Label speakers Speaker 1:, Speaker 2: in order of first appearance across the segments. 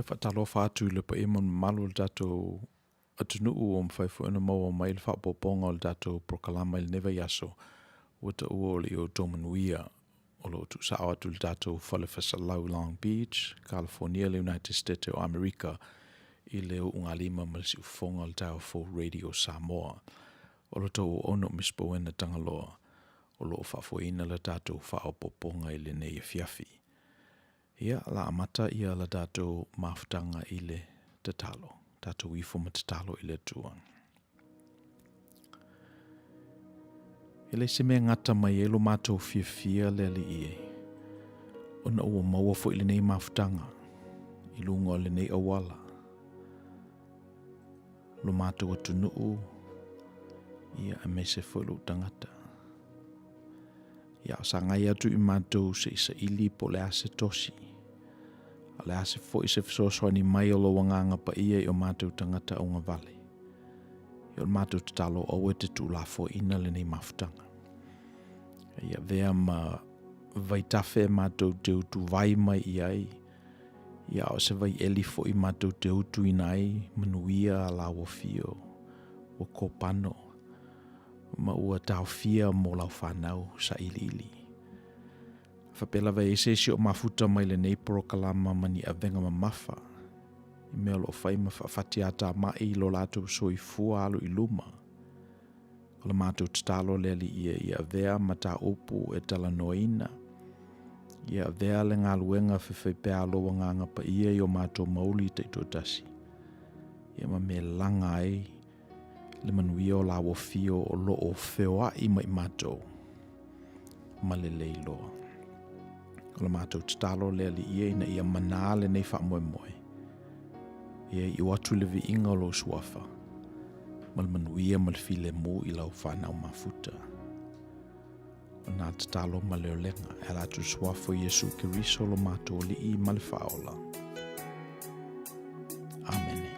Speaker 1: faatalofa atu i le paia ma le mamalu o le tatou atunuu ua mafai foi ona maua mai le faaopoopoga o le tatou polokalama i lenei vaiaso, ua taua o le i outou manuia o lo o tuusao atu i le tatou fale fasalau i Long Beach, California, le United States o Amerika i le uugalima ma le siufofoga o le taeao fou Radio Samoa. O lo outou auauna o Miss Bowena Tagaloa o lo o faafoeina le tatou faaopoopoga i lenei afiafi. Ia, la amata ia la tatou mafutaga i le tatalo. Tatou ifo ma tatalo i le Atua. E le se mea gata mai ai lo matou fiafia le Alii e, ona ua maua foi lenei mafutaga i luga o lenei auala. Lo matou atunuu, ia, aemaise foi lou tagata. Ia, o sagai atu i matou se i saili po o le a se tosi, a o le a se foi se fesoasoani mai o lou Agaga Paia i o matou tagata augavale. Ia, o le matou tatalo, aua e te tuulafoaiina lenei mafutaga. Ia avea ma vaitafe e matou te utuvai mai i ai, ia a o se vaieli foi matou te utuina ai manuia a lauofio ua kopano ma ua taofia mo lau fanau sailiili. Faapea lava e i ai se isi o mafuta mai lenei polokalama ma ni avega mamafa i mea o lo o fai ma faafatiatamai i lo latou soifua alu i luma. O le matou tatalo le Alii e ia avea mataupu e talanoaina, ia avea le galuega faifaipea a lou Agaga Paia i o matou mauli taitoatasi, ia ma mea laga ai le manuia o lauofio o lo o feoai ma i matou ma le leiloa. O le matou tatalo le Alii e ina ia manā lenei faamoemoe, ia iu atu le viiga o lou suafa ma le manuia ma le filemu i lau fanau mafuta. O nā tatalo ma le olega e ala atu i le suafa o Iesu Keriso lo matou Alii ma le Faaola. Amene.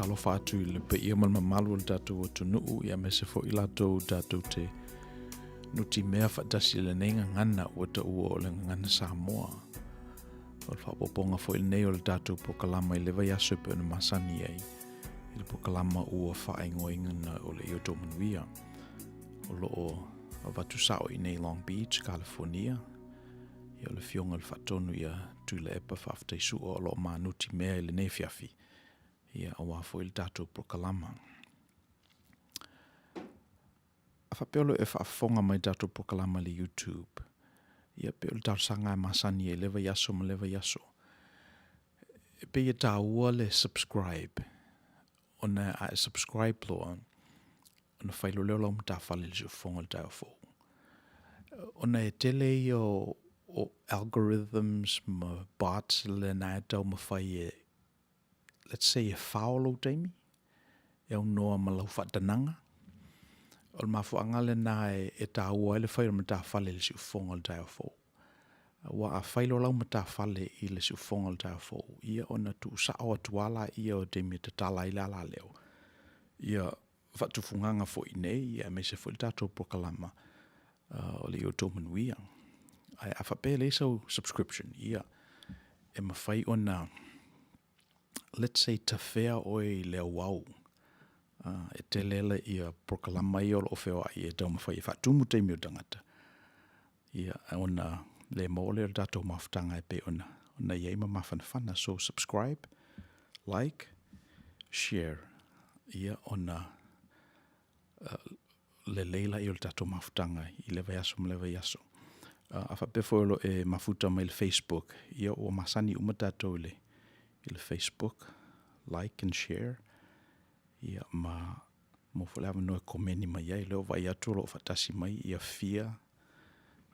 Speaker 1: Faatalofa atu i le paia ma le mamalu o le tatou atunuu, ia aemaise foi i latou tatou te nutimea faatasi i lenei gagana ua taua o le gagana Samoa. O le faaopoopoga foi lenei o le tatou polokalama i le vaiaso e pei ona masani ai i le polokalama ua faaigoaina o le Ioto Manuia. O lo o avatu sao i nei Long Beach, California. Ia o le Afioga i le Faatonu ia Tuilaepa Faafetai Sua o lo o manutimea i lenei afiafi, ia aua foi le tatou polokalama. A faapea o lo o e faafofoga mai i le tatou polokalama i le YouTube, ia pei o le talosaga e masani ai i lea vaiaso ma lea vaiaso. E pei e taua le subscribe, ona a e subscribe loa, ona fai loa lea o lau matafale i le siufofoga o le taeao fou. Ona e tele ia o, o algorithms ma bots lena e taumafai e, let's say e fao lou taimi, e aunoa ma lau faatanaga. O le mafuaaga lena e, e taua ai le fai o le matafale i le siufofoga o le taeao fou. Aua a fai loa lau matafale i le siufofoga o le taeao fou, ia ona tuusao atu lava laia o taimi e tatala ai le alaleo, ia faatufugaga foi nei, ia aemaise foi le tatou polokalama o le Ia Outou Manuia. Ae a faapea e leai sau subscription, ia e mafai ona let's say tafea oe i le auau e tele la ia polokalama ia o lo o feoai e taumafai e faatumu taimi o tagata ia ona le maua lea o le tatou mafutaga e pei ona ona i ai ma mafanafana. So subscribe, like, share ia ona lelei laia o le tatou mafutaga i lea vaiaso ma lea vaiaso. A faapea foi o lo o e mafuta mai le Facebook, ia ua masani uma tatou i le, i le Facebook, like and share, ia ma mo foi le avanoa e komeni mai ai. Lea ua vaai atu o lo o faatasi mai ia Fia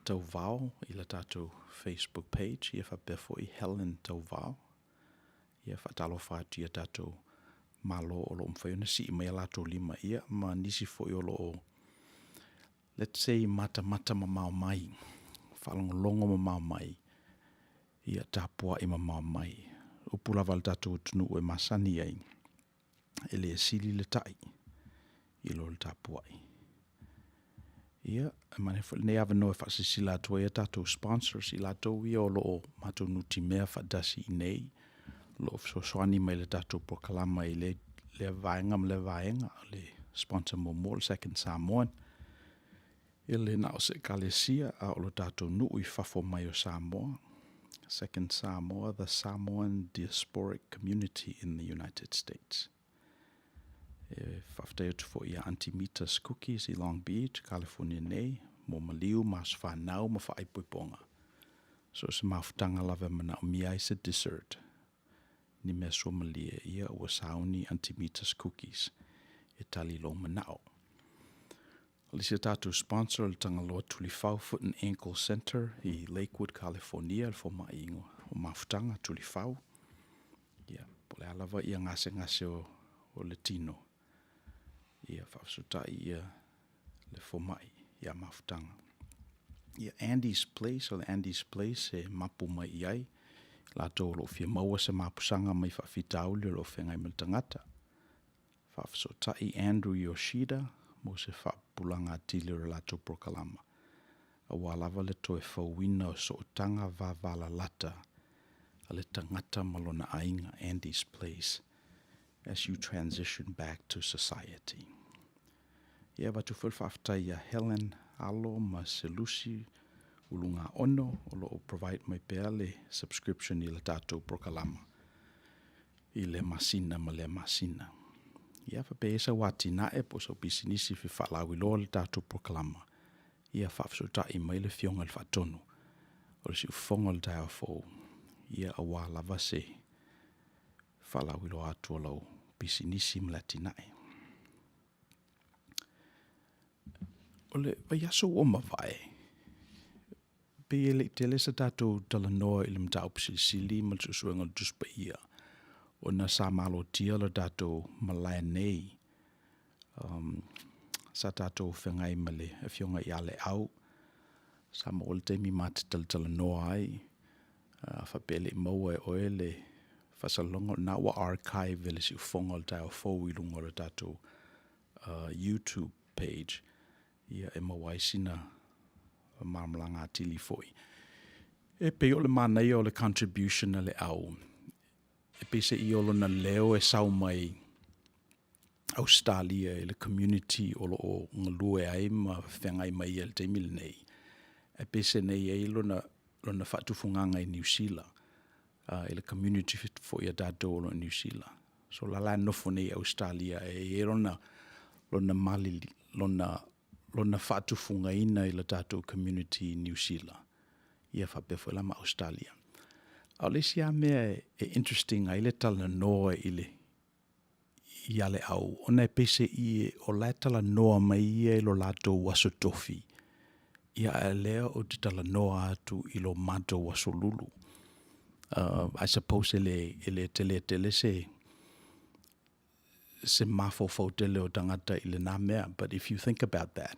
Speaker 1: Tauvao i le tatou Facebook page, ia faapea foi Helen Tauvao. Ia faatalofa atu i a tatou Malo o lo o mafai ona sii mai a latou lima, ia ma nisi foi o lo o, let's say, matamata mamao mai, faalogologo mamao mai, ia tapuai mamao mai. Upu lava a le tatou atunuu e masani ai, e le sili le tai i lo le tapuai. Ia, e manaia foi lenei avanoa e faasilasila atu ai a tatou sponsors, i latou ia o lo o matou nutimea faatasi i inei, o lo o fesoasoani mai i le tatou polokalama i lea, lea vaega ma lea vaega, o le sponsor muamua o le Second Samoan, e le na o se ekalesia, a o lo tatou nuu i fafo mai o Samoa. Second Samoa, the Samoan Diasporic Community in the United States. E faafetai atu foi ia Aunty Mita's Cookies i Long Beach, California nei, mo maliu ma aso fanau ma faaipoipoga. So o se mafutaga lava e manaomia ai se dessert, ni mea suamalie, ia ua sauni Aunty Mita's Cookies e tali lou manao. O le isi a tatou sponsor o le Tagaloa Tulifau Foot and Ankle Center i Lakewood, California, le fomai o mafutaga Tulifau. Ia, po o le a lava ia gasegase o, o le tino, ia faafesootai ia le fomai ia mafutaga. Ia Andy's Place, o le Andy's Place e mapu mai i ai, latou o lo o fia maua se mapusaga mai faafitauli o lo o feagai ma le tagata. Faafesootai Andrew Yoshida mo se faapupulaga atili o le latou polokalama, aua lava le toe fauina o sootaga vavalalata a le tagata ma lona aiga, Andy's Place, as you transition back to society. Ia avatu foi le faafetai ia Helen Alo ma Selusi Ulugaono o lo o provide mai pea le subscription i le tatou polokalama i lea masina ma lea masina. Ia faapea ai sau atinae po o sau pisinisi e fia faalauiloa le tatou polokalama, ia faafesootai mai le Afioga i le Faatonu o le Siufofoga o le Taeao Fou, ia aua lava se faalauiloa atu o lau pisinisi ma le atinae. O le vaiaso ua mavae, pei e le i tele sa tatou talanoa i le mataupu silisili ma le suesuega o le Tusi Paia, ona sa malotia lo tatou malae nei. Sa tatou feagai ma le Afioga ia Leau, sa maua le taimi ma te talatalanoa ai, a faapea e le i maua e oe le Faasalalauga o lena ua archive e le siufofoga o le taeao fou i luga o le tatou YouTube page ia e maua ai sina malamalamaaga atili foi. E pei o le manaia o le contribution a le au, e peiseai o lona leo e sau mai Ausetalia i le community o lo o galue ai ma feagai ma ia i le taimi lenei, ae peisenei e i ai lona, lona faatufugaga i Niu Sila, i le community foi a tatou o lo o i Niu Sila. So o la la e nofo nei i Ausetalia e i ai lona, lona malili, lona, lona faatufugaina i le tatou community i Niu Sila, ia faapea foi la ma Ausetalia. A o le isi lava mea e interesting ai le talanoa i le ia le au, ona e peiseai o la e talanoa mai ia i lo latou aso tofi, ia a o lea ou te talanoa atu i lo matou aso lulu. I suppose e le, e le tele tele se se mafaufau tele o tagata i lena mea, but if you think about that,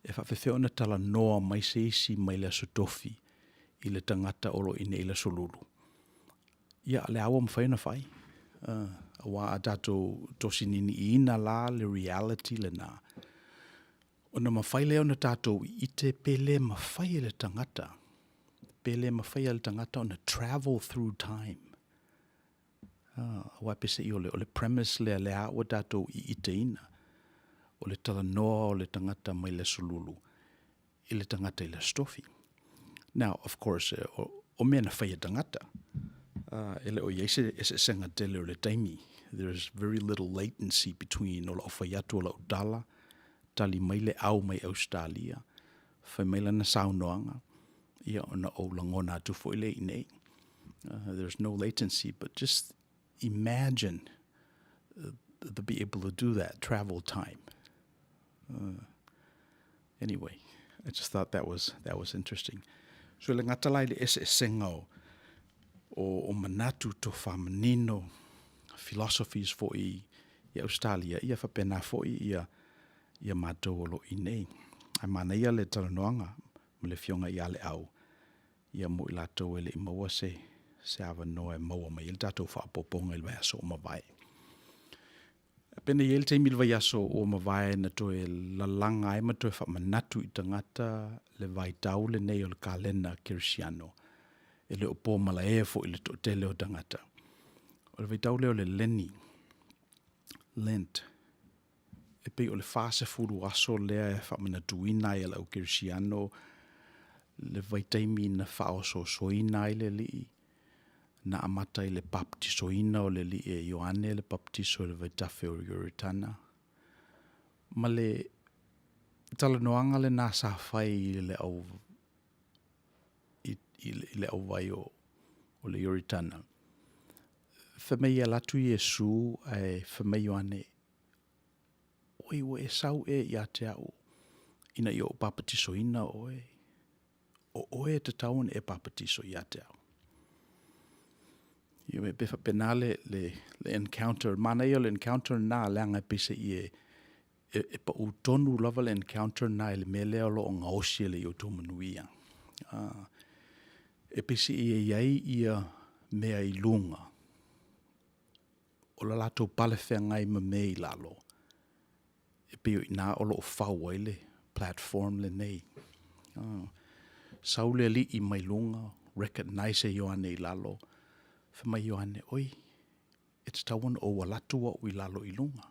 Speaker 1: e faapefea ona talanoa mai se isi mai le aso tofi i le tagata o lo o i inei i le aso lulu? Ia, o lea ua mafai ona fai. Aua a tatou tosi niiniiina la le reality lena, ona mafai lea ona tatou ite pe le mafai e le tagata, pe le mafai e le tagata ona travel through time. Aua peiseai o le, o le premise lea lea ua tatou iteina, o le talanoa o le tagata mai le aso lulu i le tagata i le aso tofi. Now, of course, o mea na fai e tagata, e le o i ai se eseesega tele o le taimi. There is very little latency between o lau fai atu o lau tala, tali mai le au mai Ausetalia, fai mai lana saunoaga, ia ona ou lagona atu foi lea i inei. There's no latency, but just imagine to be able to do that travel time. Anyway, I just thought that was, that was interesting. So le gata la i le eseesega o, o, o manatu to faamanino, philosophies foi i Australia, ia faapena foi ia, ia matou o lo o i inei. Ae manaia le talanoaga ma le afioga ia Leau, ia mo i latou e le i maua se, se avanoa e maua mai ai le tatou faaopoopoga i le vaiaso ua mavae. Pei i ai le taimi i le vaiaso ua mavae na toe lalaga ai ma toe faamanatu i tagata le vaitau lenei o le kalena kerisiano e le o po malae foi i le toatele o tagata. O le vaitau lea o le leni, Lent, e pei o le 40 aso lea e faamanatuina ai e le au kerisiano le vaitaimi na faaosoosoina ai le Alii, na amata i le papatisoina o le Alii e Ioane le Papatiso i le vaitafe o Ioritana, ma le talanoaga lena sa fai i le au i, i, i le auvai o, o le Ioritana. Fai mai e alu atu Iesu ae fai mai Ioane, Oi, ua e sau ea ia te au ina ia ou papatisoina oe? O oe e tatau ona e papatiso ia te au. Ia, pe faapena le, le, le encounter, manaia o le encounter na, leaga e peiseai e, e, e pau tonu lava le encounter na i le mea lea o lo o gaosi e le i outou manuia. E peiseai e i ai ia mea i luga, o le latou pale feagai ma mea i lalo, e pei o i ina o lo o fau ai le platform lenei. Sau le alii mai luga, recognize e Ioane i lalo, fai mai Ioane, oi, e tatau ona ou alu atu au i lalo i luga,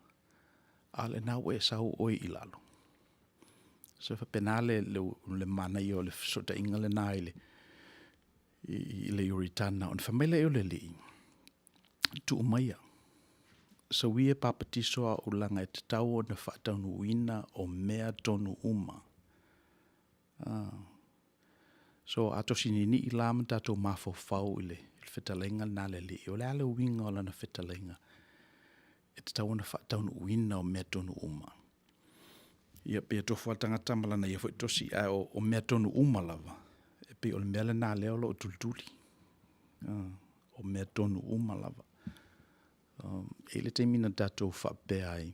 Speaker 1: a o lena ua e sau oe i lalo. So e faapena le, le, le manaia o le fesootaiga lena i le, i, i le Ioritana. Ona fai mai lea o le alii, tuu maia, sauia e papatiso au leaga e tatau ona faataunuuina o mea tonu uma. So a tosi niinii la ma tatou mafaufau i le fetalaiga lena a le Alii, o le a le uiga o lana fetalaiga e tatau ona faataunuuina o mea tonu uma? Ia pei e tofu lava le tagata ma lana ia foi tosi, ae o, o mea tonu uma lava, e pei o le mea lena lea o lo o tulituli. O mea tonu uma lava. E i ai le taimi na tatou faapea ai,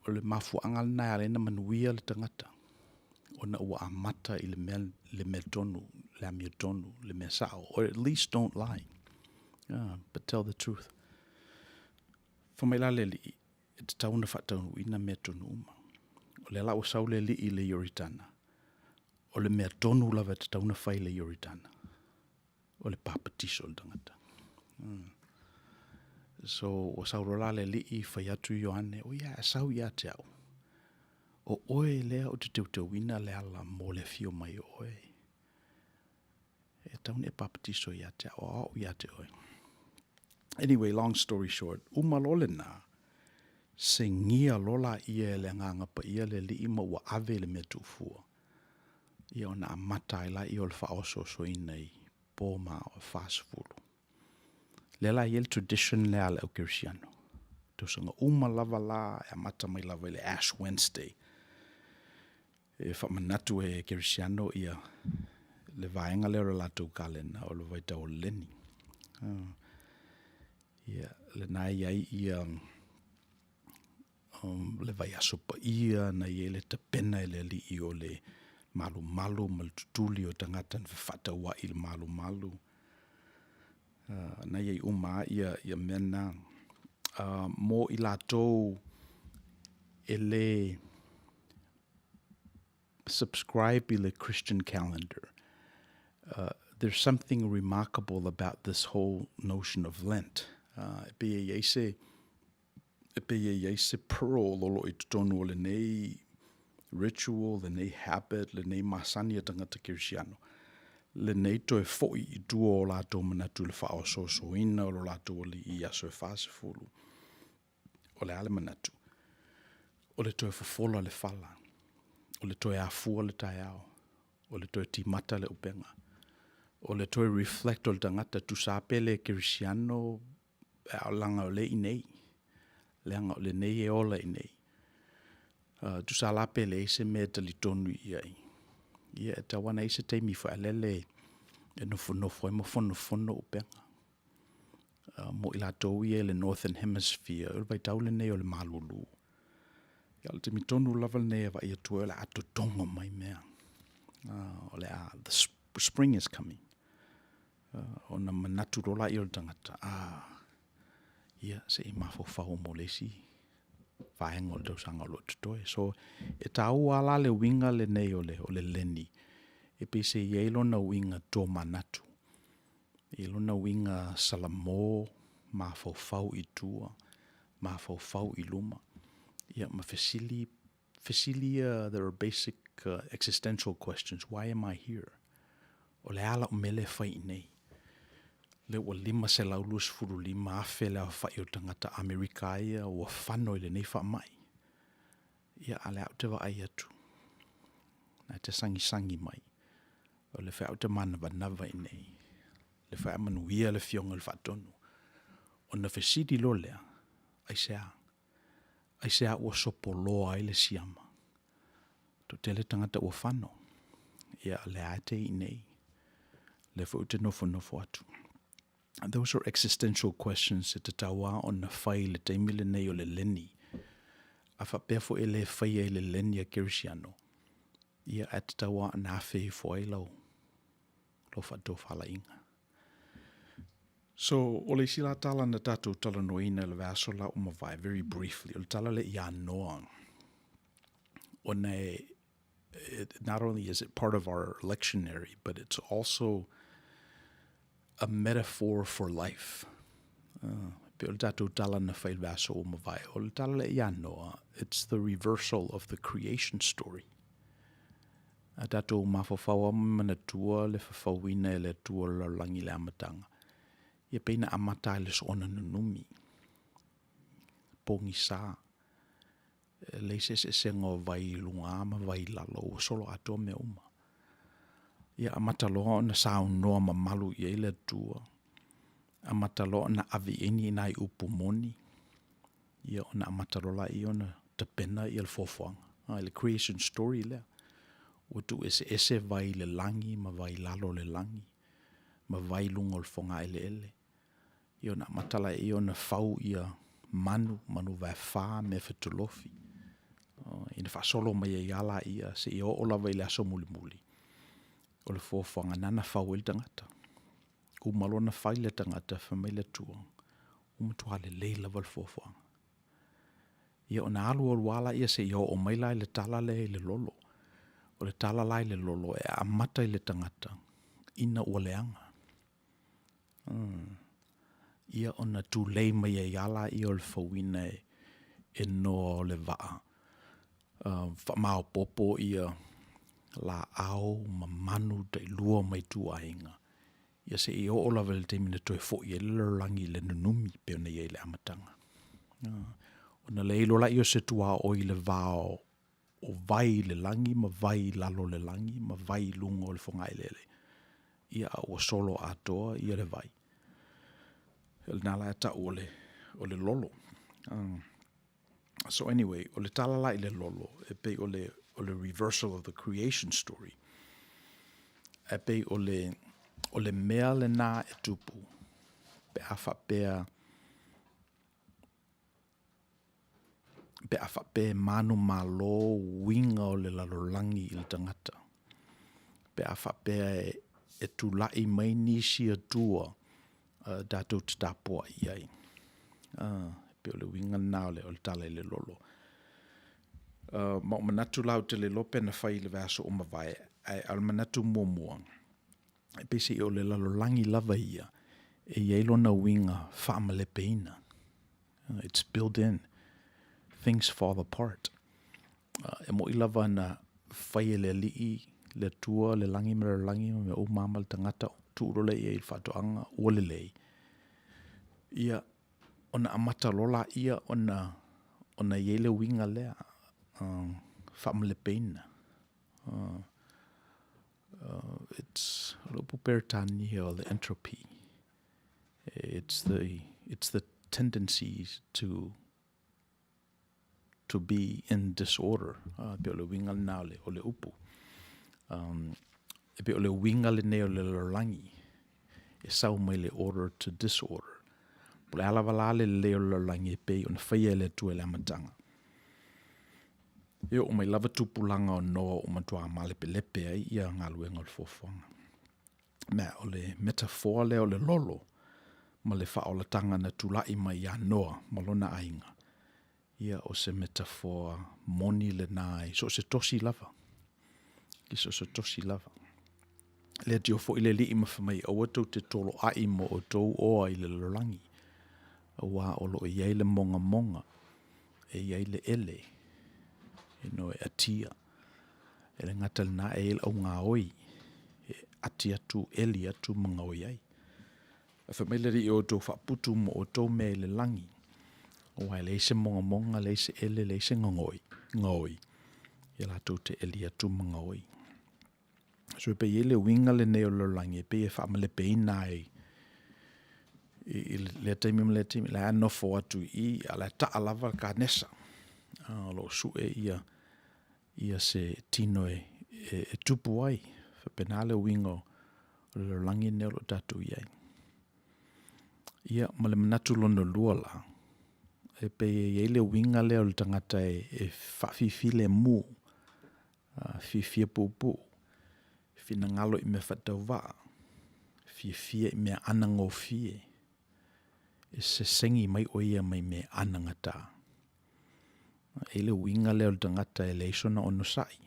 Speaker 1: o le mafuaaga lena e ala ai ona manuia le tagata, ona ua amata i le mea, le mea tonu, le amiotonu, le mea sao, or at least don't lie. Ah, but tell the truth. Fai mai la le Alii, e tatau ona faataunuuina mea tonu uma. O lea la ua sau le Alii i le Ioritana, o le mea tonu lava e tatau ona fai i le Ioritana, o le papatiso o le tagata. Mm. So, ua sau loa la le Alii, fai atu Ioane, o ia, e sau ia te au. O oe lea ou te teuteuina le ala mo le afio mai o oe. E tatau ona e papatiso ia te au, a o au ia te oe. Anyway, long story short, uma loa lena, segia loa laia e le Agaga Paia le Alii ma ua ave i le mea tuufua, ia ona amata ai laia o le faaosoosoina i po ma ao e 40. Lea la e i ai le tradition lea a le au Kerisiano. Tausaga uma lava la e amata mai lava i le Ash Wednesday. E faamanatu e Kerisiano ia le vaega lea o le latou kalena o le vaitau o le leni. Uh, ia, lena e i ai ia um, le vaiaso paia na i ai le tapena e le alii o le malumalu ma le tutuli o tagata na fefaatauai i le malumalu. Uh, na i ai uma ia, ia mea na. Uh, mo i latou e le subscribe i le Christian calendar. Uh, there's something remarkable about this whole notion of Lent. Uh, e pei e i ai se, e pei e i ai se pearl o lo o i totonu o lenei ritual, lenei habit, lenei masani a tagata Kerisiano. Lenei toe foi i tua o latou manatu i le faaosoosoina o lo latou alii i aso e 40. O le a le manatu? O le toe fofola le fala, o le toe afua le taeao, o le toe timata le upega, o le toe reflect o le tagata, tusa pe le kerisiano, leaga o lea i nei, leaga o lenei e ola i nei. Uh, tusa la pe leai se mea e talitonu i ai. Ia, e tau ana i se taimi whaalele e nofonofo ai ma fonofono upega. Uh, mo i latou ia i le Northern Hemisphere, o le vaitau lenei o le malulu. Ia, o le taimi tonu lava lenei e vaai atu ai o le a totogo mai mea. Uh, o le a, the spring is coming. Uh, ona manatu loa laia o le tagata, ah, ia, se i mafaufau mo le isi vaega o le tausaga o lo o totoe. So, e tāua la le uiga lenei o le, o le leni, e pei se i ai lona uiga tomanatu. I lona uiga salamo, mafaufau i tua, mafaufau i luma, ia ma fesili, fesili ia, there are basic uh, existential questions, why am I here? O le a la'u mea lea e fai i nei? Lea ua 525,000 le aofai o tagata Amerika ia ua fano i lenei faamai. Ia, a o lea ou te vaai atu, na te sagisagi mai, o le fai au te manavanava i nei, le fai a manuia le Afioga i le Faatonu. Ona fesili loa lea, aisea? Aisea ua sopoloa ai le siama? Toatele tagata ua fano, ia, o lea e te i nei, lea foi ou te nofonofo atu. Those are existential questions e tatau lava ona fai i le taimi lenei o le leni. A faapea foi e le faia i le leni a Kerisiano, ia ae tatau lava ona afe ifo ai lau, lau faatofalaiga. So, o le isi la tala na tatou talanoaina i le vaiaso la ua mavae, very briefly, o le tala lea ia Noa, ona e, it, not only is it part of our lectionary, but it's also a metaphor for life. Uh, pe o le tatou tala na fai le vaiaso ua mavae, o le tala lea ia Noa, it's the reversal of the creation story. A tatou mafaufau a ma manatua le fafauina e le Atua o le lalolagi i le amataga, ia pei na amata ai le soona nunumi, pogisa, E leai se eseesega o vai i luga ma vai i lalo, ua solo atoa mea uma. Ia amata loa ona saunoa mamalu i ai le Atua, amata loa ona ave i ai ni nai upu moni, ia ona amata loa laia ona tapena ia le foafoaga. A, i le creation story lea, ua tuueseese vai i le lagi ma vai i lalo o le lagi, ma vai i luga o le fogaeleele. Ia ona amata laia ona fau ia manu, manu vaefa, mea fetolofi. Ina faasolo mai ai lava laia seia oo lava i le aso mulimuli o le foafoaga nana fau ai le tagata. Uma loa ona fai le tagata, fai mai le Atua, ua matua lelei lava le fuafuaga. Ia ona alu alu lava lea seia oo mai la i le tala lea i le lolo. O le tala la i le lolo, e amata i le tagata ina ua leaga. Ia ona tulei mai ai lava lea o le fauina e Noa o le vaa, faamaopoopo laau ma manu tailua ma ituaiga, ia seia oo lava i le taimi na toe foi ai le lalolagi i le nunumi e pei ona i ai i le amataga. Ona leai loa lea o se tuaoi i le va o vai i le lagi ma vai i lalo o le lagi ma vai i luga o le fogaeleele, ia a ua solo atoa le vai. O lena la e tau o le lolo. So anyway, o le tala la i le lolo, e pei o le reversal of the creation story, e pei o le mea lena e tupu pe a faapea pe a faapea e manumalo uiga o le lalolagi i le tagata, pe a faapea e tulai mai nisi atua tatou te tapuai i ai. E pei o le uiga lena o le tala i le lolo. Ma ou manatu la ou te le iloa pe na fai i le vaiaso ua mavae, ae o le manatu muamua, e peiseai o le lalolagi lava ia, e i ai lona uiga faamalepeina. It's build in, things fall apart. E moni lava na fai e le Alii le Atua le lagi ma le lalolagi ma mea uma lava ma le tagata, tuu loa lea i ai i le faatoaga ua lelei, ia, ona amata loa lea ona i ai le uiga lea faamalepeina. O le upu Peretania o le entropy, it's the tendency to be in disorder, e pei o le uiga lena o le upu. E pei o le uiga lenei o le lalolagi, e sau mai le order to disorder. Po o le a lava la le lelei o le lalolagi e pei ona faia e le Atua i le amataga, e oo mai lava tupulaga o Noa ua matua malepelepe ai galuega o le foafoaga. Ma o le metafoa lea o le lolo ma le faaolataga na tulai mai ia Noa ma lona aiga, ia o se metafoa moni lena i so o se tosi lava, i so o se tosi lava. E leitio foi le Alii ma fai mai, aua tou te toloai ma outou oa i le lalolagi, aua o lo o i ai le mogamoga, e i ai le ele e atia. E le gata i lena, e i ai le augaoi e ati atu, eli atu ma gaoi ai. Ae fai mai le Alii, ia outou faaputu mo outou mea i le lagi, aua e leai se mogamoga, leai se ele, leai se gaoi, ia latou te eli atu ma gaoi. So e pei e i ai le uiga lenei o le lalolagi e pei e faamalepeina ai i lea taimi ma lea taimi, o la e nofo atu i i, a o la e taa lava le kanesa, o lo o sue se tino e tupu ai. E faapena le uiga o le lalolagi lenei o lo o tatou i ai. Ia, ma le manatu lona lua la, e pei e i ai le uiga lea o le tagata e faafifilemu, fiafia puupuu, finagalo i mea faatauvaa, fiafia i mea anagofie, e sesegi mai o ia mai mea anagata. E i ai le uiga lea o le tagata e leai sona onosai,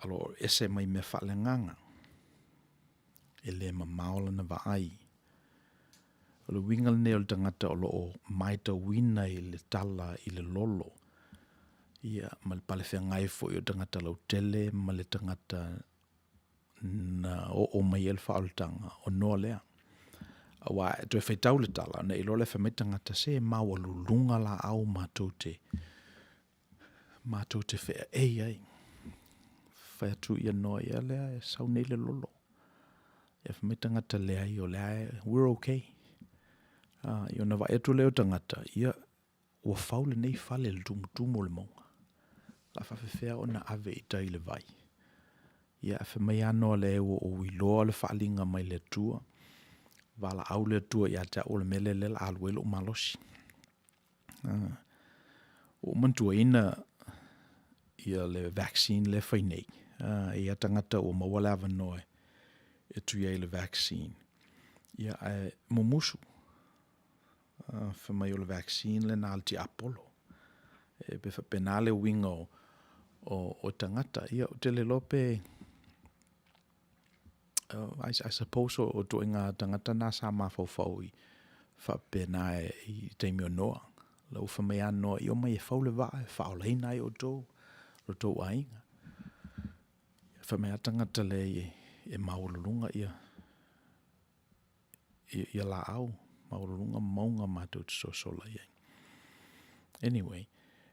Speaker 1: o lo o ese mai mea faaleagaga, e le mamao lana vaai. O le uiga lenei o le tagata o lo o matauina i le tala i le lolo, ia ma le palefeagai foi o le tagata lautele ma le tagata na oo mai i ai le faaolataga, o Noa lea. Aua a e toe faitau le tala, ona e iloa lea fai mai le tagata, se e maualuluga laau matou te feaei ai. Fai atu Noa, ia lea e sau nei le lolo. Ia fai mai tagata, leai o lea e, we're okay. Ia ona vaai atu lea o tagata, ia ua fau lenei fale i le tumutumu o le mauga. O le a faapefea ona ave i tai i le vai? Ia ae fai mai lava Noa, leai ua ou iloa le faaaliga mai le Atua, valaau le Atua ia te au o le mea lea o le a alu ai lou malosi. Ua ou manatuaina le vaccine lea e fai nei, e i ai lava tagata ua maua le avanoa e tui ai i le vaccine. Ia, ae mumusu, fai mai o le vaccine lena a le tiapolo. E pei e faapena le uiga o, o, o tagata. Ia, ou te le iloa pe, I, I suppose o, o ituaiga tagata na sa mafaufau i faapena e, i taimi o Noa. La ua fai mai lava Noa, i omai e fau le vaa e faaolaina ai outou, lo outou aiga. Fai mai lava tagata leai e maualuluga ia, ia, ia laau, maualuluga mauga matou te sosola i ai. Anyway,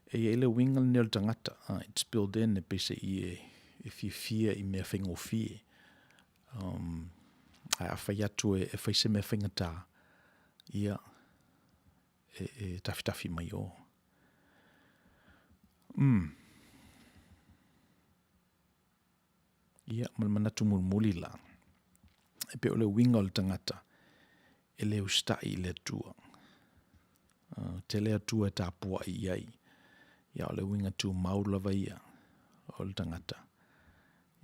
Speaker 1: e i ai le uiga lenei o le tagata, it's built in, e peiseai e, e fiafia i mea faigofie. Um, ae a fai atu e, e fai se mea faigata, ia, e, e tafitafi mai o. Mm. Ia, ma le manatu mulimuli la, e pei o le uiga o le tagata, e le usitai i le Atua. Uh, tele Atua e tapuai i ai. Ia, o le uiga tumau lava ia o le tagata.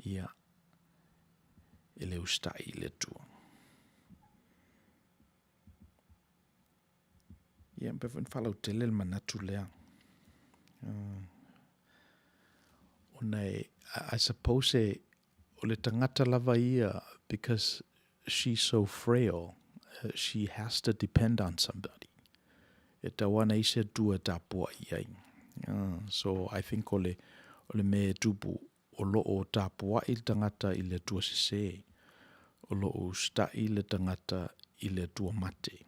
Speaker 1: Ia, e le usitai i le Atua. Ia, pe foi na faalautele le manatu lea. Uh, ona e, I suppose e, o le tagata lava ia, because she's so frail, uh, she has to depend on somebody. E tau ana i se Atua e tapuai i ai. Uh, so I think o le, o le mea e tupu, o lo o tapuai le tagata i le Atua sesē, o lo o usitai le tagata i le Atua mate.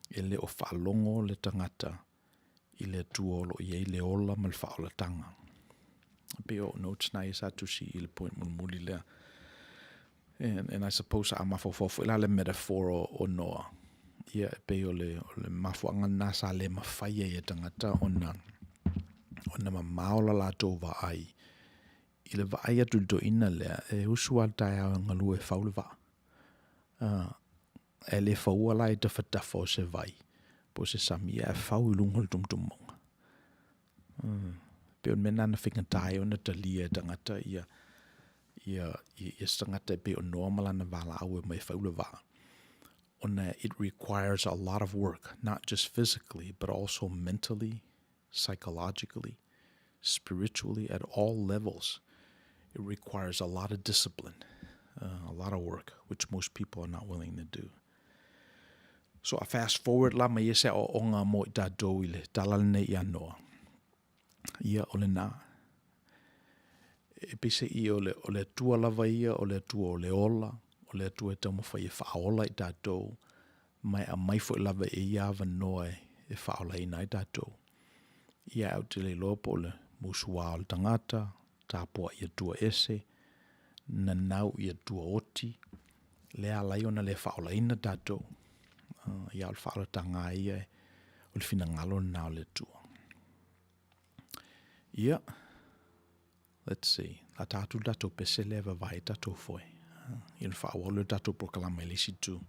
Speaker 1: E le o faalogo le tagata i le Atua o lo o i ai le ola ma le faaolataga. E pei o notes na ia sa tusi i le point mulimuli lea. And, and I suppose a mafaufau foi la le metaphor o, o Noa. Ia, e pei o le, o le mafuaaga lena sa le mafai ai e tagata ona, ona mamao la latou vaai i le vaai atu i le toeaina lea, e usu lava le taeao e galue e fau le vaa. Uh, e le faua la i tafatafa o se vai po o se sami, ae fau i luga o le tumutumauga. Uh, pei o le mea lena na faigata ai ona talia e tagata ia, ia, ia, ia se tagata e pei o Noa ma lana valaau e omai e fau le vaa. Ona it requires a lot of work, not just physically, but also mentally, psychologically, spiritually, at all levels. It requires a lot of discipline, uh, a lot of work, which most people are not willing to do. So a fast forward la mai e se aoaoga mo i tatou i le tala lenei ia Noa. Ia o lena. E peiseai o le, o le Atua lava ia, o le Atua o le ola, o le Atua e taumafai e faaola i tatou, ma e aumai foi lava e ia avanoa e, e faaolaina ai tatou. Ia ae ou te le iloa po o le musuā o le tagata, tapuai i Atua ese, nanau i Atua oti, lea ala ai ona le faaolaina tatou. Uh, ia o le faaolataga lava ia, o le finagalo lena o le Atua. Ia, let's see, la ta atu le tatou pese lea e vavae ai tatou foe. Ia ona faaauau lea o le tatou polokalame i le isi itu.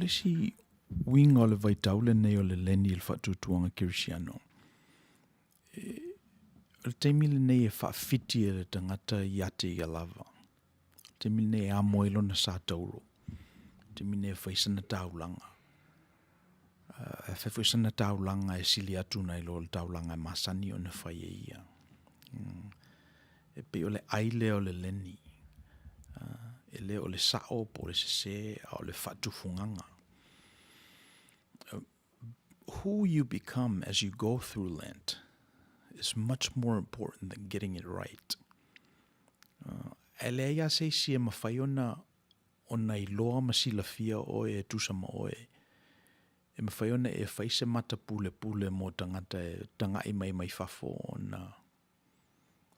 Speaker 1: O le isi uiga o le vaitau lenei o le leni i le faatuatuaga kerisiano, o le taimi lenei e faafiti e le tagata ia te ia lava. O le taimi lenei e amo ai lona sa tauro. O le taimi lenei e fai sana taulaga. E fai foi sana taulaga e sili atu nai lo le taulaga e masani ona fai e ia. E pei o le ai lea o le leni, e le o le sao po o le sese, a o le faatufugaga. Who you become as you go through Lent is much more important than getting it right. E leai lava se isi e mafai ona ona iloa ma silafia oe e tusa ma oe. E mafai ona e fai se mata pulepule mo tagata e tagai mai mai fafo ona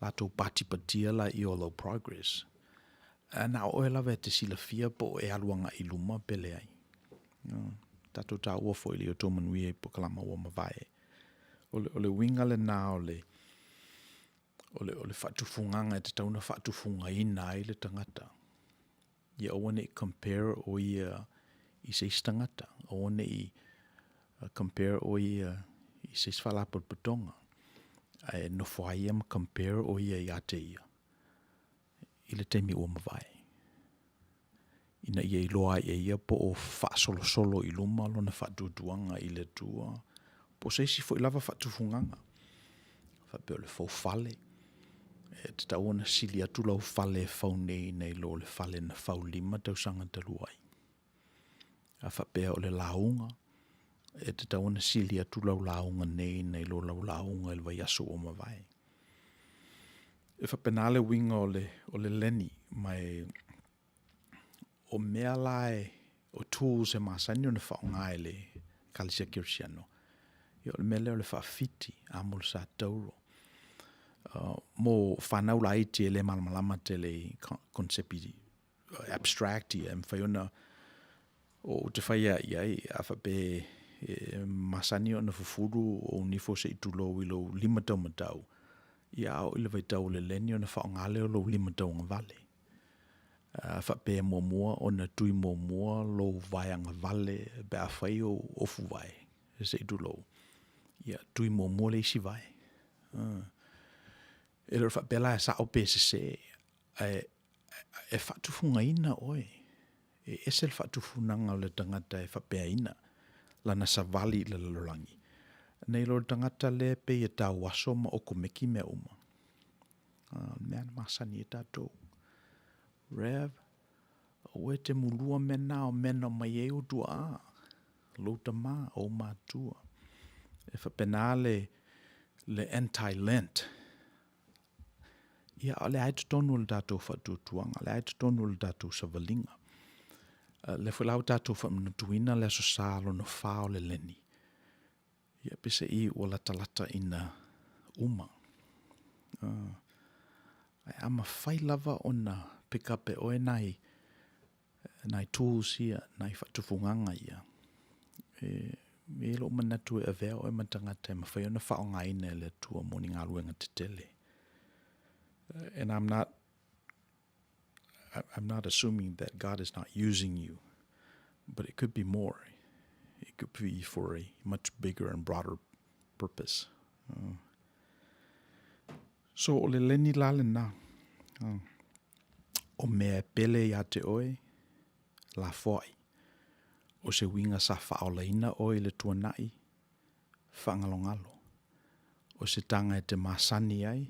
Speaker 1: latou patipatia laia o lau progress. Ae na o oe lava e te silafia po o e alu agai i luma pe leai. Tatou taua foi i le outou manuia i polokalama ua mavae. O le, o le uiga lena o le, o le, o le faatufugaga e tatau ona faatufugaina ai le tagata. Ia aua ne i compare ʻoe ia i se isi tagata, aua ne i compare ʻoe ia i se isi faalapotopotoga, ae nofo lava ia ma compare ʻoe ia ia te ia i le taimi ua mavae, ina ia iloa ai e ia po o faasolosolo i luma lona faatuatuaga i le Atua, po o se isi foi lava faatufugaga, faapea o le foufale, e tatau ona sili atu lau fale e fau nei nai lo le fale na fau 5 tausaga talu ai. A faapea o le lauga, e tatau ona sili atu lau lauga nei nai lo lau lauga i le vaiaso ua mavae. E faapena le uiga o le, o le leni, ma e, o mea la e, o tools e masani ona faaaoga e le Ekalesia Kerisiano, ia o le mea lea o le faafiti, amo le sa tauro. Mo fanau laiti e le malamalama tele i concept abstract ia, e mafai ona ou te fai lava i ai, a faapea e masani ona fufulu ou nifo se i tulou i lou limataumatau, ia a oo i le vaitau o le leni ona faaaoga lea o lou limatauagavale. A faapea e muamua ona tui muamua lou vae agavale pe a fai ou ofuvae, se i tulou, ia tui muamua le isi vae. E le o faapea la e sao pe sese, ae e faatufugaina oe, e ese le faatufugaga o le tagata e faapeaina lana savali i le lalolagi, nei lo le tagata lea e pei e tauaso ma okomeki mea uma. O le mea na masani ai tatou. Rev, aua e te mulua mea na o mea na omai ai ou tuaa, lou tama, ou matua. E faapena le, le anti-lent. Ia, o lea e totonu o le tatou faatuatuaga, o lea e totonu o le tatou savaliga. O lea foi la ua tatou faamanatuina le Aso Sa lona fa o le leni, ia peiseai ua latalata ina uma. Ae a mafai lava ona pick up e oe nai, nai tools ia, nai faatufugaga ia, e i ai lou manatu e avea oe ma tagata e mafai ona faaaogaina e le Atua mo ni galuega tetele. And I'm not I'm not assuming that God is not using you, but it could be more. It could be for a much bigger and broader purpose. So o le leni la lena, o mea e pele ia te oe, lafoai. O se uiga sa faaolaina oe i le tuanai, faagalogalo. O se taga e te masani ai,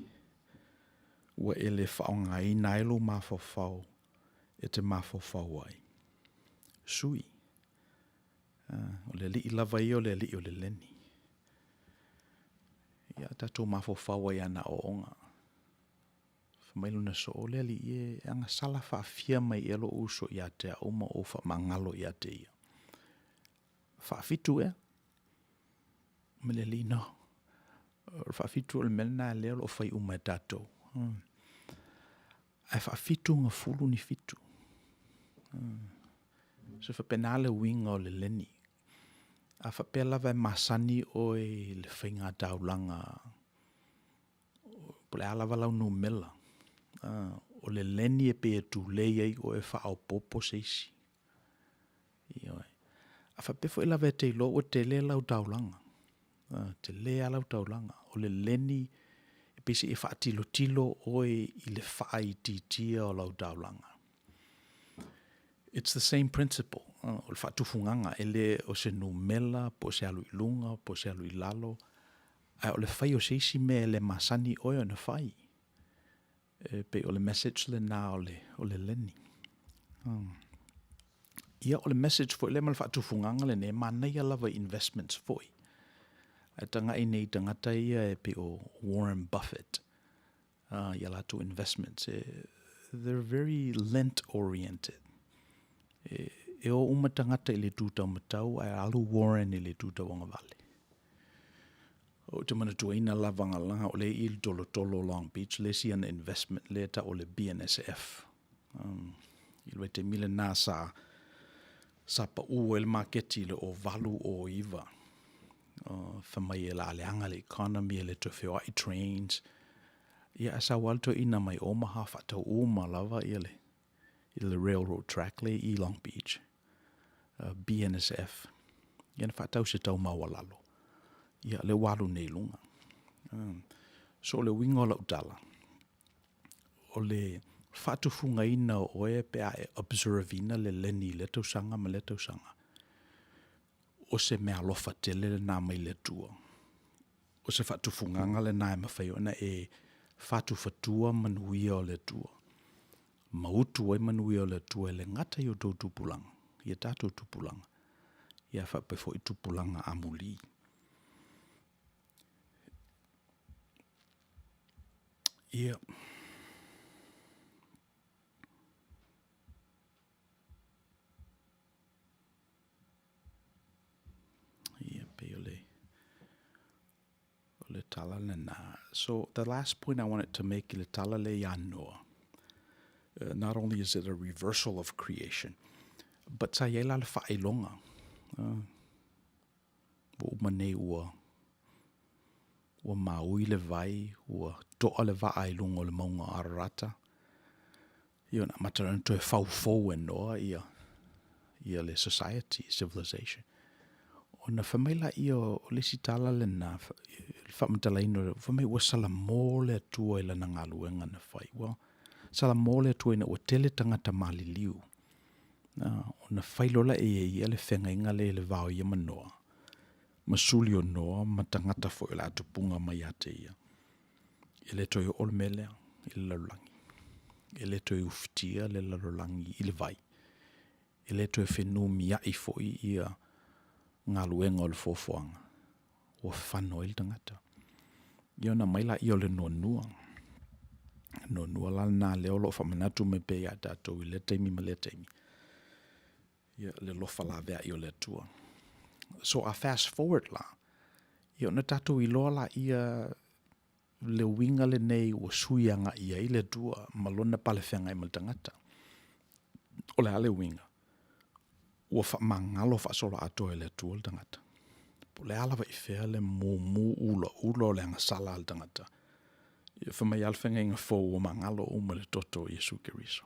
Speaker 1: ua e le faaaogaina ai lou mafaufau e te mafaufau ai. Sui. O le alii lava ia o le alii o le leni. Ia tatou mafaufau ai i ana aoaoga. Fai mai lona soo, le alii e, e agasala faafia mai ea lou uso ia te au ma ou faamagalo ia te ia. Faafitu ea? Ma le alii, no. O le faafitu o le mea lena lea o lo o fai uma e tatou. Ae faafitu gafulu ni fitu. So faapena le uiga o le leni. A faapea lava e masani oe i le faiga taulaga po o le a lava lau numera, o le leni e pei e tulei ai oe e faaopoopo se isi. Ioe. A faapea foi lava e te iloa ua tele lau taulaga, tele lava lau taulaga, o le leni e pei se i faatilotilo oe i le faaitiitia o lau taulaga. It's the same principle, o le faatufugaga, e le o se numera po o se alu i luga po o se alu i lalo, ae o le fai o se isi mea e le masani oe ona fai. E pei o le message lena o le leni. Ia, o le message foi lea ma le faatufugaga lenei, e manaia lava i investments foi. A e tagai nei i tagata ia e pei o Warren Buffett i a latou investments, they're very lent oriented. E o uma tagata i le itu taumatau ae alu Warren i le itu tauagavale. Ou te manatuaina lava analeila o lea e i i le tolotolo o Long Beach le isi ana investment lea e tau o le BNSF. I le vaitaimi lena sa sa pau ai le maketi i le 0809, fai mai o le a leaga le economy e le toe feoai trains. Ia ae sau lava le toeaina mai Omaha faatau uma lava ia le i le railroad track lea i Long Beach, BNSF, ia na faatau i se tau maualalo, ia lea ua alu nei i luga. So o le uiga o lau tala, o le faatufugaina o oe pe a e observe ina le leni i lea tausaga ma lea tausaga, o se meaalofa tele lena mai le Atua. O se faatufugaga lena e mafai ona e fatufatua manuia o le Atua, ma utu ai manuia o le Atua e le gata i o outou tupulaga, i a tatou tupulaga, ae faapea foi tupulaga amuli. Ia. Ia, pei o le, o le tala lena. So, the last point I wanted to make i le tala lea ia Noa, not only is it a reversal of creation, but sa i ai la le faailoga. Ua uma nei ua ua maui le vai, ua toa le vaa i luga o le mauga o Ararata. Ia ona amata lea ona toe faufou e Noa ia, ia le society, civilization. Ona fai mai laia o le isi tala lena, le faamatalaina, fai mai ua salamo le Atua i lana galuega na fai. Ua salamo le Atua ina ua tele tagata maliliu. Ona fai loa lea e ia le feagaiga lea i le va o ia ma Noa, ma suli o Noa ma tagata foi o le a tupuga mai ia te ia. E le toe oo le mea lea i le lalolagi. E le toe ufitia le lalolagi i le vai. E le toe fenumiai foi ia galuega o le foafoaga ua fano ai le tagata. Ia ona aumai laia o le noanua. Noanua la lena lea o lo o faamanatu mai pea ia tatou i lea taimi ma lea taimi. Ia le alofa laveai o le Atua. So a fast forward la, ia ona tatou iloa laia le uiga lenei ua sui agai i ai le Atua ma lona palefeagai ma le tagata. O le a le uiga? Ua faamagalo faasoloatoa e le Atua le tagata. Po o le a lava i fea le mumu ulaula o le agasala a le tagata. Ia fai mai lava le feagaiga fou ua magalo uma i le toto o Iesu Keriso.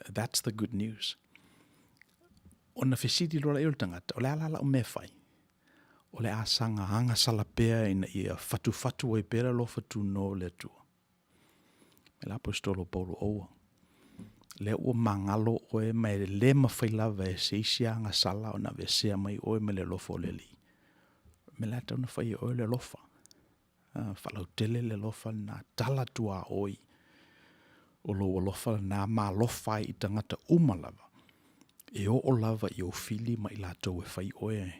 Speaker 1: That's the good news. Ona fesili loa lea o le tagata, o le a la lau mea e fai? O le a saga agasala pea ina ia fatufatu ai pea le alofa tunoa o le Atua. Me le aposetolo o Paulo, aua. Lea ua magalo oe ma e le mafai lava e se isi agasala ona aveesea mai oe mai le alofa o le Alii. Me le a tatau ona fai e oe le alofa. Faalautele le alofa lena, tala tuaoi o lou alofa lena ma alofa ai i tagata uma lava e oo lava i ou fili ma i latou e fai oe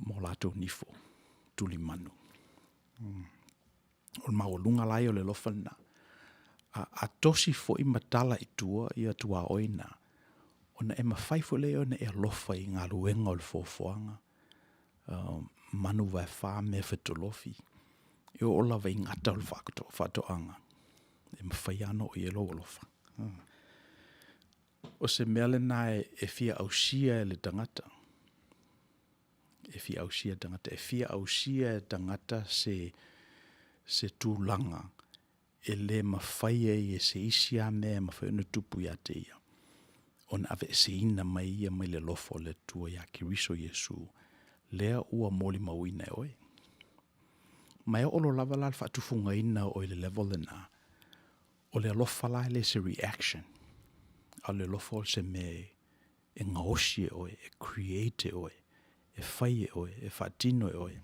Speaker 1: mo latou nifo tulimanu. O le maualuga la ia o le alofa lena. A, a tosi foi ma tala i tua ia tuaoi na, ona e mafai foi lea ona e alofa i galuega o le foafoaga, manu vaefa, mea fetolofi, e oo lava i gata o le faatoaga, e mafai lava ona oo i ai lou alofa. O se mea lena e fia ausia e le tagata, e fia ausia e le tagata, e fia ausia e le tagata se, se tulaga e le mafai ai e se isi lava mea e mafai ona tupu ia te ia. Ona aveeseina mai ia mai le alofa o le Atua iā Keriso Iesu, lea ua molimauina e oe. Ma e oo loa lava la le faatufugaina o oe i le level lena, o le alofa la e le se reaction, a o le alofa o se mea e gaosi e oe, e create e oe, e fai e oe, e faatino e oe.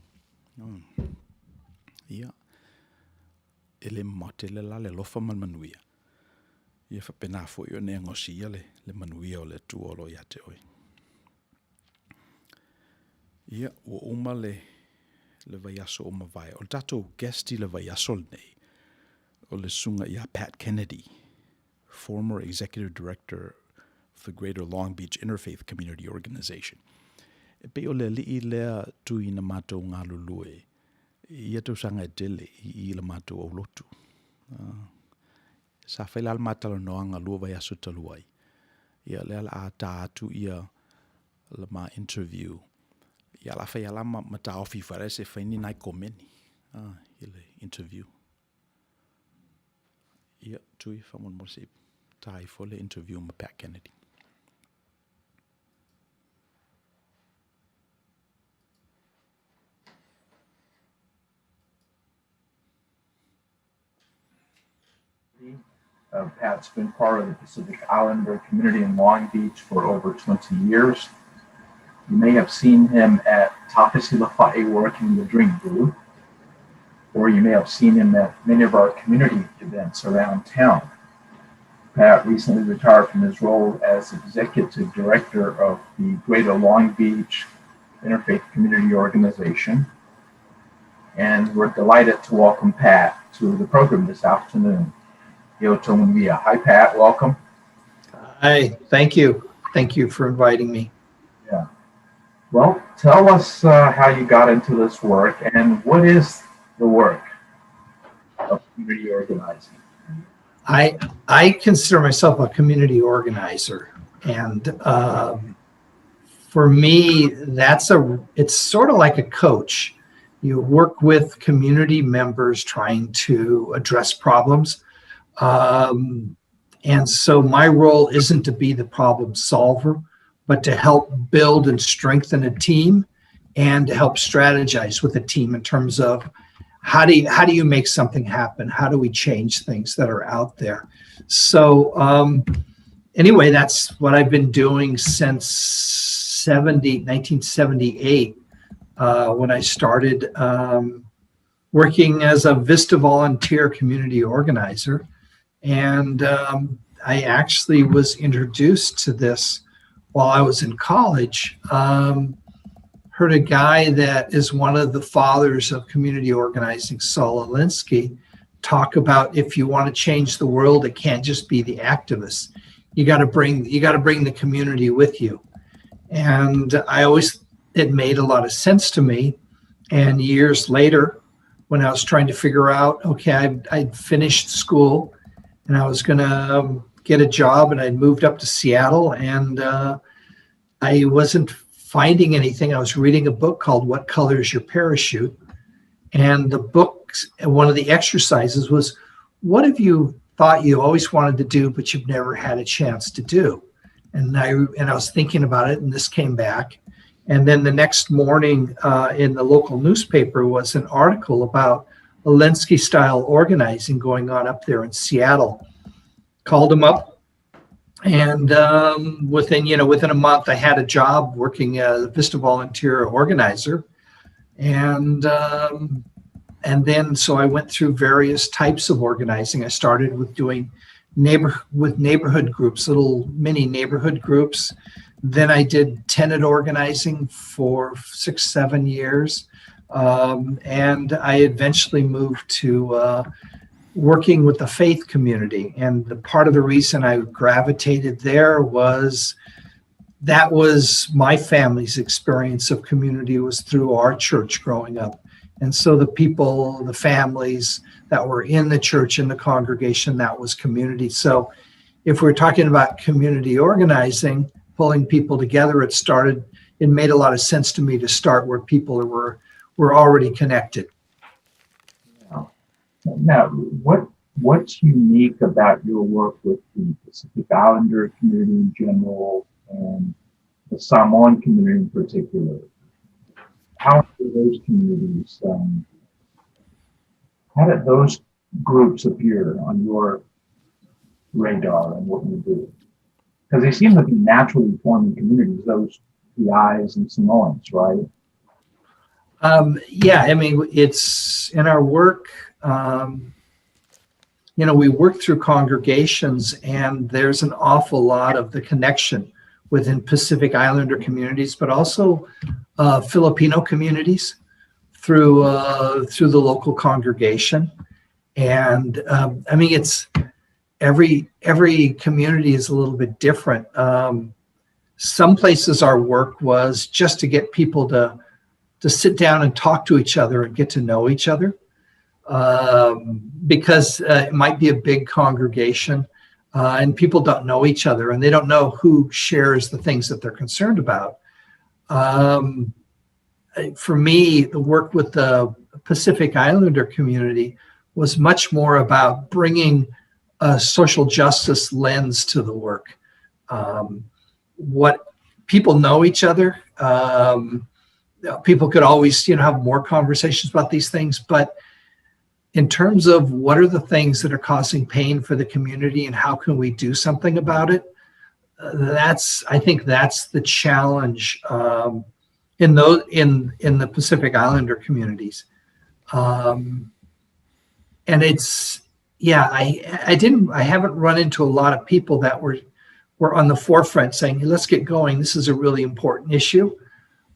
Speaker 1: Ia, e le mamao tele la le alofa ma le manuia. Ia faapena foi ona e gaosia le, le manuia o le Atua o lo o ia te oe. Ia, ua uma le, le vaiaso o mavae. O le tatou guest i le vaiaso lenei, o le susuga ia Pat Kennedy, former Executive Director of the Greater Long Beach Interfaith Community Organization. E pei o le alii lea tui na matou galulue i ia tausaga e tele i i la matou aulotu. Sa fai la le ma talanoaga lua vaiaso talu ai. Ia lea la a ta atu ia la ma interview. Ia la fai ala ma, ma taofi fare se fai ni nai komeni i le interview. Ia, Tui, faamolemole se i tā ifo le interview ma Pat Kennedy.
Speaker 2: Pat's been part of the Pacific Islander community in Long Beach for over 20 years. You may have seen him at Tafesilafa'i working the drink booth, or you may have seen him at many of our community events around town. Pat recently retired from his role as executive director of the Greater Long Beach Interfaith Community Organization. And we're delighted to welcome Pat to the program this afternoon. Hi, Pat. Welcome.
Speaker 3: Hi. Thank you. Thank you for inviting me.
Speaker 2: Yeah. Well, tell us how you got into this work and what is the work of community organizing?
Speaker 3: I consider myself a community organizer, and for me, it's sort of like a coach. You work with community members trying to address problems. And so my role isn't to be the problem solver, but to help build and strengthen a team and to help strategize with a team in terms of how do you make something happen? How do we change things that are out there? So anyway, that's what I've been doing since 1978, when I started working as a Vista volunteer community organizer. And I actually was introduced to this while I was in college. Heard a guy that is one of the fathers of community organizing, Saul Alinsky, talk about if you want to change the world, it can't just be the activists. You got to bring the community with you. And it made a lot of sense to me. And years later, when I was trying to figure out, okay, I'd finished school and I was gonna get a job, and I'd moved up to Seattle, and I wasn't finding anything. I was reading a book called What Color Is Your Parachute? And the book, one of the exercises was, what have you thought you always wanted to do, but you've never had a chance to do? And I was thinking about it, and this came back. And then the next morning in the local newspaper was an article about Alinsky style organizing going on up there in Seattle. Called him up, and within a month, I had a job working as a Vista volunteer organizer. And then, so I went through various types of organizing. I started with doing neighborhood groups, little mini neighborhood groups. Then I did tenant organizing for 6-7 years. And I eventually moved to working with the faith community. And the part of the reason I gravitated there was that was my family's experience of community was through our church growing up. And so the people, the families that were in the church, in the congregation, that was community. So if we're talking about community organizing, pulling people together, it made a lot of sense to me to start where people were already connected.
Speaker 2: Now, what What's unique about your work with the Pacific Islander community in general and the Samoan community in particular? How do those communities, how did those groups appear on your radar and what you do? Because they seem to be naturally forming communities, those PIs and Samoans, right?
Speaker 3: Yeah, I mean, it's in our work, you know, we work through congregations, and there's an awful lot of the connection within Pacific Islander communities, but also Filipino communities through the local congregation. And I mean, it's every community is a little bit different. Some places our work was just to get people to sit down and talk to each other and get to know each other, because it might be a big congregation and people don't know each other and they don't know who shares the things that they're concerned about. For me, the work with the Pacific Islander community was much more about bringing a social justice lens to the work. What people know each other. People could always, you know, have more conversations about these things, but in terms of what are the things that are causing pain for the community and how can we do something about it, I think that's the challenge in the Pacific Islander communities. And it's, yeah, I haven't run into a lot of people that were on the forefront saying, hey, let's get going. This is a really important issue.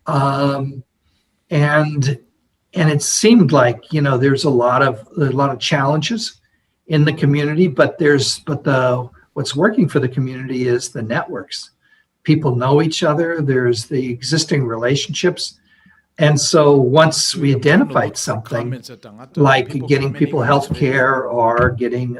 Speaker 3: And it seemed like, you know, there's a lot of challenges in the community, but what's working for the community is the networks. People know each other. There's the existing relationships. And so once we identified something like getting people health care or getting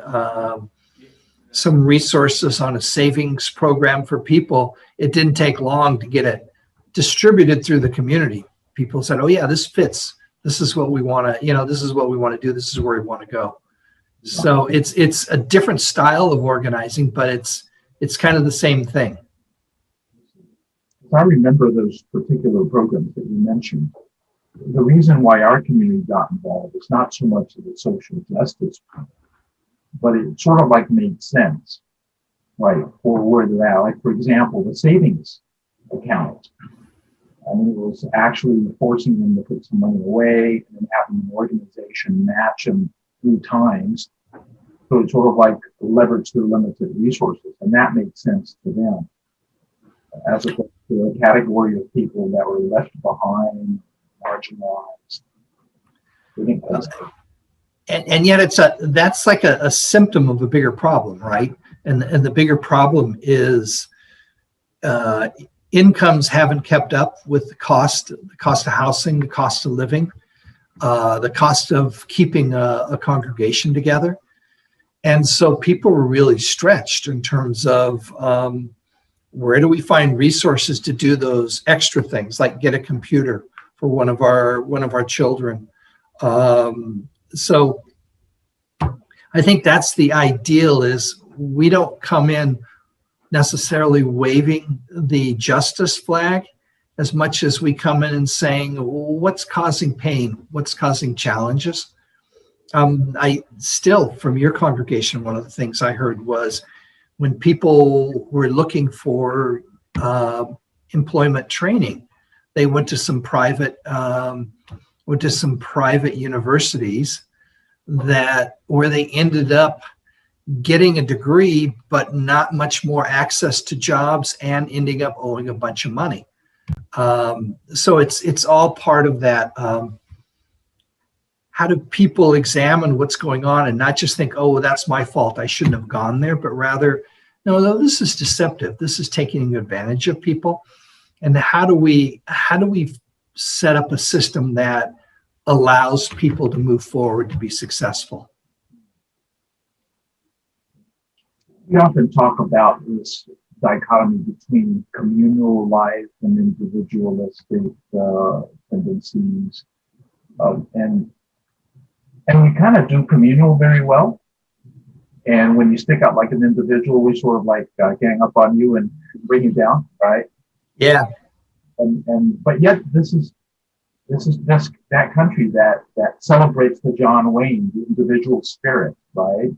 Speaker 3: some resources on a savings program for people, it didn't take long to get it distributed through the community. People said, oh yeah, this fits. This is what we want to, you know, this is what we want to do. This is where we want to go. So it's a different style of organizing, but it's kind of the same thing.
Speaker 2: I remember those particular programs that you mentioned. The reason why our community got involved is not so much the social justice, but it sort of like made sense, right? For where they're at. Like, for example, the savings account. I mean, it was actually forcing them to put some money away and then having an organization match them 3 times. So it sort of like leveraged their limited resources, and that made sense to them, as opposed to a category of people that were left behind, marginalized.
Speaker 3: And yet that's like a symptom of a bigger problem, right? And the bigger problem is incomes haven't kept up with the cost of housing, the cost of living, the cost of keeping a congregation together. And so people were really stretched in terms of where do we find resources to do those extra things, like get a computer for one of our children. So I think that's the ideal, is we don't come in necessarily waving the justice flag as much as we come in and saying, what's causing pain? What's causing challenges? I still, from your congregation, one of the things I heard was when people were looking for employment training, they went to some private universities that where they ended up getting a degree, but not much more access to jobs and ending up owing a bunch of money. So it's all part of that. How do people examine what's going on and not just think, oh, well, that's my fault, I shouldn't have gone there, but rather, no, this is deceptive. This is taking advantage of people. And how do we set up a system that allows people to move forward to be successful?
Speaker 2: We often talk about this dichotomy between communal life and individualistic tendencies. And we kind of do communal very well. And when you stick out like an individual, we sort of like gang up on you and bring you down, right?
Speaker 3: Yeah.
Speaker 2: And but yet this is this that country that celebrates the John Wayne, the individual spirit, right?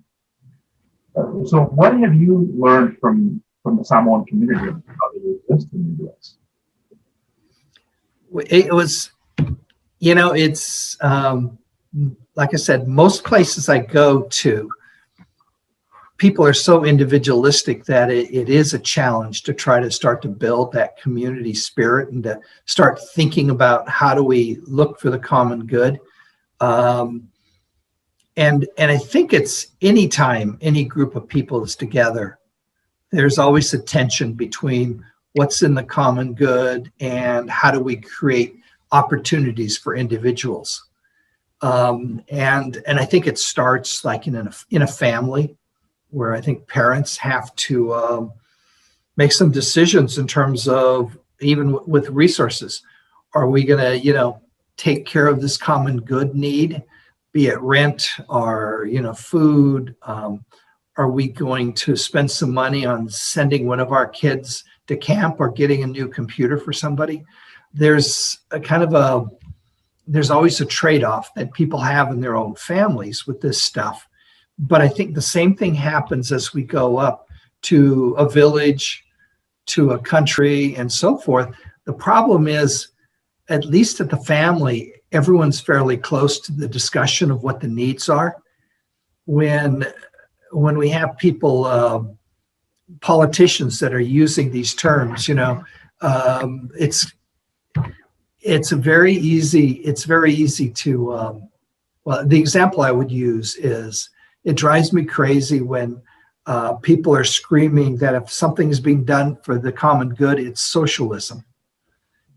Speaker 2: So what have you learned from the Samoan community about how they exist in the U.S.?
Speaker 3: It was, you know, it's like I said, most places I go to, people are so individualistic that it is a challenge to try to start to build that community spirit and to start thinking about how do we look for the common good. And I think it's anytime any group of people is together, there's always a tension between what's in the common good and how do we create opportunities for individuals. And I think it starts like in a family, where I think parents have to make some decisions in terms of even with resources. Are we gonna, you know, take care of this common good need, be it rent or, you know, food? Are we going to spend some money on sending one of our kids to camp or getting a new computer for somebody? There's a kind of there's always a trade-off that people have in their own families with this stuff. But I think the same thing happens as we go up to a village, to a country, and so forth. The problem is, at least at the family, everyone's fairly close to the discussion of what the needs are. When we have people, politicians that are using these terms, you know, it's very easy to, well, the example I would use is, it drives me crazy when people are screaming that if something is being done for the common good, it's socialism.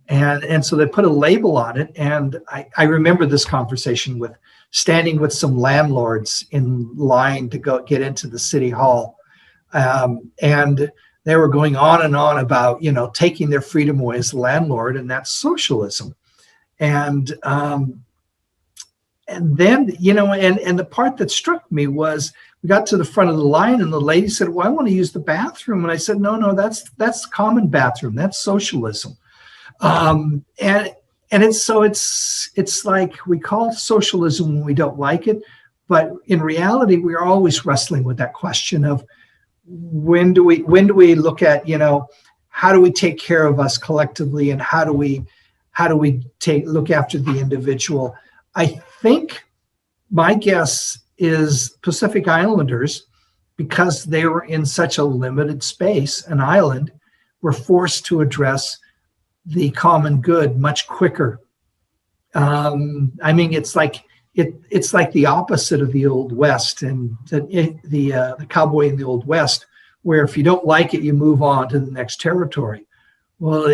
Speaker 3: And so they put a label on it. And I remember this conversation with standing with some landlords in line to go get into the city hall. And they were going on and on about, you know, taking their freedom away as a landlord, and that's socialism. And then, you know, and the part that struck me was we got to the front of the line and the lady said, well, I want to use the bathroom. And I said, no, that's common bathroom. That's socialism. And it's, so it's like we call socialism when we don't like it, but in reality, we are always wrestling with that question of when do we look at, you know, how do we take care of us collectively, and how do we look after the individual? I think my guess is Pacific Islanders, because they were in such a limited space, an island, were forced to address the common good much quicker. I mean, it's like it's like the opposite of the Old West and the cowboy in the Old West, where if you don't like it, you move on to the next territory. Well,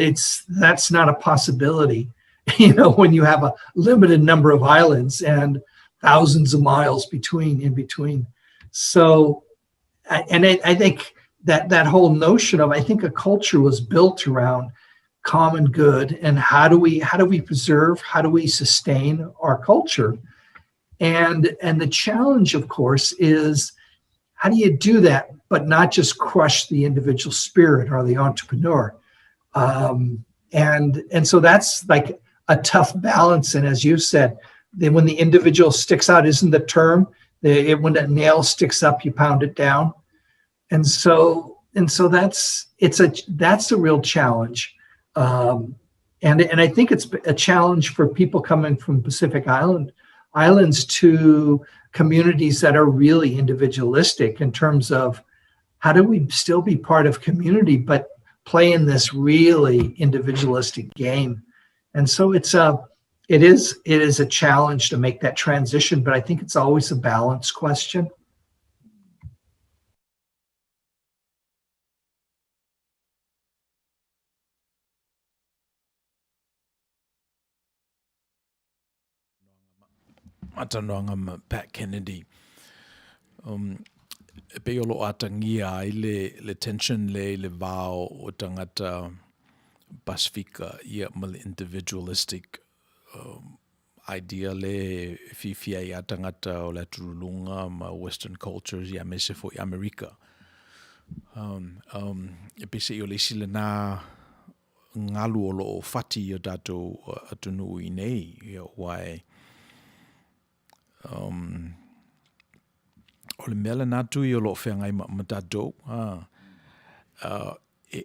Speaker 3: that's not a possibility, you know, when you have a limited number of islands and thousands of miles in between. So, and I think that whole notion of, I think a culture was built around common good and how do we preserve, how do we sustain our culture? And the challenge, of course, is how do you do that, but not just crush the individual spirit or the entrepreneur? And so that's like a tough balance. And as you said, then when the individual sticks out, isn't the term, when that nail sticks up, you pound it down. And so that's a real challenge. And I think it's a challenge for people coming from Pacific Islands to communities that are really individualistic in terms of how do we still be part of community, but play in this really individualistic game. And so it is a challenge to make that transition, but I think it's always a balance question.
Speaker 1: Matanoanga ma Pat Kennedy. E pei o lo atagia ai le tension le i le vao o tangata Pasifika ia ma le individualistic idea lea e fiafia ai a tagata o le atululuga ma western cultures ia aemaise foi Amerika. Um, um, e peiseai o le isi lena galu o lo o fati i o tatou atunuu i nei, ia, aua e, um, o le mea lena tui o lo o feagai ma, ma tatou, ha, uh, e,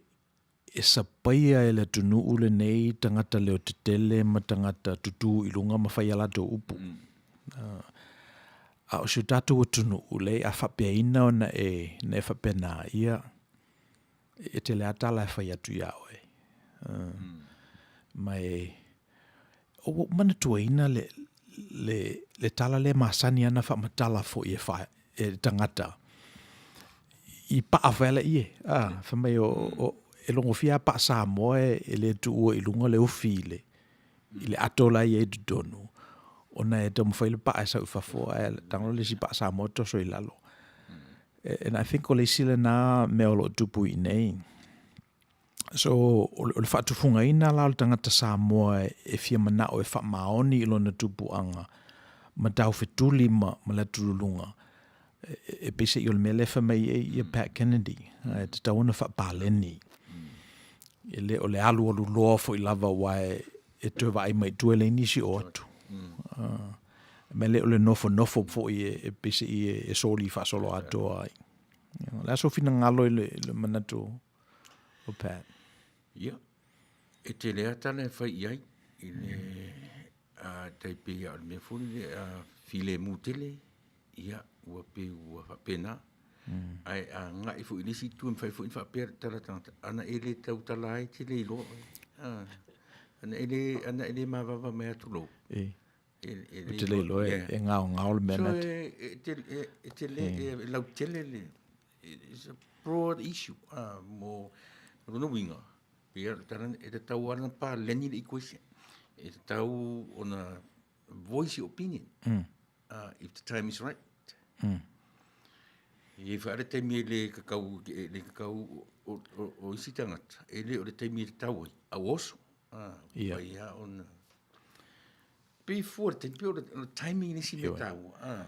Speaker 1: e sapaia e le atunuu lenei tagata leotetele ma tagata tutū i luga ma fai a latou upu. Mm. Uh, a o si o tatou atunuu, leai, a faapeaina ona e, na e faapena, ia, e tele a tala e fai atu iā oe. Uh, mm. Ma e, o ua ou manatuaina le, le, le tala lea masani ana faamatala foi e, fa, e tagata i paa fai ala ie. Ah, fai mai o, o, e logofia a paa Samoa e, e le tuua i luga le ufi i le, i le ato la i ai totonu, ona e taumafai le paa e sau i fafo, ae tago le isi paa Samoa toso i lalo. And I think o le isi lena mea o lo o tupu i inei. So, o le, o le faatufugaina la o le tagata Samoa e fia manao e faamaoni i lona tupuaga ma taufetuli ma, ma le atululuga, e, e peiseai o le mea lea e fai mai ai ia Pat Kennedy, e tatau ona faapaleni. E le o le alualu loa foi lava aua e, e toe vaai mai i tua e leai nisi o atu. Uh, ma e le o le nofonofo foi e, e peiseai e, e soli faasoloatoa ai. O le a sou finagalo i le, le manatu o Pat?
Speaker 4: Ia, e tele lava tala e fai i ai i le a tai pei lava o le mea foi lele a filemu tele, ia ua pei ua faapena. Ae a agai foi i le isi itu e mafai foi ona faapea le tala a le tagata, ana e le tautala ai e te le iloa oe. Ana e le, ana e le mavava mai atu lou.
Speaker 1: E. Ou te le iloa e gaogao le mea
Speaker 4: na. So e e e tele e lautele le it's a broad issue mo lona uiga pei lava o le tala e tatau lava ona paleni le equation. E tatau ona voice your opinion if the time is right. E i ai foi lava le taimi e le kakau e le kakau o isi tagata e le o le taimi e tatau ai a ua oso. Ua mafai lava ona Pei fua le taimi, pei o le timing le isi mea taua. Ah.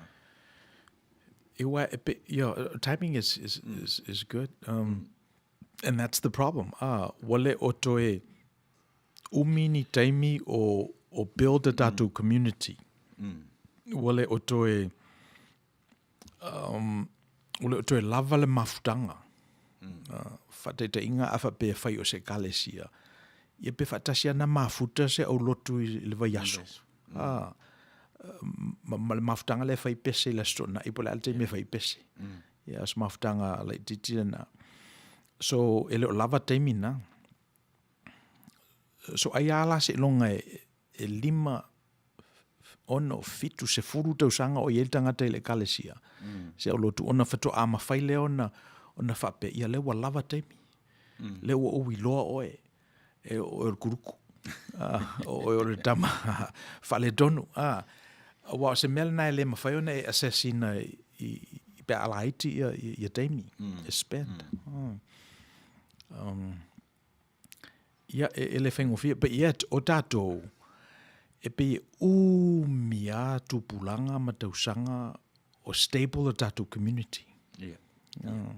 Speaker 1: Aua, e pe, yeah, timing is, is, mm. is, is good. Um, mm. And that's the problem. Ah, ua le o toe umi ni taimi o, o build a tātou mm. community. Mm. Ua le o toe, um, ua le o toe lava le mafutaga. Mm. Uh, faataitaiga a faapea e fai o se ekalesia, ia pe faatasi ana mafuta se aulotu i le vaiaso. Mm. Ah, ma, ma le mafutaga lea e fai pese i le Aso Toonai po o le a le taimi e fai pese. Mm. Ia, o se mafutaga laitiiti lena. So, e le o lava taimi na. So, ai a la seiloga e, e lima ono, fitu, sefulu tausaga o i ai le tagata i le ekalesia, mm. se aulotu, ona faatoa mafai lea ona, ona faapea, ia lea ua lava taimi. Mm. Lea ua ou iloa oe, e oe o le kuluku. Uh, oe o le tama faaletonu. Ah, aua o se mea lena e le mafai ona e assess ina i, i, i pe a laiti ia, ia, ia taimi mm. e spend. Mm. Mm. Um, Ia, e, e le faigofie, but yet, o tatou, e pei e umi a tupulaga ma tausaga o stable o tatou community.
Speaker 4: Yeah.
Speaker 1: Uh,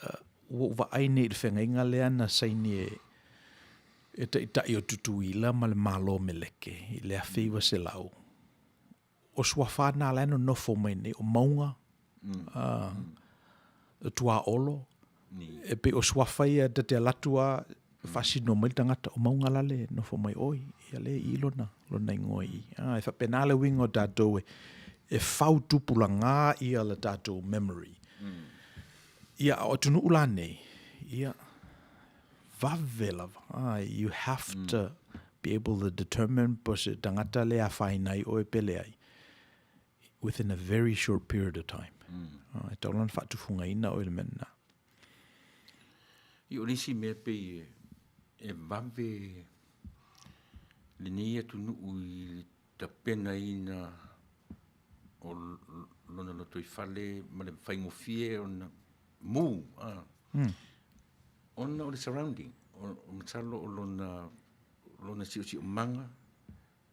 Speaker 1: uh, ua ou vaai nei i le feagaiga lea na saini e, e Taitai o Tutuila ma le Malo o Meleke i le 1900. O suafa na la e nonofo mai nei, o Mauga, mm. uh, mm. Tuaolo, mm. e pei o suafa ia ta te alu atu a faasino mai le tagata, o Mauga la le nofo mai oi, ia le i lona, lona ingoa i. Ah, e faapena le uiga o tatou e, e fau tupulaga ia le tatou memory. Mm. Ia, o atunuu la nei, ia, vave lava. Ah, you have mm. to be able to determine po se tagata le afaina ai oe pe leai within a very short period of time. Mm. Ah, e tatau la ona faatufugaina oe i le mea lena.
Speaker 4: I o le isi mea pei e, e vave lenei atunuu i le tapenaina o lona lotoifale ma le faigofie ona mū. Ah. Mm. Ona o le surrounding, o, o masalo o lona, lona siosiomaga,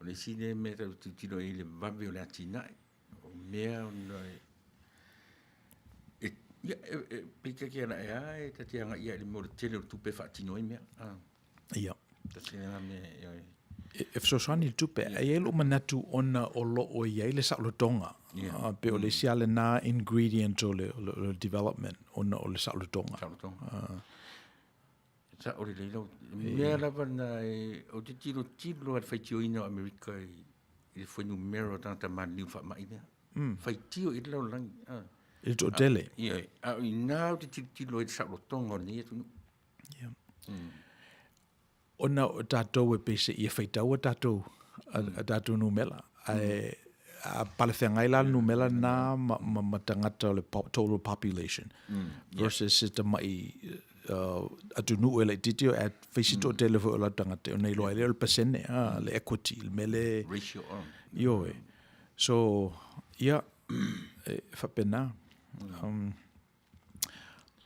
Speaker 4: O le isi lea mea tatou te tilotilo i ai i le vave o le atinae, o mea ona e, ia, e, pei ta te ala ea e ta te agai i le mea o le tele o le tupe e faatino ai mea. Ah.
Speaker 1: Ia.
Speaker 4: Tasi lena mea e
Speaker 1: E fesoasoani i le tupe. E i ai lou manatu ona o lo o i ai le saolotoga.
Speaker 4: Yeah.
Speaker 1: Pe o le isi lava lena ingredient o le, o le, o le development ona o le saolotoga.
Speaker 4: Saolotoga. Sao lelei lau mea lava na e, ou te tilotilo lava i le faitioina o Amerika i, i le fuainumera o tagata maliliu i le faamai lea. Faitio i le lalolagi. Ah.
Speaker 1: I le toatele.
Speaker 4: Ia, a o ina ou te tilotilo ai i le saolotoga o lenei atunuu.
Speaker 1: Yeah. Ona o tatou e pei seia faitau a tatou, a tatou numera. Ae a palefeagai la le numera lena ma, ma, ma tagata o le total population versus se tamai atunuu e laitiiti ae fai si toatele foi o latou tagata ona iloa ai lea o le pasene, le equity, le mea lea.
Speaker 4: Ratio.
Speaker 1: Ioe. So, ia, e faapena.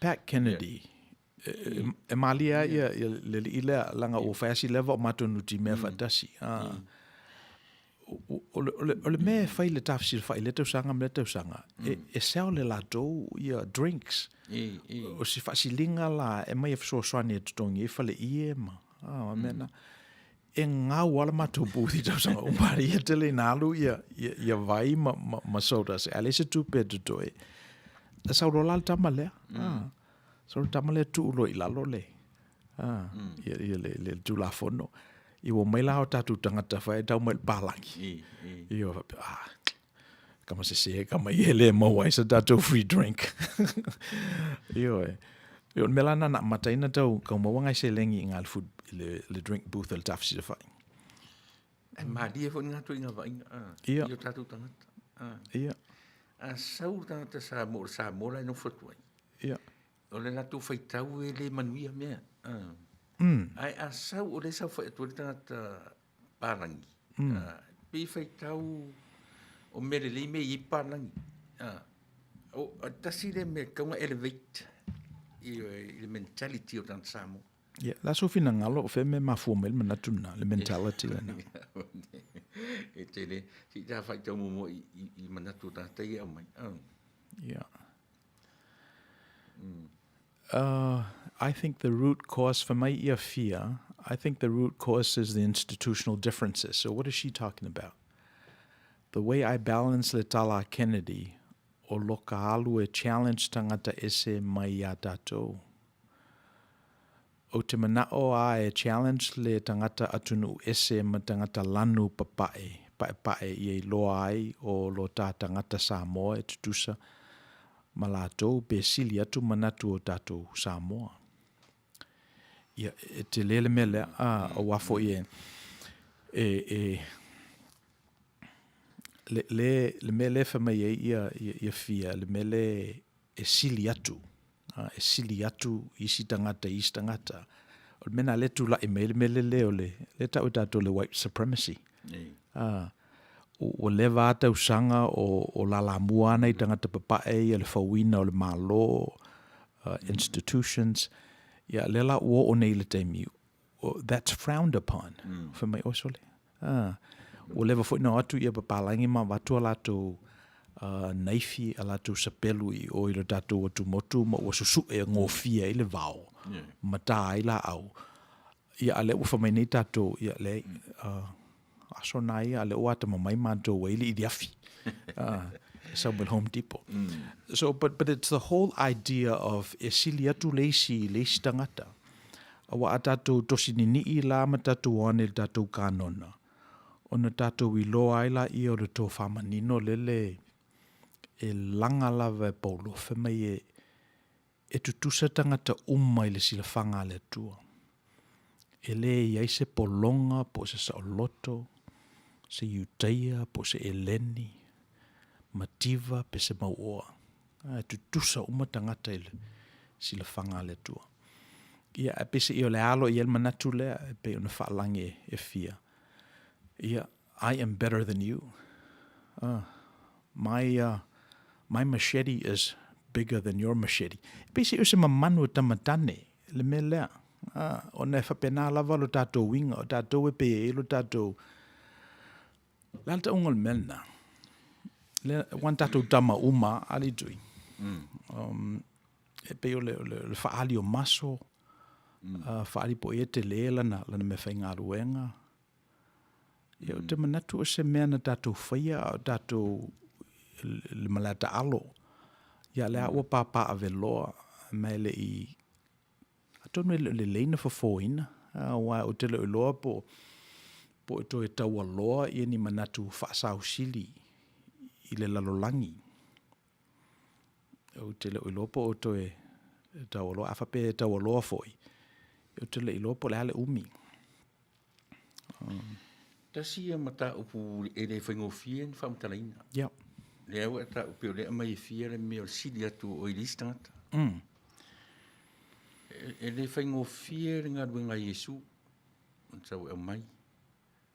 Speaker 1: Pat Kennedy, e malie lava ia le alii lea, leaga ua fai lava si leva o matou nutimea faatasi. O le mea e fai i le tafesilafai i lea tausaga ma lea tausaga, e sell e latou ia drinks. O se faasiliga la e aumai e fesoasoani e totogi ai faleie ma mea na. E gau lava le matou booth i tausaga uma, ia tele ina alu ia, ia, ia vai ma, ma, ma sodas, a leai se tupe e totoe. E sau loa la le tama lea. Ah. Sau le tama lea tuu loa i lalo le, ah, ia, ia le, le, Tulafono. Ia ua omai la o tatou tagata fai e tau mai le palagi. Ia faapea, ah, kama sese, kama ia e le maua ai sa tatou free drink. Ioe. Ioe, o le mea la lena na amata ai ona tau kau maua ngai seleni i le food, i le, le drink booth a le tafesilafai.
Speaker 4: E malie foi lena ituaiga vaaiga, a,
Speaker 1: Ia.
Speaker 4: i o tatou tagata. A,
Speaker 1: Ia.
Speaker 4: a sau le tagata Samoa, o le Samoa la e nofo atu ai.
Speaker 1: Ia.
Speaker 4: O le latou faitau e le manuia mea. A. Ae a sau o lea e saofai atu ai le tagata palagi, pei e faitau o mea lelei mea e i ai palagi. O tasi lea mea e tatau ona elevate i le mentality o tagata Samoa.
Speaker 1: Ia, o le a sou finagalo, o fea mea e mafua mai le manatu lena, le mentality lena?
Speaker 4: E tele, se i ta faitau muamua i manatu o tagata ia e aumai.
Speaker 1: Ia. I think the root cause, fai mai ia Fia, I think the root cause is the institutional differences. So what is she talking about? The way I balance le tala a Kennedy, o loka alu e challenge tagata ese mai iā tatou. Ou te mana'o a e challenge le tagata atunuu ese ma tagata lanu papae, paepae ia iloa ai o lo ta tagata Samoa e tutusa ma latou pe sili atu manatu o tatou Samoa. Ia, e tele le mea lea, a, aua foi e, e, e, le, le, le mea lea e fai mai ai ia, ia, ia Fia, le mea lea e sili atu, e sili atu isi tagata i isi tagata. O le mea lena lea e tulai mai ai le mea lele o le, lea e tau e tatou o le white supremacy. Ua leva lava tausaga o lalamua lava nai tagata papae ia le fauina o le Malo, institutions, ia lea la ua oo nei i le taimi, that's frowned upon. Fai mai, oi sole, ua leva foi na o atu ia papalagi ma avatu a latou naifi, a latou sapelu i o i lo tatou atumotu ma ua susue gofie ai le vao, ma ta ai laau. Ia, a lea ua fai mai nei tatou, ia, leai, aso na ia, a lea ua atamamai matou ai le iliafi. E sau mai le Home Depot. So, but it's the whole idea of e sili atu le isi i le isi tagata. Aua a tatou tosi ninii la ma tatou o ane i le tatou kanona, ona tatou iloa ai laia o le tofa manino lele e laga lava e Paulo, fai mai e, e tutusa tagata uma i le silafaga a le Atua. E le i ai se pologa po o se saoloto, se Iutaia po o se Eleni, mativa pe se mauoa. E tutusa uma tagata i le silafaga a le Atua. Ia, ae peiseai o le alo i ai le manatu lea, e pei ona faalagi e fia. Ia, I am better than you. My, my machete is bigger than your machete. E peiseai o se mamanu e tamatane le mea lea. Ona e faapena lava lo tatou uiga, o tatou e pei e i ai lo tatou. Le a le tauga o le mea lena? Lea, ua tatou tama uma a le tui. Um, e pei o le, o le, o le faali o maso, faali po ia tele lana, lana mea faigaluega. Ia, ou te manatu o se mea na tatou faia a o tatou le malae taalo. Ia lea ua papaaveloa ma e le i atonu e le o lelei na fofoina, aua ou te le o iloa po po e toe taualoa ia ni manatu faasausili i le lalolagi. Ou te le o iloa po o toe taualoa. A faapea e taualoa foi, ou te le iloa po o le a le umi.
Speaker 4: Tasi ia mataupu e le faigofie ona faamatalaina.
Speaker 1: Ia.
Speaker 4: Lea ua e taua pei o lea e aumai e fia le mea o le sili atu o oe i le isi tagata. E le faigofie le galuega a Iesu na sau e aumai.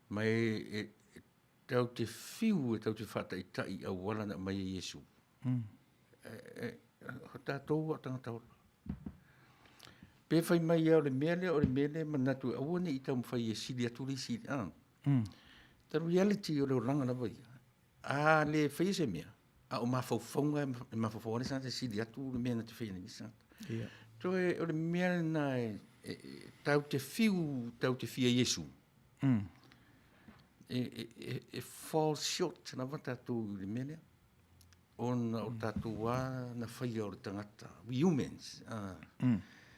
Speaker 4: Ma e tatou te fiu e tatou te faataitai i auala na aumai e Iesu. O tatou o tagata ola. Pe fai mai lava o le mea lea o le mea lea e manatu e aua ne i taumafai e sili atu le isi. The reality o le olaga lava ia, a le faia se mea, a o mafaufauga e mafaufau lava le tagata e sili atu le mea na te faia nei le isi tagata. Toe o le mea lena e tatou te fiu tatou te fia Iesu, e fall short lava tatou i le mea lea. Ona o tatou lava na faia o le tagata, we humans,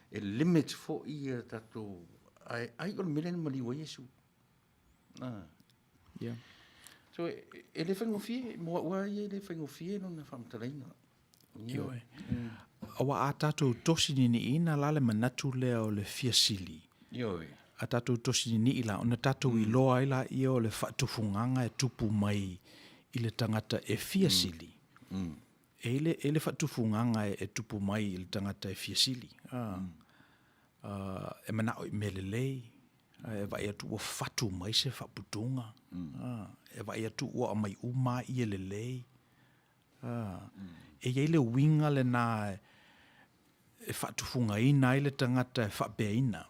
Speaker 4: e limit foi ia tatou, ae ai o le mea lea na maliu ai Iesu.
Speaker 1: Yeah.
Speaker 4: So, e le faigofie, mo au lava ia e le faigofie lona faamatalaina.
Speaker 1: Ioe. Aua a tatou tosi niniina la le manatu lea o le fia sili.
Speaker 4: Ioe.
Speaker 1: A tatou tosi ninii la, ona tatou iloa ai laia o le faatufugaga e tupu mai i le tagata e fia sili. E i ai le faatufugaga e tupu mai i le tagata e fia sili. E manao i mea lelei, e vaai atu ua fatu mai se faaputuga, e vaai atu ua aumai uma lava ie lelei. E i ai le uiga lena e faatufugaina ai le tagata e faapeaina.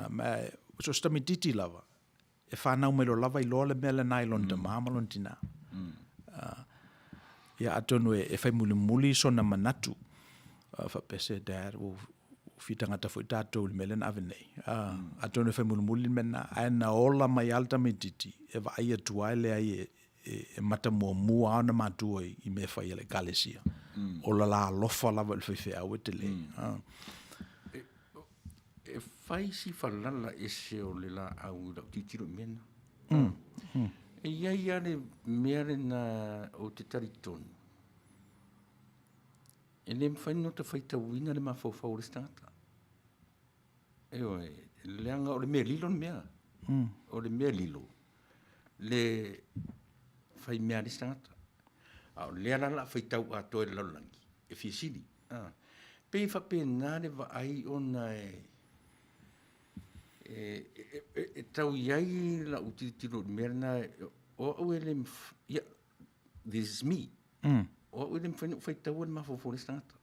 Speaker 1: Ma so o se tamaitiiti lava, e fanau mai loa lava iloa le mea lena i lona tama ma lona tina. Ia atonu e fai mulimuli sona manatu, faapea se dad, ua fia tagata foi tatou i le mea lea na ave nei. Atonu e fai mulimuli le mea lena, ae na ola mai lava le tamaitiiti e vaai atu lava e leai e mata muamua lava ona matua i mea e fai a le Ekalesia. O le la alofa lava i le faifeau e tele.
Speaker 4: E fai si falala ese o le laau i lau tilotilo i mea na. E i ai lava le mea lena ou te talitonu, e le mafai ona ota faitauina le mafaufau o le isi tagata. Ioe, leaga o le mea lilo le mea. O le mea lilo le fai mea a le isi tagata. A o lea la o le a faitau atoa e le lalolagi e fia sili. E pei e faapena le vaai ona e tau i ai lau tilotilo i le mea lena, o au e le mafai, ia, this is me. O au e le mafai ona ou faitaua le mafaufau o le isi tagata.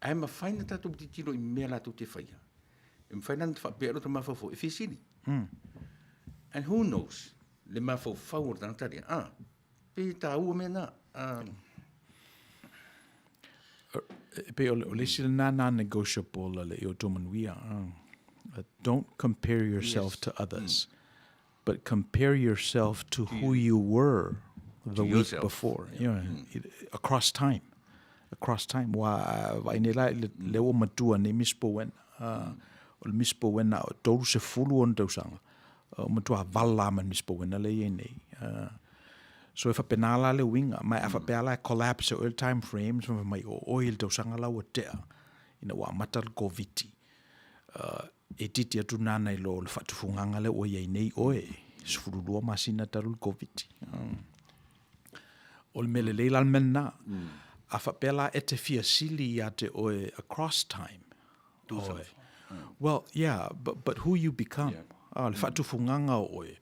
Speaker 4: Ae mafai ona tatou tilotilo i mea latou te faia. E mafai la ona faapea lota mafaufau e fia sili. And who knows le mafaufau o le tagata lea. Ah, pei e taua mea na. Ah.
Speaker 1: E pei o le isi lena non-negotiable a le i o tō manuia. Don't compare yourself to others. But compare yourself to who you were the week before. You know, across time. Across time. Ua vaai nei la i le ua matua nei Miss Bowen. O le Miss Bowen o 30 ona tausaga. O matua vala ma Miss Bowen le i ai nei. So e faapena la le uiga. Ma a faapea la e collapse e oe le time frame, fai mai o oe i le tausaga la ua tea ina ua amata le Koviti. E itiiti atu nana i lo le faatufugaga lea ua i ai nei oe, 12 masina talu le Koviti. O le mea lelei la le mea lena. A faapea la e te fia sili ia te oe across time, oe. Well, yeah, but who you become. Le faatufugaga o oe,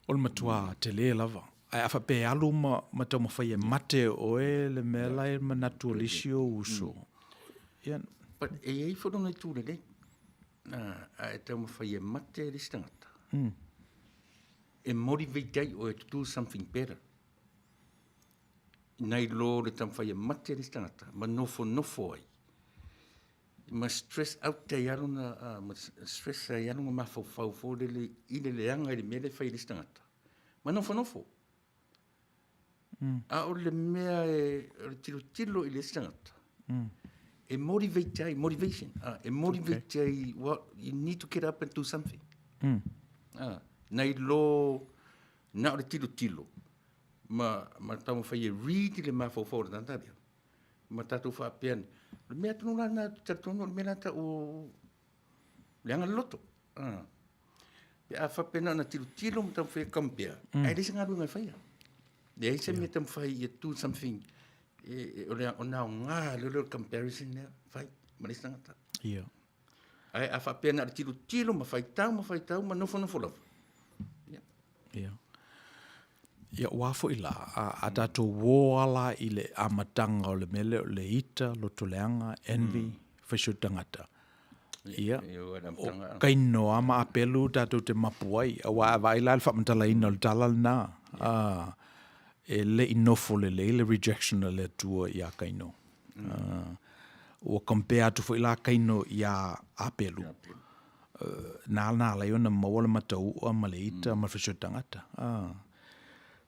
Speaker 1: o le matua tele lava. Ae a faapea e alu ma taumafai e mate oe le mea la e manatu o le isi ou uso.
Speaker 4: Ia. But e i ai foi lona itu lelei. Ae taumafai e mate le isi tagata. E motivate ai oe to do something better. Nai lo le taumafai e mate le isi tagata ma nofonofo ai ma stress out ai lava lona, ma stress ai lava lona mafaufau foi lele i le leaga i le mea lea e fai e le isi tagata ma nofonofo. A o le mea e, o le tilotilo i le isi tagata, e motivate ai, motivation, e motivate ai, well, you need to get up and do something. Nai lo na o le tilotilo ma, ma taumafai e read le mafaufau o le tagata lea, ma tatou faapea ane, o le mea tonu la lena, ou te talitonu o le mea lena e tau o leaga le loto. Pe a faapea na ona tilotilo ma taumafai e compare, ae leai se galuega e faia. Leai se mea e taumafai ia do something, o le aoga lea o le comparison lea fai ma le isi tagata. Ae a faapea na o le tilotilo ma faitau ma faitau ma nofonofo lava. Ia.
Speaker 1: Ia. Ia, ua foi la, a, a tatou uō ala i le amataga o le mea lea o le ita, lotoleaga, envy, mm. faisio tagata. Ia, o kaino a ma apelu tatou te mapu ai, auā a vaai la i le faamatalaina o le tala lena, a, e le i nofo lelei le rejection a le Atua iā Kaino. Mm. Ua compare atu foi la Kaino iā Apelu. Na na ala ai ona maua le matau'a ma le ita ma le faisio tagata.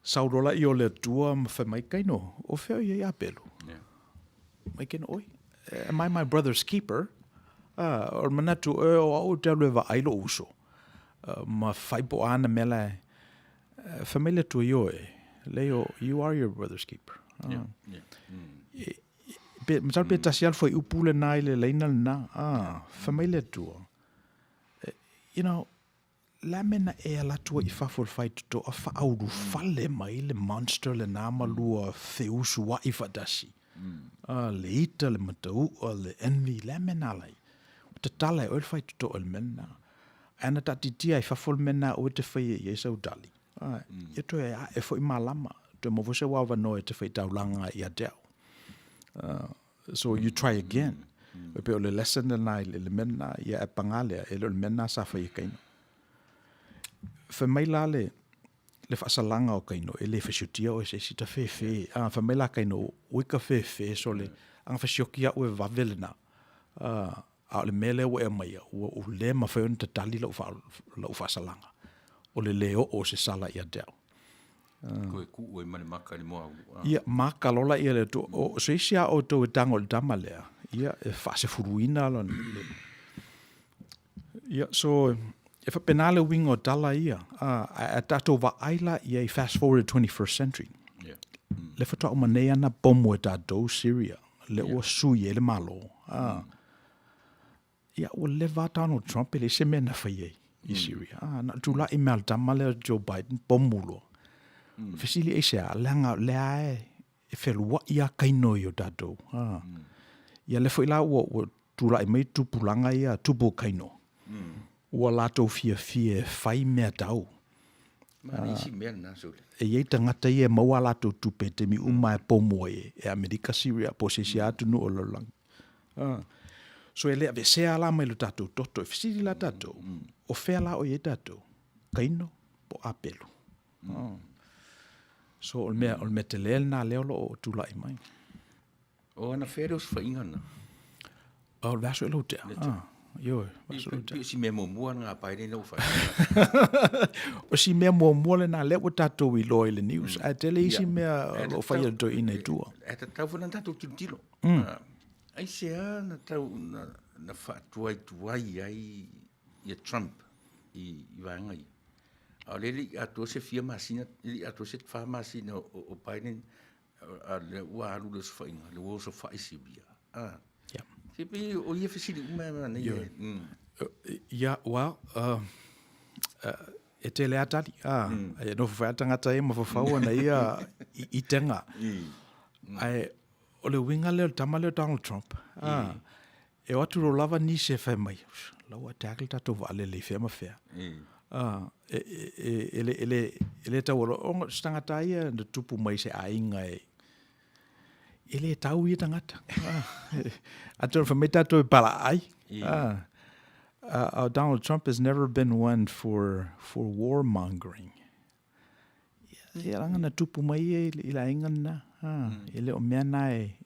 Speaker 1: Sau loa la i o le Atua ma fai mai, Kaino, o fea o i ai Apelu? Mai kena oi, am I my brother's keeper? O le manatu, e o au ou te alu e vaai lou uso. Ma fai po o a ana mea la e, fai mai le Atua, ioe, leai, you are your brother's keeper. Yeah, yeah. Mm. Pe, masalo pe tasi lava le fuaiupu lena i le laina lena. Ah, fai mai le Atua, you know, le a mea na e ala atu ai i fafo i le faitotoa faaulufale mai le monster lena ma lua feusuai faatasi. Ah, le ita, le mataua, le envy, le a mea na ala ai. Ua tatala e oe le faitotoa i le mea lena. Ae ana taatitia i fafo le mea lena aua e te faia i ai sau tali. Ā, ia toe ae foi malama, toe maua foi se avanoa e te faitaulaga ai ia te au. So you try again. E pei o le lesson lena i le mea lena, ia e pagā lea, e le o le mea lena sa fai e Kaino. Fai mai la le, le faasalaga o Kaino, e le fasiotia oe e se isi, ta fefe. Ā, fai mai la Kaino, ui ka fefe sole, aga fasioki au e vave lena. Ā, A o le mea lea ua e aumaia, ua ua le mafai ona tatali lau faa, lau faasalaga, o le lē oo o se sala ia te au.
Speaker 4: Toe kuu ai ma le maka i le moa ulu.
Speaker 1: Ah. Ia, maka loa laia le Atua. O se isi a outou e tago i le tama lea, ia, e faasefuluina lona. Ia, so, e faapena le uiga o tala ia. A, a tatou vaai la i ai, fast forward to 21st century. Yeah. Mm. Le faatoa uma nei ana pomo e tatou Syria. Lea ua sui ai le Malo. A, ia, ua leva lava Donald Trump e leai se mea na fai ai i Syria. A, na o le tulai mai lava o le tama lea o Joe Biden, pomu loa. Fesili aisea, leaga o lea lava e feluai lava kaino i o tatou. A, ia lea foi la ua, ua tulai mai tupulaga ia, tupu o kaino. Ua latou fiafia e fai mea tau.
Speaker 4: Ma isi mea lena sole.
Speaker 1: E i ai tagata ia e maua a latou tupe i taimi uma e pomu ai e Amerika, Syria po o se isi lava atunuu o le lalolagi. So e le aveesea la mai lo tatou toto. E fesili la tatou, o fea la o i ai tatou? Kaino po o Apelu? So o le mea, o le mea tele lena lea o lo o tulai mai.
Speaker 4: O ana fea le osofaiga lena?
Speaker 1: O le vaiaso i lou tea. Ah, ioe, vaiaso i lou tea.
Speaker 4: Pei o si mea muamua lena a Biden lea ua fai.
Speaker 1: O si mea muamua lena lea ua tatou iloa i le news, ae tele isi mea o lo o faia e le toeaina i tua.
Speaker 4: Ae tatau foi ona tatou tilotilo. Aisea na tau na faatuaituai ai ia Trump i vaega ia? A o lea e le i atoa se fia masina, e le i atoa se 4 masina o Biden A lea ua alu le osofaiga, lea ua osofai Siria. Ah.
Speaker 1: Yeah.
Speaker 4: Se pei o ia fesili uma e manaia.
Speaker 1: Yeah. Yeah, well, e tele a tali. Ah, e nofo foi a tagata ia ma fafau ana ia i, i tenga. Ae, o le uiga lea o le tama lea o Donald Trump. Ah, e o atu loa lava nisi e fai mai, la ua attack le tatou vaalele i fea ma fea. Ah, e, e, e, le, e, le, e le tau aloa, ona o se tagata ia na tupu mai i se aiga e, e le tau ia tagata. Ah, atonu fai mai tatou e palaai. Ah, Donald Trump has never been one for, for warmongering. Ia laga na tupu mai ia i le aiga lena. E le o mea na e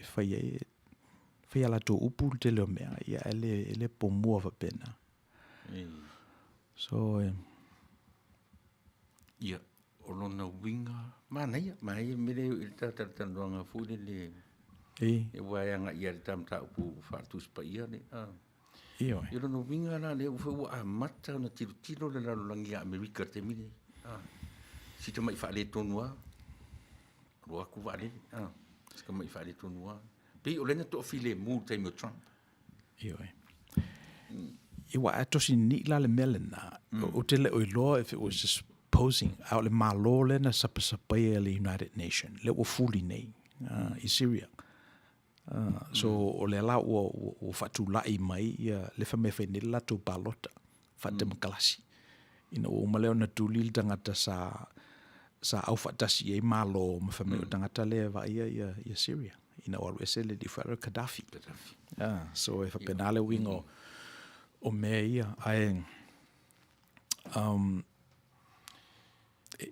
Speaker 1: fai ai, e fai a latou upu le tele o mea, ia e le, e le pomua faapena. So, e...
Speaker 4: Ia, o lona uiga, manaia, manaia le mea lea i le talatalanoaga foi lele. E ua e agai i le ta mataupu faale-Tusi Paia lea.
Speaker 1: Ioe.
Speaker 4: I lona uiga la lea foi ua amata ona tilotilo le lalolagi ia Amerika i le taimi lenei. Si tamai faaletonu lava, alu atu vaalele, si tamai faaletonu lava. Pei o lea na toafilemu i le taimi o Trump.
Speaker 1: Ioe. Ia aua a tosi ni'i la le mea lena, ou te le o iloa if it was just posing, a o le Malo lea na sapasapaia e le United Nation, lea ua fuli nei i Syria. So o lea la ua, ua faatulai mai ia le fai mai e fai nei le latou palota faatemokarasi. Ina ua uma lea ona tuli le tagata sa sa aufaatasi i ai Malo ma fai mai o le tagata lea e vaaia ia, ia Syria ina ua alu ese le alii foi Gaddafi.
Speaker 4: Gaddafi.
Speaker 1: So e faapena le uiga o, o mea ia. Ae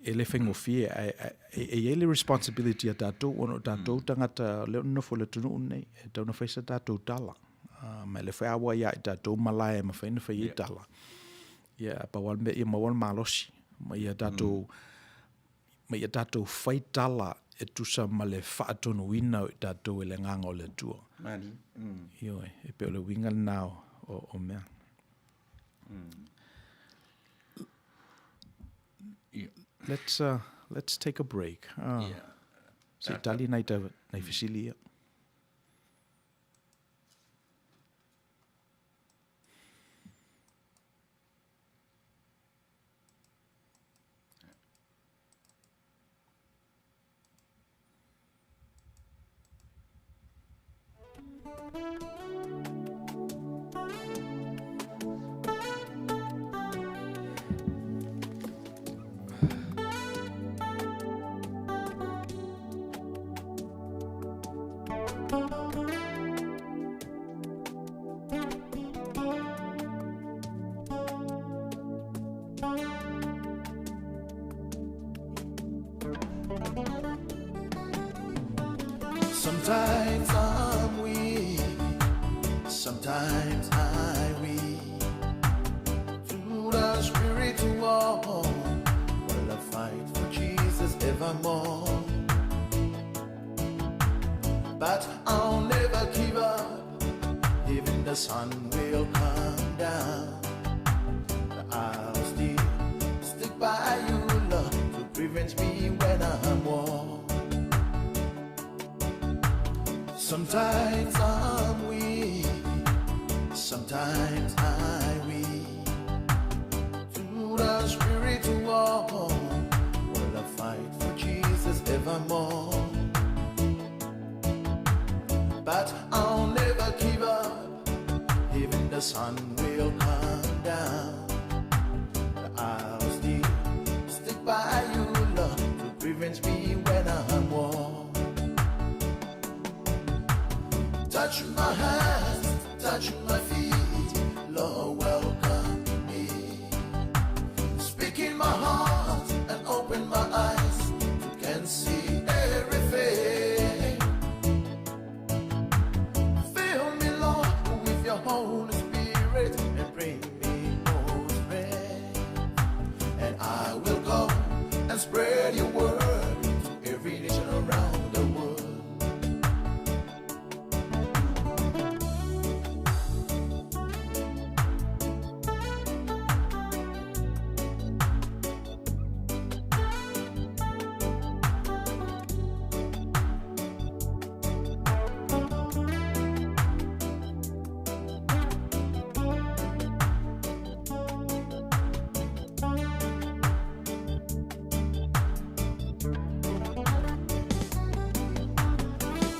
Speaker 1: e le faigofie, ae e i ai le responsibility a tatou, ona o tatou tagata lea o nonofo i le atunuu lenei, e tatau ona fai sa tatou tala. Ma e le foi a ua ia i tatou malae e mafai ona fai ai tala. Ia, a pau lava le mea ia maua le malosi, ma ia tatou, ma ia tatou fai tala e tusa ma le faatonuina o i tatou e le Agaga o le Atua.
Speaker 4: Malie.
Speaker 1: Ioe, e pei o le uiga lena o mea. Let's, let's take a break.
Speaker 4: Yeah.
Speaker 1: Se i tali nai, ta, nai fesili ia.
Speaker 5: Sometimes I'm weak, sometimes I weep. Through the spiritual, while I fight for Jesus evermore. But I'll never give up, even the sun will come down. I'll still stick by you, Lord, to prevent me when I'm worn. Sometimes I'm weak, sometimes I weep. Through the spiritual, will I fight for Jesus evermore. But I'll never give up, even the sun will come down. I'll still stick by you, Lord, to prevent me when I'm worn. Touch my hands, touch my feet, Lord, welcome me. Speak in my heart and open my eyes to can see everything. Fill me, Lord, with your Holy Spirit and bring me more strength. And I will go and spread your word to every nation around the world.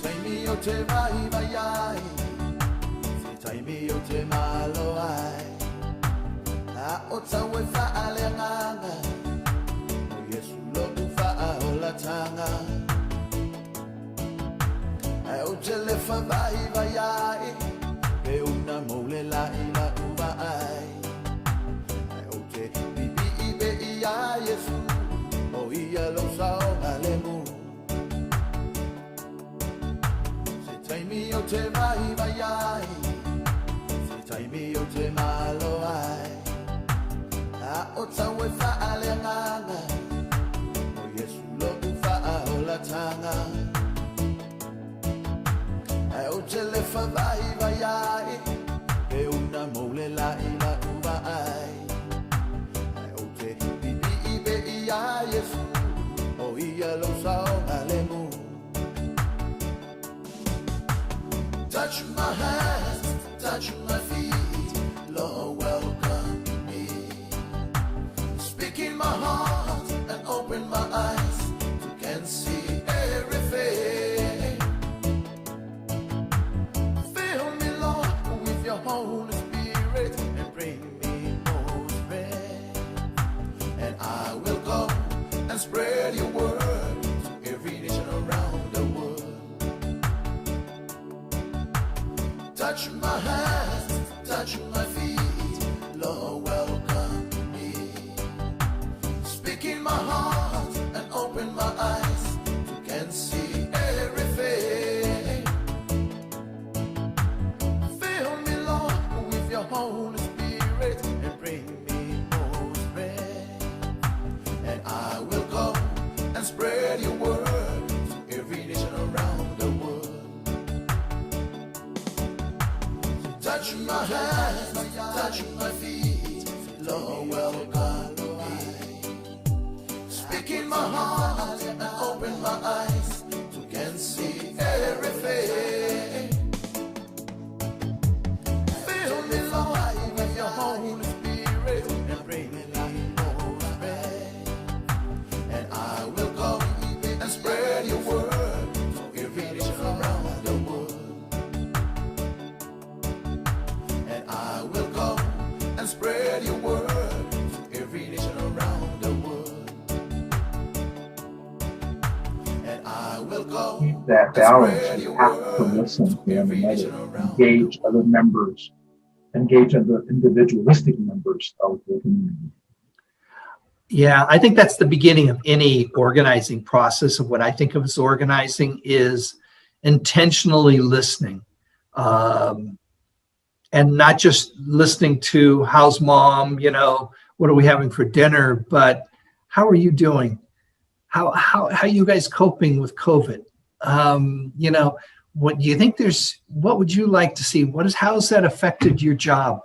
Speaker 5: Taimi o te vai vai ai, se taimi o te malo ai. A o tau e whaaleanganga, o Yesu lo u whaaolatanga. Ai o te lefa vai vai ai, pe una moule la ila uva ai. Ai o te bibi i be i a Yesu, o ia lo ou te vaivai ai, Se taimi ou te malo ai, A o tau e faaleagaga, O Iesu lo'u faaolatanga. Ae ou te lefa vaivai ai, Pe una mou le la'i la'u vaai, Ae ou te pipii pea iā Iesu, O ia lou saogalemu. Touch my hands, touch my feet, Lord, welcome me. Speak in my heart and open my eyes to can see everything. Fill me, Lord, with your Holy Spirit and bring me more strength. And I will go and spread your word to every nation around the world. Touch my hands, touch my feet, Lord, welcome me. Speak in my heart and open my eyes to can see everything. Fill me, Lord, with your Holy Spirit and bring me more strength. And I will go and spread your word to every nation around the world. Touch my hands, touch my feet, Lord, welcome me. Speak in my heart and open my eyes to can see everything. Fill me, Lord, with your Holy Spirit and bring me more strength. And I will go and spread your word to every nation around the world. And I will go and spread your word to every nation around the world. And I will go
Speaker 2: Keep that
Speaker 5: and
Speaker 2: balance.
Speaker 5: spread
Speaker 2: You
Speaker 5: your
Speaker 2: have to
Speaker 5: word
Speaker 2: listen
Speaker 5: to
Speaker 2: to one
Speaker 5: every nation
Speaker 2: another,
Speaker 5: around the
Speaker 2: engage other members, engage other individualistic members of the community.
Speaker 3: Yeah, I think that's the beginning of any organizing process. Of what I think of as organizing is intentionally listening, and not just listening to how's mom, what are we having for dinner, but how are you doing? How are you guys coping with COVID? What do you think what would you like to see? How's that affected your job?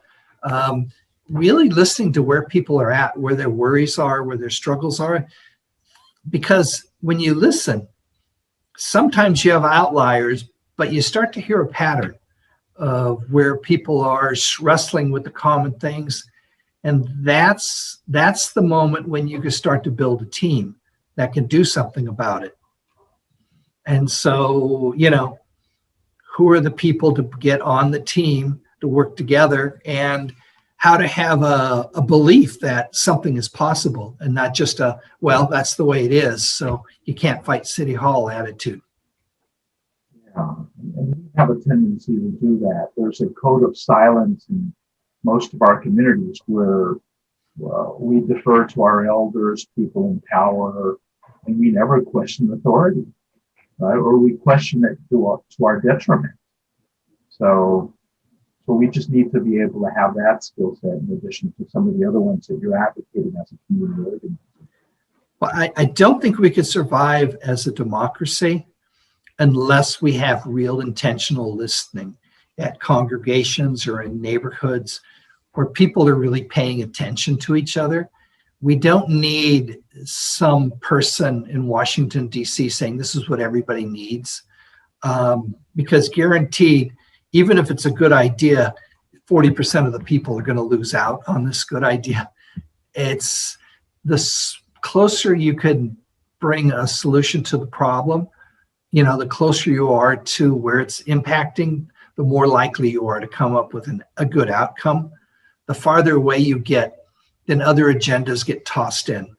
Speaker 3: Really listening to where people are at, where their worries are, where their struggles are. Because when you listen, sometimes you have outliers, but you start to hear a pattern of where people are wrestling with the common things. And that's the moment when you can start to build a team that can do something about it. And so, who are the people to get on the team to work together, and how to have a belief that something is possible and not just a, well, that's the way it is, so you can't fight City Hall attitude.
Speaker 2: Yeah, and we have a tendency to do that. There's a code of silence in most of our communities where we defer to our elders, people in power, and we never question authority, right? Or we question it to our detriment. So we just need to be able to have that skill set in addition to some of the other ones that you're advocating as a community organizer.
Speaker 3: Well, I don't think we could survive as a democracy unless we have real intentional listening at congregations or in neighborhoods where people are really paying attention to each other. We don't need some person in Washington, D.C. saying this is what everybody needs, because guaranteed, even if it's a good idea, 40% of the people are going to lose out on this good idea. It's the closer you can bring a solution to the problem, the closer you are to where it's impacting, the more likely you are to come up with a good outcome. The farther away you get, then other agendas get tossed in,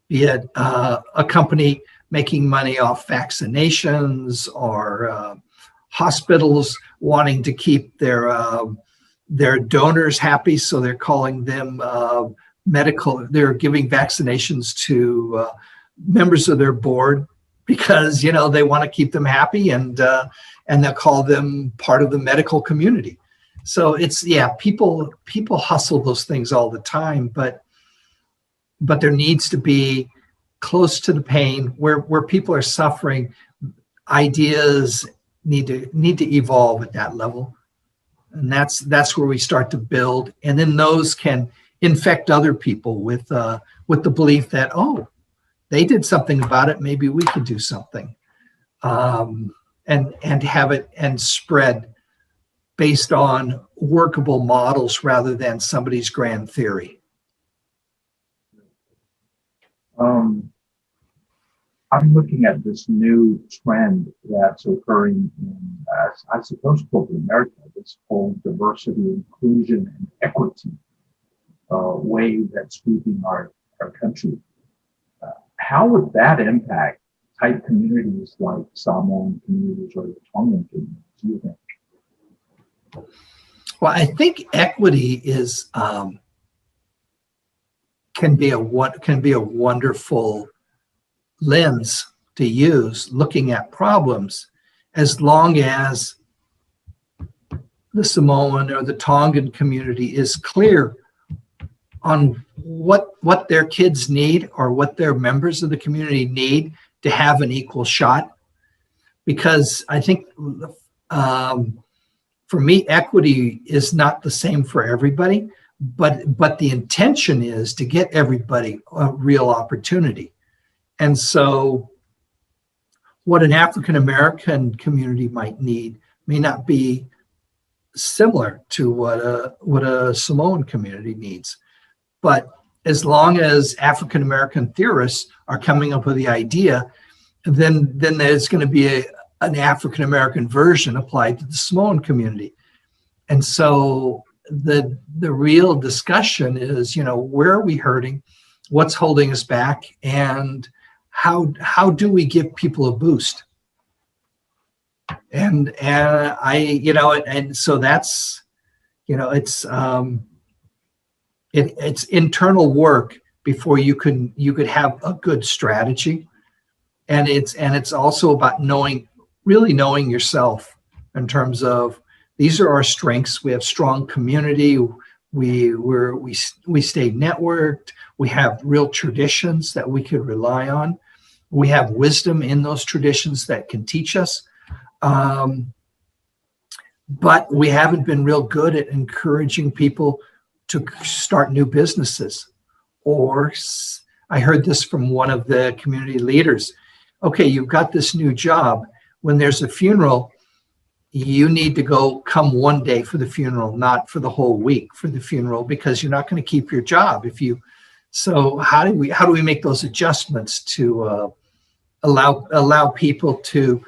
Speaker 3: be it a company making money off vaccinations, or hospitals wanting to keep their donors happy, so they're calling them medical, they're giving vaccinations to members of their board. because, you know, they want to keep them happy, and they'll call them part of the medical community. So it's, yeah, people hustle those things all the time, but there needs to be close to the pain where people are suffering. Ideas need to evolve at that level. And that's where we start to build. And then those can infect other people with the belief that, oh, they did something about it, maybe we could do something, and have it and spread based on workable models rather than somebody's grand theory.
Speaker 2: I'm looking at this new trend that's occurring in, I suppose, corporate America, this whole diversity, inclusion, and equity wave that's sweeping our country. How would that impact type communities like Samoan communities or the Tongan communities, do you think?
Speaker 3: Well, I think equity is can be a wonderful lens to use looking at problems, as long as the Samoan or the Tongan community is clear on what their kids need or what their members of the community need to have an equal shot. Because I think for me, equity is not the same for everybody, but the intention is to get everybody a real opportunity. And so what an African-American community might need may not be similar to what a Samoan community needs. But as long as African-American theorists are coming up with the idea, then there's going to be an African-American version applied to the Samoan community. And so the real discussion is, you know, where are we hurting? What's holding us back? And how do we give people a boost? And I, you know, and so that's, you know, it's internal work before you could have a good strategy. And it's also about really knowing yourself in terms of, these are our strengths. We have strong community. We stay networked. We have real traditions that we could rely on. We have wisdom in those traditions that can teach us. But we haven't been real good at encouraging people to start new businesses. Or I heard this from one of the community leaders. Okay, you've got this new job. When there's a funeral, you need to go come one day for the funeral, not for the whole week for the funeral, because you're not going to keep your job if you. So how do we make those adjustments to allow people to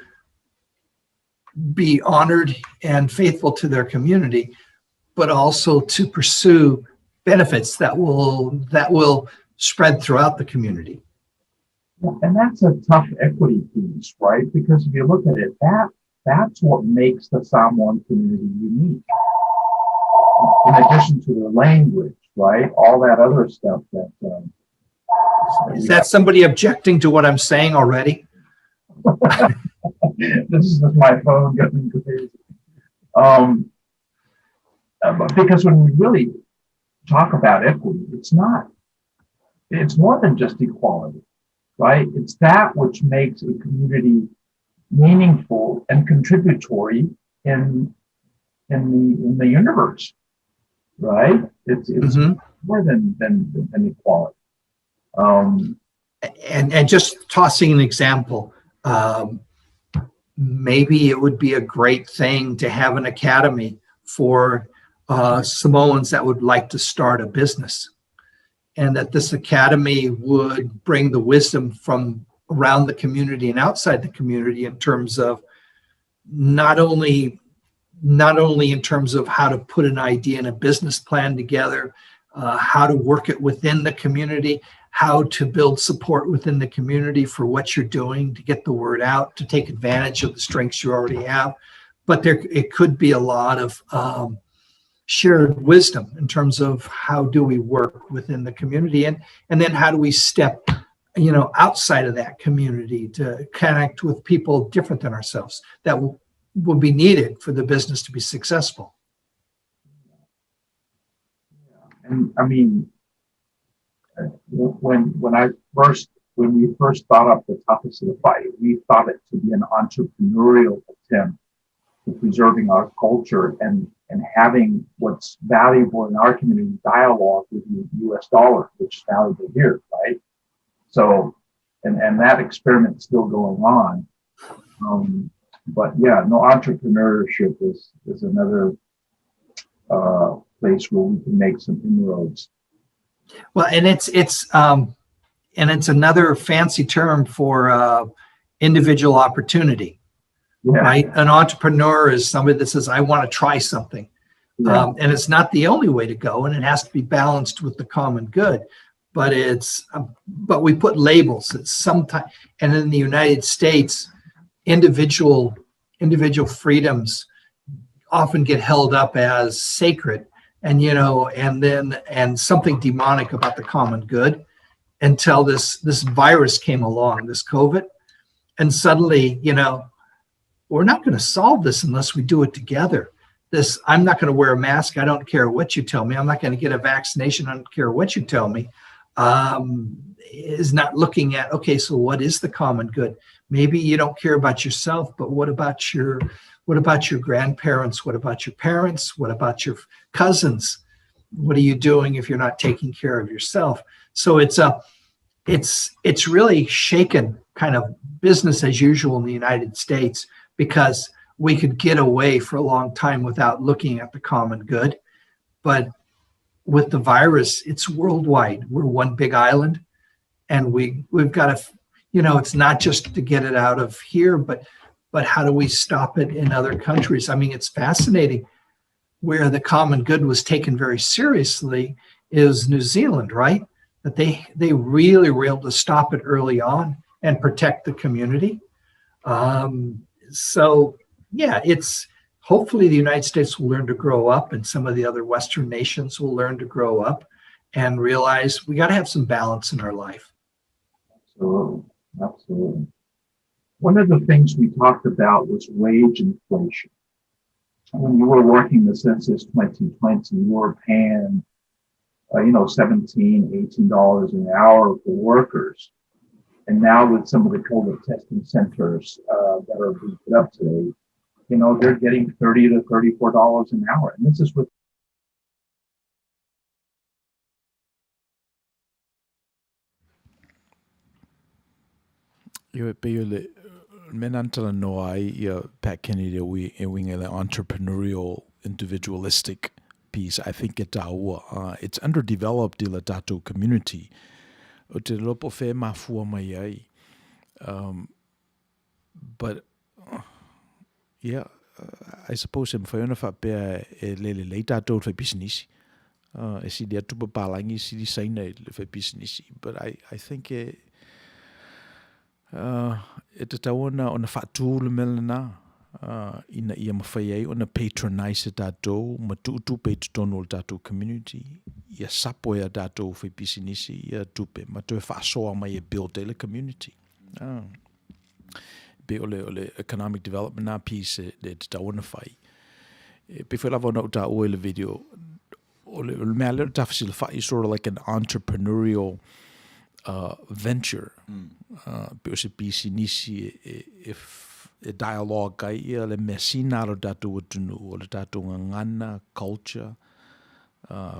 Speaker 3: be honored and faithful to their community, but also to pursue benefits that will spread throughout the community?
Speaker 2: And that's a tough equity piece, right? Because if you look at it, that's what makes the Samoan community unique. In addition to their language, right? All that other stuff that...
Speaker 3: Is that somebody objecting to what I'm saying already?
Speaker 2: This is my phone going crazy. Because when we really talk about equity, it's more than just equality, right? It's that which makes a community meaningful and contributory in the universe, right? It's mm-hmm. more than equality.
Speaker 3: And just tossing an example, maybe it would be a great thing to have an academy for Samoans that would like to start a business, and that this academy would bring the wisdom from around the community and outside the community in terms of not only in terms of how to put an idea and a business plan together, how to work it within the community, how to build support within the community for what you're doing, to get the word out, to take advantage of the strengths you already have. But there, it could be a lot of shared wisdom in terms of how do we work within the community, and then how do we step you know, outside of that community to connect with people different than ourselves that will, will be needed for the business to be successful.
Speaker 2: And I mean, when when I first when we first thought up the Tafesilafa'i, we thought it to be an entrepreneurial attempt to preserving our culture and and having what's valuable in our community dialogue with the U.S. dollar, which is valuable here, right? So, and and that experiment's still going on. Um, but yeah, no, entrepreneurship is is another place where we can make some inroads.
Speaker 3: Well, and it's it's and it's another fancy term for individual opportunity,
Speaker 2: Yeah.
Speaker 3: right? An entrepreneur is somebody that says, "I want to try something,"
Speaker 2: Yeah.
Speaker 3: and it's not the only way to go, and it has to be balanced with the common good. But it's but we put labels that sometimes, and in the United States, individual individual freedoms often get held up as sacred, and you know, and then and something demonic about the common good until this this virus came along, this COVID, and suddenly, you know, we're not going to solve this unless we do it together. This, I'm not going to wear a mask. I don't care what you tell me. I'm not going to get a vaccination. I don't care what you tell me. Is not looking at, okay, so what is the common good? Maybe you don't care about yourself, but what about your what about your grandparents? What about your parents? What about your cousins? What are you doing if you're not taking care of yourself? So it's a it's it's really shaken kind of business as usual in the United States because we could get away for a long time without looking at the common good. But with the virus, it's worldwide. We're one big island, and we we've got to, you know, it's not just to get it out of here, but but how do we stop it in other countries? I mean, it's fascinating where the common good was taken very seriously is New Zealand, right? That they they really were able to stop it early on and protect the community. Um, so yeah, it's hopefully the United States will learn to grow up, and some of the other Western nations will learn to grow up and realize we got to have some balance in our life.
Speaker 2: Absolutely. Absolutely. One of the things we talked about was wage inflation. When you were working the census 2020, you were paying, you know, 17, $18 an hour for workers. And now with some of the COVID testing centers that are being put up today, you know, they're getting 30 to $34 an hour. And this is with
Speaker 1: Ioe, pei o le mea na talanoa ai ia Pat Kennedy e ui, e uiga i le entrepreneurial individualistic piece, I think e tāua. It's underdeveloped i le tātou community. O te iloa po o fea e mafua mai ai. Um, but, yeah, I suppose e mawhai ona whaapea e lele lei tātou le whaipisinisi. E sili atu papalagi, e sili Saina i le faipisinisi. But I, I think e, uh, e tatau ona, ona faatū le mea lenā, uh, ina ia mawhai ai ona patronise e tātou, ma tuutupe i totonu o le tātou community, ia sapo e a tātou faipisinisi ia tupe, ma toe faasoa mai e build ai le community. Uh, pei o le, o le economic development nā piece e, e tatau ona fai. E pei foi lava ona ou taua i le video, o le, o le mea lea o le tafesilafai is sort of like an entrepreneurial venture. Pei o se pisinisi e, e, e, e dialogue ai ia le mea sina a lo tatou atunuu, o le tatou gagana, culture,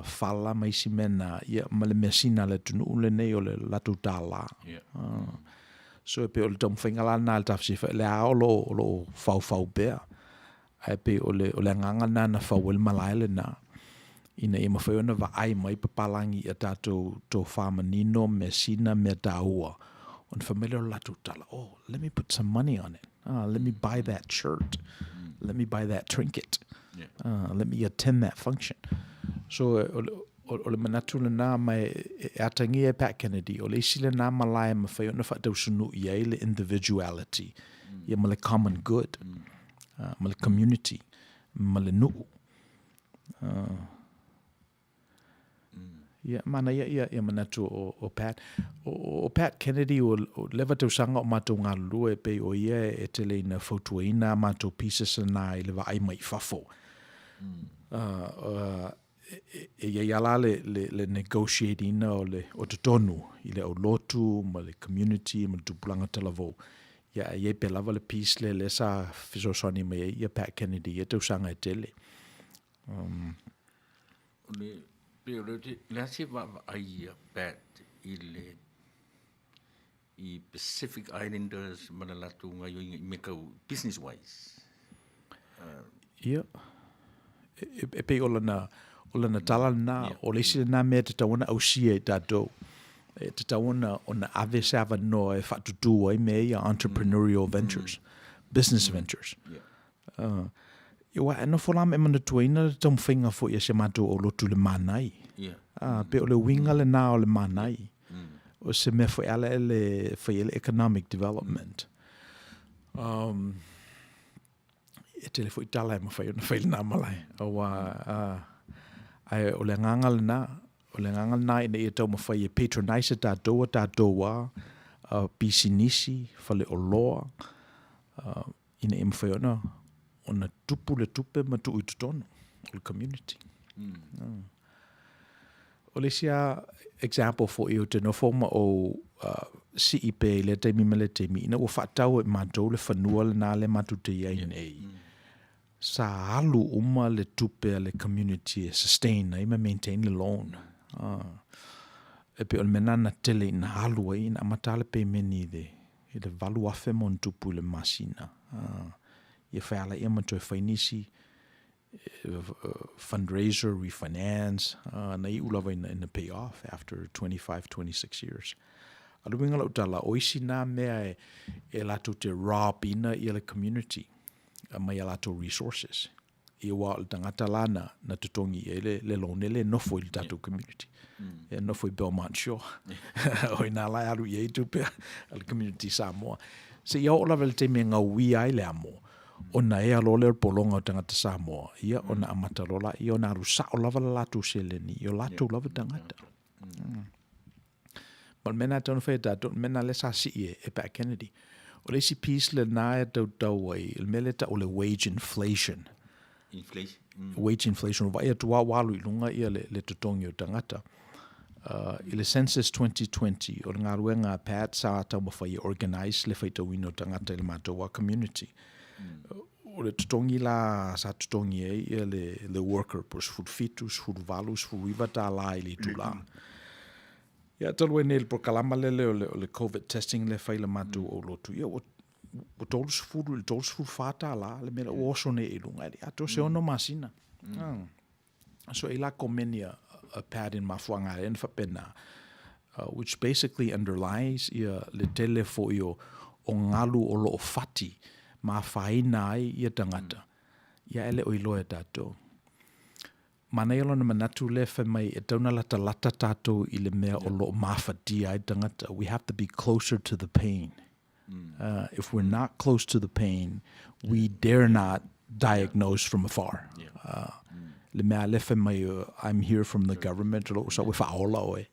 Speaker 1: fala ma isi mea na, ia, ma le mea sina a le atunuu lenei o le latou tālā.
Speaker 4: Yeah.
Speaker 1: So e pei o le taumafaiga la lena a le tafesilafai, o lea lava o lo o lo o faufau pea, ae pei o le, o le agaga lena na fau ai le malae lena, ina ia mafai ona vaai mai papalagi i a tatou tofa manino, mea sina, mea taua, ona fai mai lea o le latou tala, oh, let me put some money on it, ah, let me buy that shirt, let me buy that trinket,
Speaker 4: Yeah.
Speaker 1: ah, let me attend that function. So, o le, o le manatu lena ma e, e atagia e Pat Kennedy, o le isi lena malae e mafai ona faatausunu'i ai le individuality, ia ma le common good, ma le community, ma le nu'u. Ia, manaia ia, ia manatu o, o Pat. O, o Pat Kennedy, ua leva tausaga o matou galulue, pei o ia e tele ina fautuaina a matou pieces na i le vaai mai i fafo. E i ai lava la le, le, le negotiate ina o le o totonu i le aulotu ma le community ma le tupulaga talavou. Ia, ae i ai pea lava le piece lea lea sa fesoasoani mai ai ia Pat Kennedy i ia tausaga e tele.
Speaker 4: O le, pei o le, le a se vaavaai ia Pat i le i Pacific Islanders ma le latou gaioiga i mea tau business wise?
Speaker 1: Ia, e, e pei o lana, o lana tala lena, o le isi lena mea e tatau ona ausia e tatou. E tatau ona, ona ave se avanoa e faatutū ai mea ia entrepreneurial ventures, business ventures. Aua e nofo la ma e manatuaina le taumafaiga foi a si a matou aulotu i le Manai. A, pei o le uiga lena o le Manai. O se mea foi ala e le fai ai le economic development. Um, e tele foi tala e mafai ona fai lena malae. Aua, ae o le agaga lena, o le agaga lena ina ia taumafai e patronise e tatou a tatou a pisinisi, faleoloa, ina ia mafai ona ona tupu le tupe ma tuu i totonu o le community. Mm. O le isi a example foi ou te nofo ma ou sii pea i lea taimi ma lea taimi, ina ua faatau e matou le fanua lena le matou te i ai nei, sa alu uma le tupe a le community e sustain ai ma maintain le loan. E pei o le mea lena na tele ina alu ai, ina amata le pemeni i le i le 8,000 ma ona tupu i le masina. Ia fai ala ia ma toe fai nisi fundraiser, refinance, na iu lava ina, ina pay off after 25, 26 years. A le uiga lau tala, o isi nā mea e, e latou te rob ina ia le community mai a latou resources. Ia aua o le tagata la na, na totogi i ai le, le loan e le nofo i le tatou community. E nofo i Belmont Shore. o ina la e alu i ai tupe a le community Samoa. Se ia oo lava i le taimi e gauia ai le amo, ona ea loa lea o le pologa o tagata Samoa, ia ona amata loa laia ona alu sao lava le latou seleni i o latou lava tagata. Ma le mea lena e tatau ona fai e tatou, le mea lena lea sa sii e, e Pat Kennedy. O le isi piece lena e tautau ai, le mea lea e tau o le wage inflation.
Speaker 4: Inflation. Mm.
Speaker 1: Wage inflation, vaai atu lava ua alu i luga ia le, le totogi o tagata. I le census 2020, o le galuega a Pat sa taumafai e organise le faitauina o tagata i le matou lava community. O le totogi la sa totogi ai ia le, le worker po o 17, 18, 19 tālā i le itulā. Ia, talu ai nei le polokalama lele o le, o le COVID testing lea e fai i le matou aulotu, ia ua ua 30 i le 34 tālā le mea lea ua oso nei i luga, e le i atoa se ono masina. So e la komeni a, a Pat in mafuaaga e na faapena, which basically underlies ia le tele foi o, o galu o loo fati ma afaina ai ia tagata. Ia e le o iloa e tatou. Manaia lona manatu lea fai mai e tatau ona latalata tatou i le mea o loo mafatia ai tagata. We have to be closer to the pain. If we're not close to the pain, we dare not diagnose from afar. Le mea lea fai mai, I'm here from the government, o lou sau e faaola oe.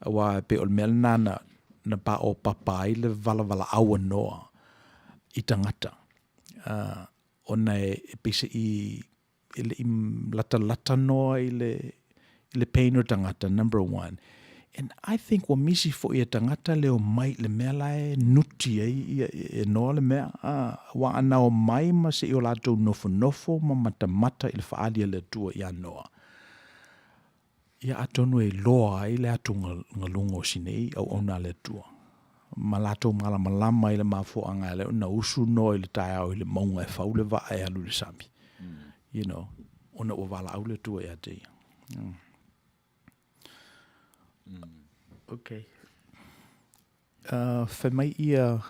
Speaker 1: Aua e pei o le mea lena na, na paopapa ai le valavalaau a Noa i tagata. Ona e, e pei se i e le i latalata noa i le, i le pain o tagata, number one. And I think ua misi foi e tagata le omai i le mea la e nuti ai ia, e noa le mea. Aua ana omai ma se i o latou nofonofo ma matamata i le faaali a le Atua ia Noa. Ia atonu e iloa ai le atugaluga o si nei auauna a le Atua, ma latou malamalama i le mafuaaga e ala ai ona usu noa i le taeao i le mauga e fau le vaa e alu i le sami. You know, ona ua valaau le Atua ia te ia. Okay. Fai mai ia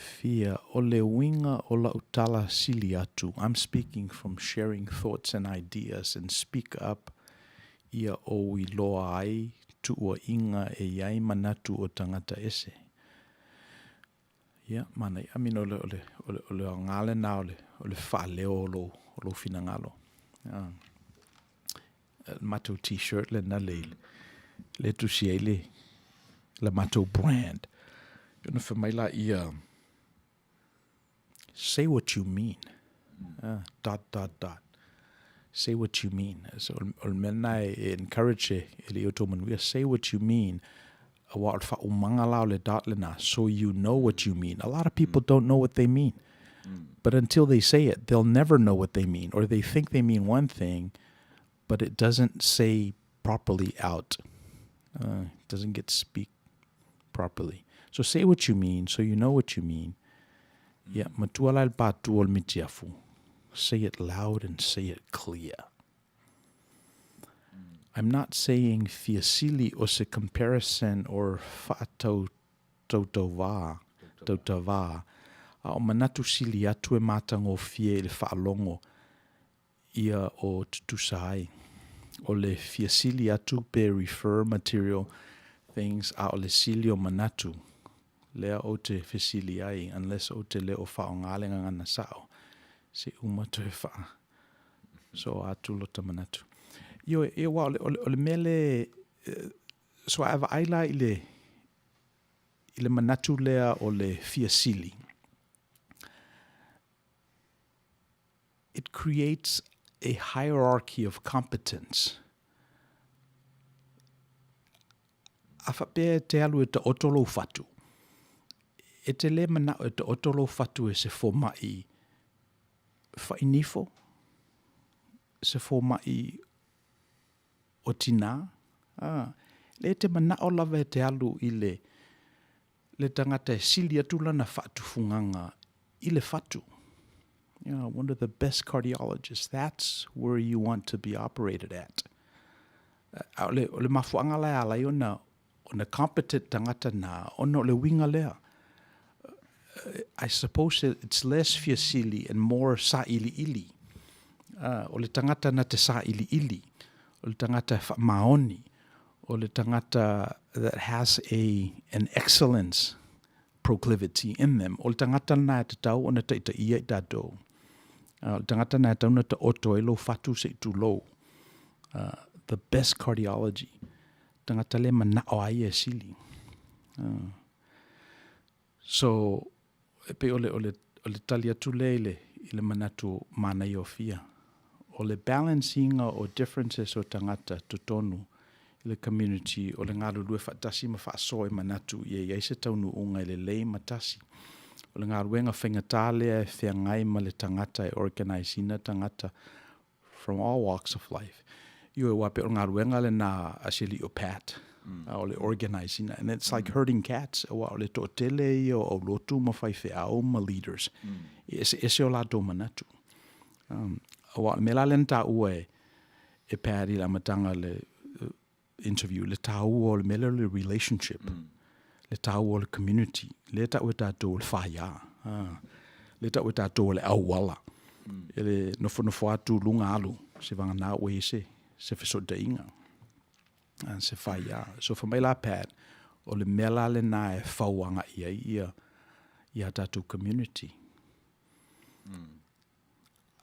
Speaker 1: Fia, o le uiga o lau tala sili atu, I'm speaking from sharing thoughts and ideas and speak up ia ou iloa ai tuuaiga e i ai manatu o tagata ese. Ia, manaia, I mean, o le, o le, o le, o le aoga lena o le, o le faaleo o lou, o lou finagalo. Le matou t-shirt lena le le tusi ai le le matou brand. Ona fai mai laia, Say what you mean. Dot, dot, dot. Say what you mean. So, o le mea lena e encourage e le i o tou manuia, say what you mean, aua o le faaumaga la o le dot lena, so you know what you mean. A lot of people don't know what they mean. But until they say it, they'll never know what they mean. Or they think they mean one thing, but it doesn't say properly out. It doesn't get speak properly. So say what you mean, so you know what you mean. Ia, matua la i le pātū o le mitiafu. Say it loud and say it clear. I'm not saying fiasili o se comparison or faatau tautauva, tautavā, a o manatu sili atu e matagofie i le faalogo ia o tutusa ai. O le fiasili atu pe refer material things a o le sili o manatu lea ou te fesili ai unless ou te le o faaaoga le gagana sao se uma toe faa so atu lota manatu. Ioe, aua o le mea le so a e vaai la i le i le manatu lea o le fiasili It creates a hierarchy of competence. A faapea e te alu e taoto lou fatu, e te lē manao e taoto lou fatu e se fomai fainifo, se fomai o tinā, ā, lea e te manao lava e te alu i le, le tagata e sili atu lana faatufugaga i le fatu. You know, one of the best cardiologists, that's where you want to be operated at. A o le, o le mafuaaga la e ala ai ona, ona competent tagata na, ona o le uiga lea. I suppose it's less fiasili and more sailiili. O le tagata na te sailiili, o le tagata e faamaoni, o le tagata that has a, an excellence proclivity in them. O le tagata lena e tatau ona taitaia i tatou. O le tagata lena e tatau ona taoto ai lou fatu se i tulou. The best cardiology. Tagata le manao ai e sili. So, e pei o le, o le, o le tali atu lea i le, i le manatu manaia o fia. O le balance ina o differences o tagata totonu i le community o le galulue faatasi ma faasoa i manatu ia i ai se taunuuga e lelei ma tasi. O le galuega faigata lea e feagai ma le tagata e organise ina tagata from all walks of life. Ioe, aua pei o le galuega lena a si alii o Pat, o le organise ina. And it's like herding cats, aua o le toatele ia o aulotu ma faifeau ma leaders, e eseese o latou manatu. Aua o le mea la lea na taua e, e Pat i le amataga o le interview, le taua o le mea lea o le relationship, le taua o le community, lea e tau e tatou o le whaia, lea e tau e tatou o le auala, e le nofonofo atu luga alu, se vagana ua i se, se fesootaiga, se whaia. So fai mai la Pat, o le mea la lena e fau agai ai ia, ia tatou community.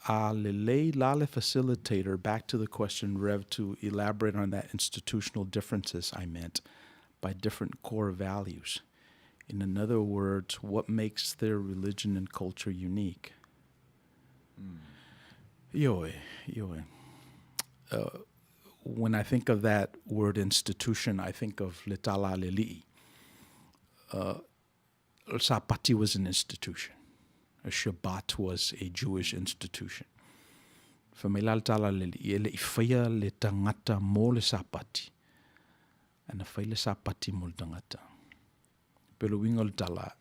Speaker 1: A lelei la le facilitator, back to the question Rev to elaborate on that institutional differences I meant by different core values. In another words, what makes their religion and culture unique? Ioe, ioe. When I think of that word institution, I think of le tala a le alii. Sapati was an institution. A Shabbat was a Jewish institution. Fai mai la le tala a le Alii, e le i faia le tagata mo le Sapati, ae na fai le Sapati mo le tagata. Pei o le uiga o le tala,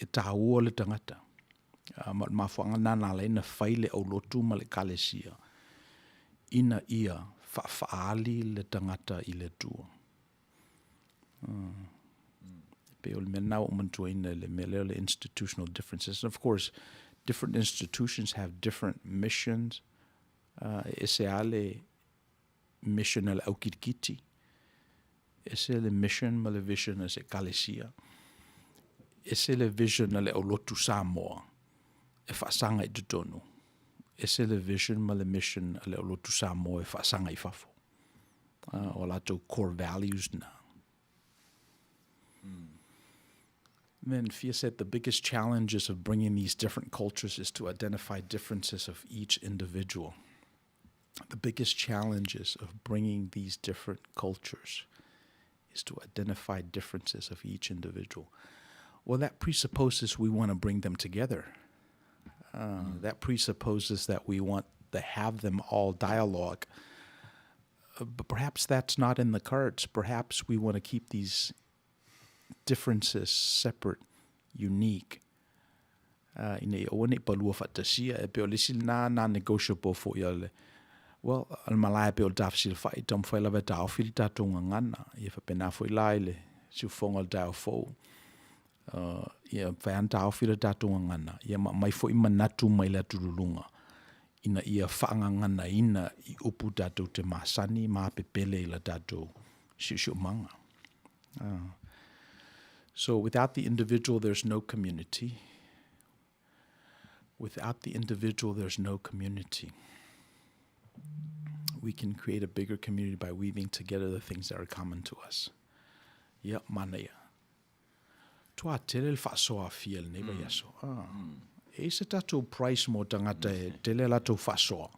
Speaker 1: e taua le tagata. Ma o le mafuaaga lena na ala ai na fai le aulotu ma le Ekalesia, ina ia faafaaali le tagata i le Atua. E pei o le mea lena ua ou manatuaina i le mea lea o le institutional differences. And of course, different institutions have different missions. E ese lava le mission a le aukitikiti, ese le mission ma le vision a se Ekalesia, ese le vision a le aulotu Samoa e faasaga i totonu, ese le vision ma le mission a le aulotu Samoa e faasaga i fafo. O a latou core values na. Then Fia said the biggest challenges of bringing these different cultures is to identify differences of each individual. The biggest challenges of bringing these different cultures is to identify differences of each individual. Well, that presupposes we want to bring them together. That presupposes that we want to have them all dialogue. But perhaps that's not in the cards. Perhaps we want to keep these differences separate, unique. Ina ia aua ne i palua faatasia, e pei o le isi lena non-negotiable foi a le, well, a le malae pei o le tafesilafai, e taumafai lava e taofi le tatou gagana. Ia faapena foi la i le siufofoga o le taeao fou. Ia mafai lava ona taofi le tatou gagana, ia ma aumai foi manatu mai le atululuga ina ia faagaganaina i upu tatou te masani ma pepele i la tatou siosiomaga. So without the individual there's no community. Without the individual there's no community. We can create a bigger community by weaving together the things that are common to us. Ia, manaia. Toa tele le faasoa a Fia i lenei vaiaso. Ah. E i ai se tatou price mo tagata e tele a latou faasoa.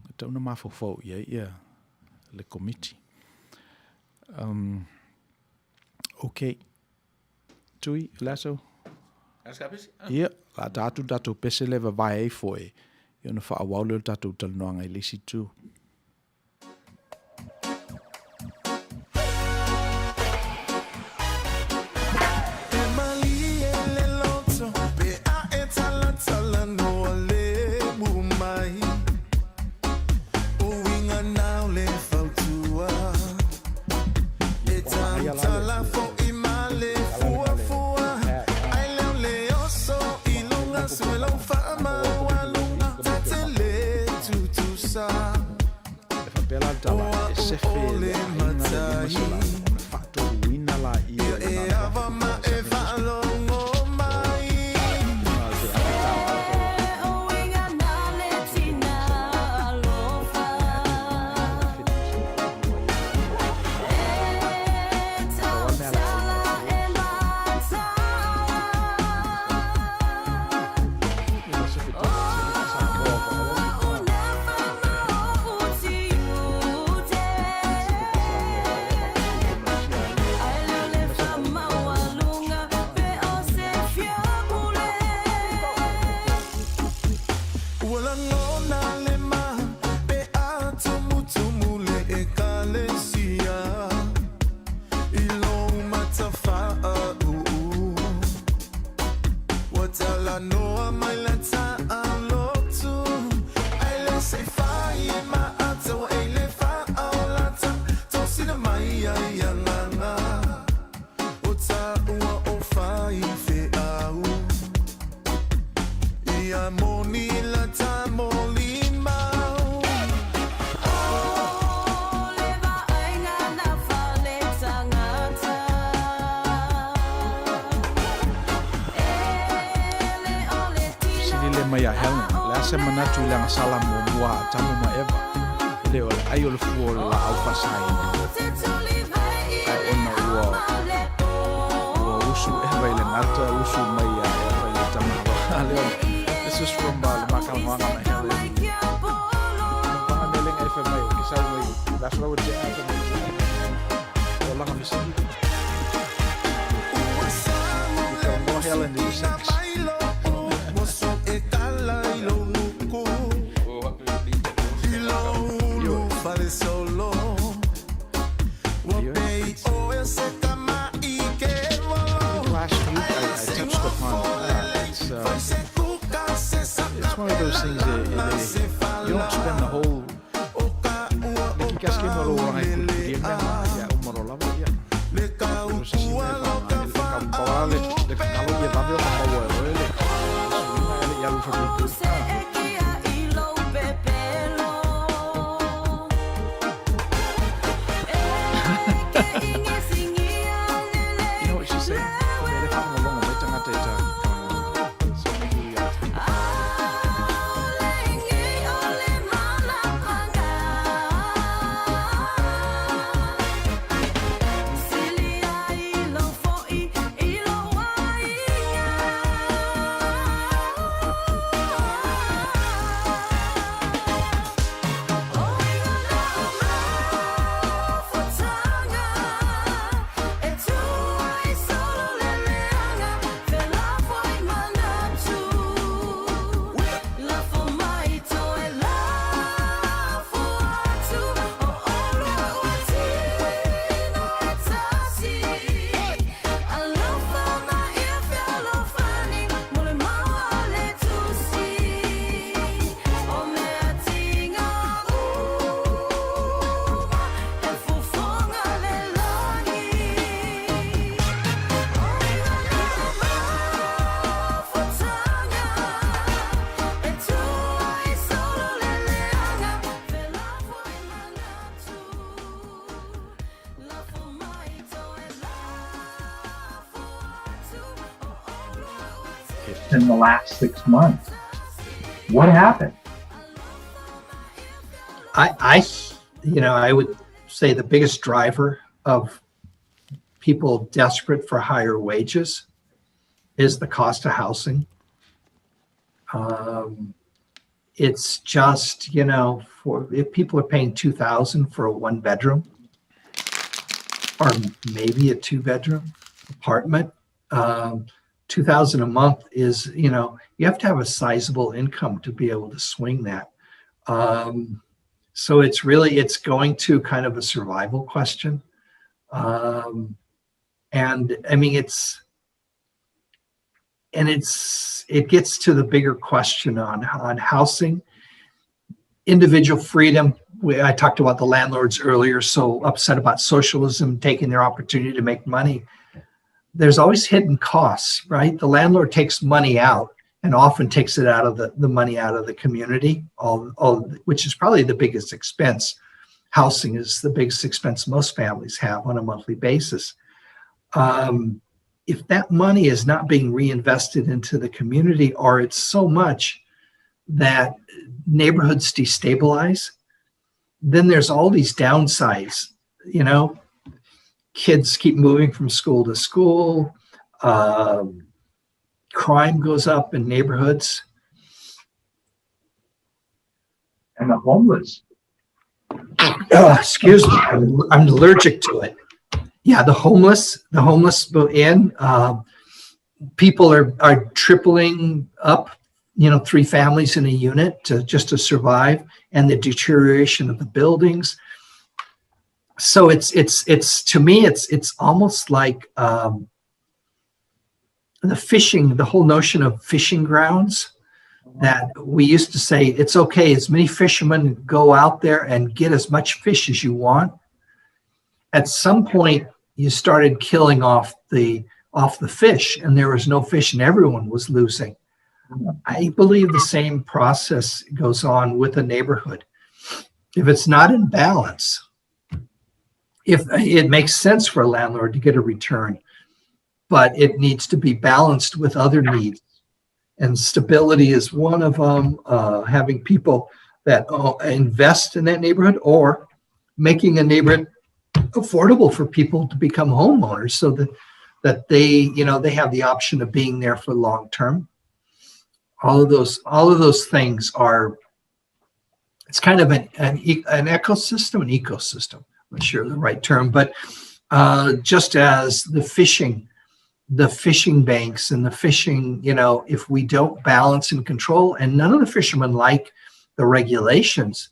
Speaker 1: E tau na mafaufau i ai ia le komiti. Um, okay. Tui, Lasso? Ia, la ta atu tatou pese le vavae ai foe, ia ona faaauau lea o le tatou talanoaga i le isi itu. E faapea la le tala, e sefe e le aiga le 500 ona faatoluina laia i le Sili le mai a Helen, le a se manatu i le agasala muamua a Atamu ma Eva, e le o le ʻai o le fua o le lāʻau faasaina, ae ona ua ua usu Eva i le gata, usu mai iā Eva i le tama a Leona. This is from le Makalamaga na Helen. Panga mea lenga e fai mai, o ke sau mai, that's what I would say, fai mai, o langa fesili. You tell more Helen than you sex. Last week I touched upon it's it's one of those things that you don't spend the whole le kikasike mo lo oranga i pulipuli e mea ia uma ro lava ia o se si mea whaanga le ka le le kalo ia vave o ka maua e oe le suiga ele i alu whakupuli. You know what she's saying? Mea le whaalongolongo mai tangata i tā So maybe we are.
Speaker 2: in the last 6 months. What happened?
Speaker 3: I would say the biggest driver of people desperate for higher wages is the cost of housing. It's just, you know, for if people are paying $2,000 for a 1-bedroom or maybe a 2-bedroom apartment, $2,000 a month is, you know, you have to have a sizable income to be able to swing that. So it's really, it's going to kind of a survival question. And I mean, it gets to the bigger question on housing, individual freedom. I talked about the landlords earlier, so upset about socialism taking their opportunity to make money. There's always hidden costs, right? The landlord takes money out and often takes it out of the money out of the community, which is probably the biggest expense. Housing is the biggest expense most families have on a monthly basis. If that money is not being reinvested into the community, or it's so much that neighborhoods destabilize, then there's all these downsides. You know, kids keep moving from school to school. Crime goes up in neighborhoods.
Speaker 2: And the homeless.
Speaker 3: Excuse me, I'm allergic to it. Yeah, the homeless go in. People are tripling up, you know, 3 families in a unit just to survive, and the deterioration of the buildings. So it's to me, it's almost like the whole notion of fishing grounds that we used to say, it's okay, as many fishermen go out there and get as much fish as you want. At some point, you started killing off the fish, and there was no fish, and everyone was losing. I believe the same process goes on with a neighborhood. If it's not in balance, if it makes sense for a landlord to get a return, but it needs to be balanced with other needs. And stability is one of them, having people that invest in that neighborhood, or making a neighborhood affordable for people to become homeowners so that they have the option of being there for long term. All of those things are, it's kind of an ecosystem. I'm not sure the right term, but just as the fishing banks and the fishing, you know, if we don't balance and control, and none of the fishermen like the regulations,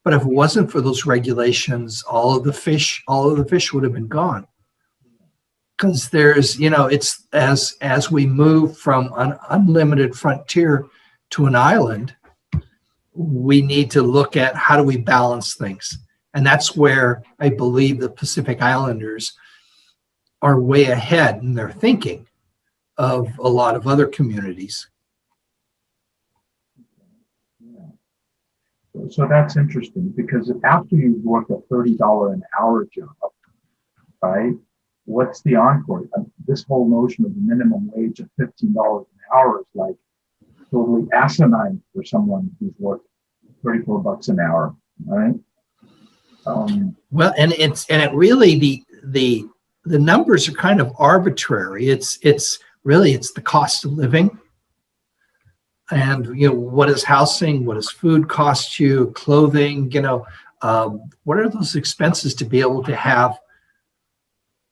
Speaker 3: but if it wasn't for those regulations, all of the fish would have been gone. Because there's, you know, it's as we move from an unlimited frontier to an island, we need to look at how do we balance things. And that's where I believe the Pacific Islanders are way ahead in their thinking of a lot of other communities.
Speaker 2: Yeah. So that's interesting, because after you've worked a $30 an hour job, right? What's the encore? This whole notion of the minimum wage of $15 an hour is like totally asinine for someone who's worth $34 an hour, right?
Speaker 3: Well, and it really, the numbers are kind of arbitrary. It's the cost of living. And, you know, what is housing? What does food cost you? Clothing, you know, what are those expenses to be able to have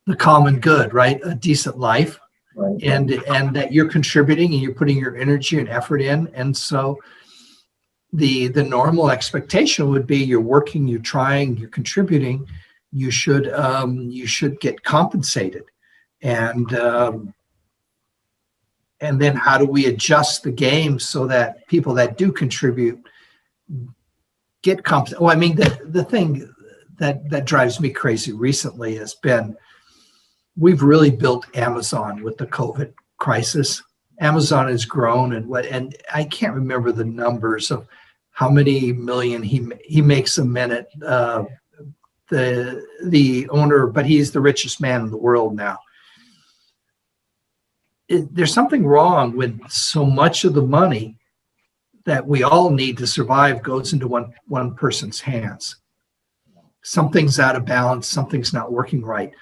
Speaker 3: the common good, right? A decent life,
Speaker 2: right.
Speaker 3: And that you're contributing and you're putting your energy and effort in. And so the normal expectation would be you're working, you're trying, you're contributing, you should get compensated. And then how do we adjust the game so that people that do contribute get compensated? Well, I mean, the thing that drives me crazy recently has been, we've really built Amazon with the COVID crisis. Amazon has grown, and I can't remember the numbers of how many million he makes a minute, the owner, but he's the richest man in the world now. There's something wrong when so much of the money that we all need to survive goes into one person's hands. Something's out of balance. Something's not working right.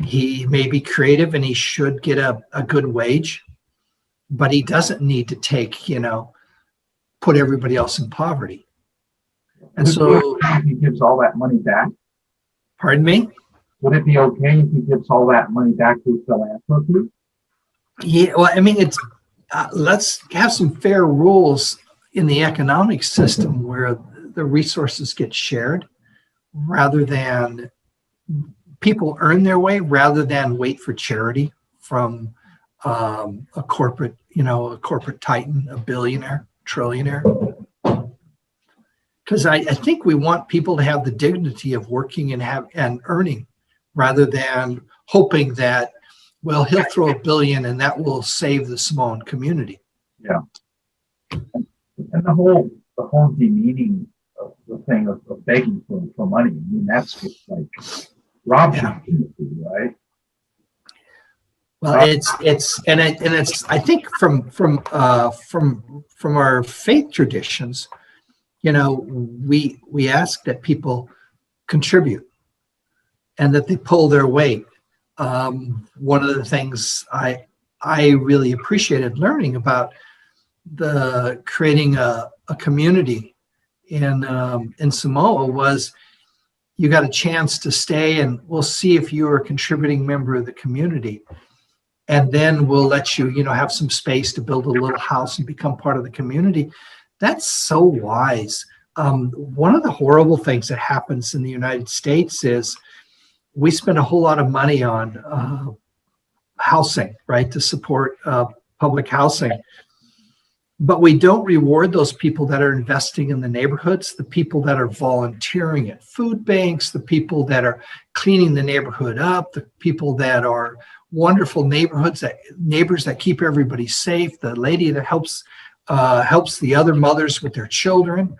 Speaker 3: He may be creative and he should get a good wage, but he doesn't need to put everybody else in poverty. And so
Speaker 2: he gives all that money back.
Speaker 3: Pardon me?
Speaker 2: Would it be okay if he gives all that money back to philanthropy?
Speaker 3: Yeah, well, I mean, it's, let's have some fair rules in the economic system where the resources get shared rather than people earn their way, rather than wait for charity from a corporate, you know, a corporate titan, a billionaire, trillionaire. Because I think we want people to have the dignity of working and earning, rather than hoping that, well, he'll throw a billion and that will save the Samoan community.
Speaker 2: Yeah. And the whole demeaning of the thing of begging for money. That's just robs your dignity, right?
Speaker 3: Well, it's and it, and it's I think from our faith traditions, we ask that people contribute and that they pull their weight. One of the things I really appreciated learning about the creating a community in Samoa was you got a chance to stay and we'll see if you're a contributing member of the community. And then we'll let you have some space to build a little house and become part of the community. That's so wise. One of the horrible things that happens in the United States is we spend a whole lot of money on housing, right, to support public housing. But we don't reward those people that are investing in the neighborhoods, the people that are volunteering at food banks, the people that are cleaning the neighborhood up, the people that are wonderful neighbors that keep everybody safe, the lady that helps the other mothers with their children.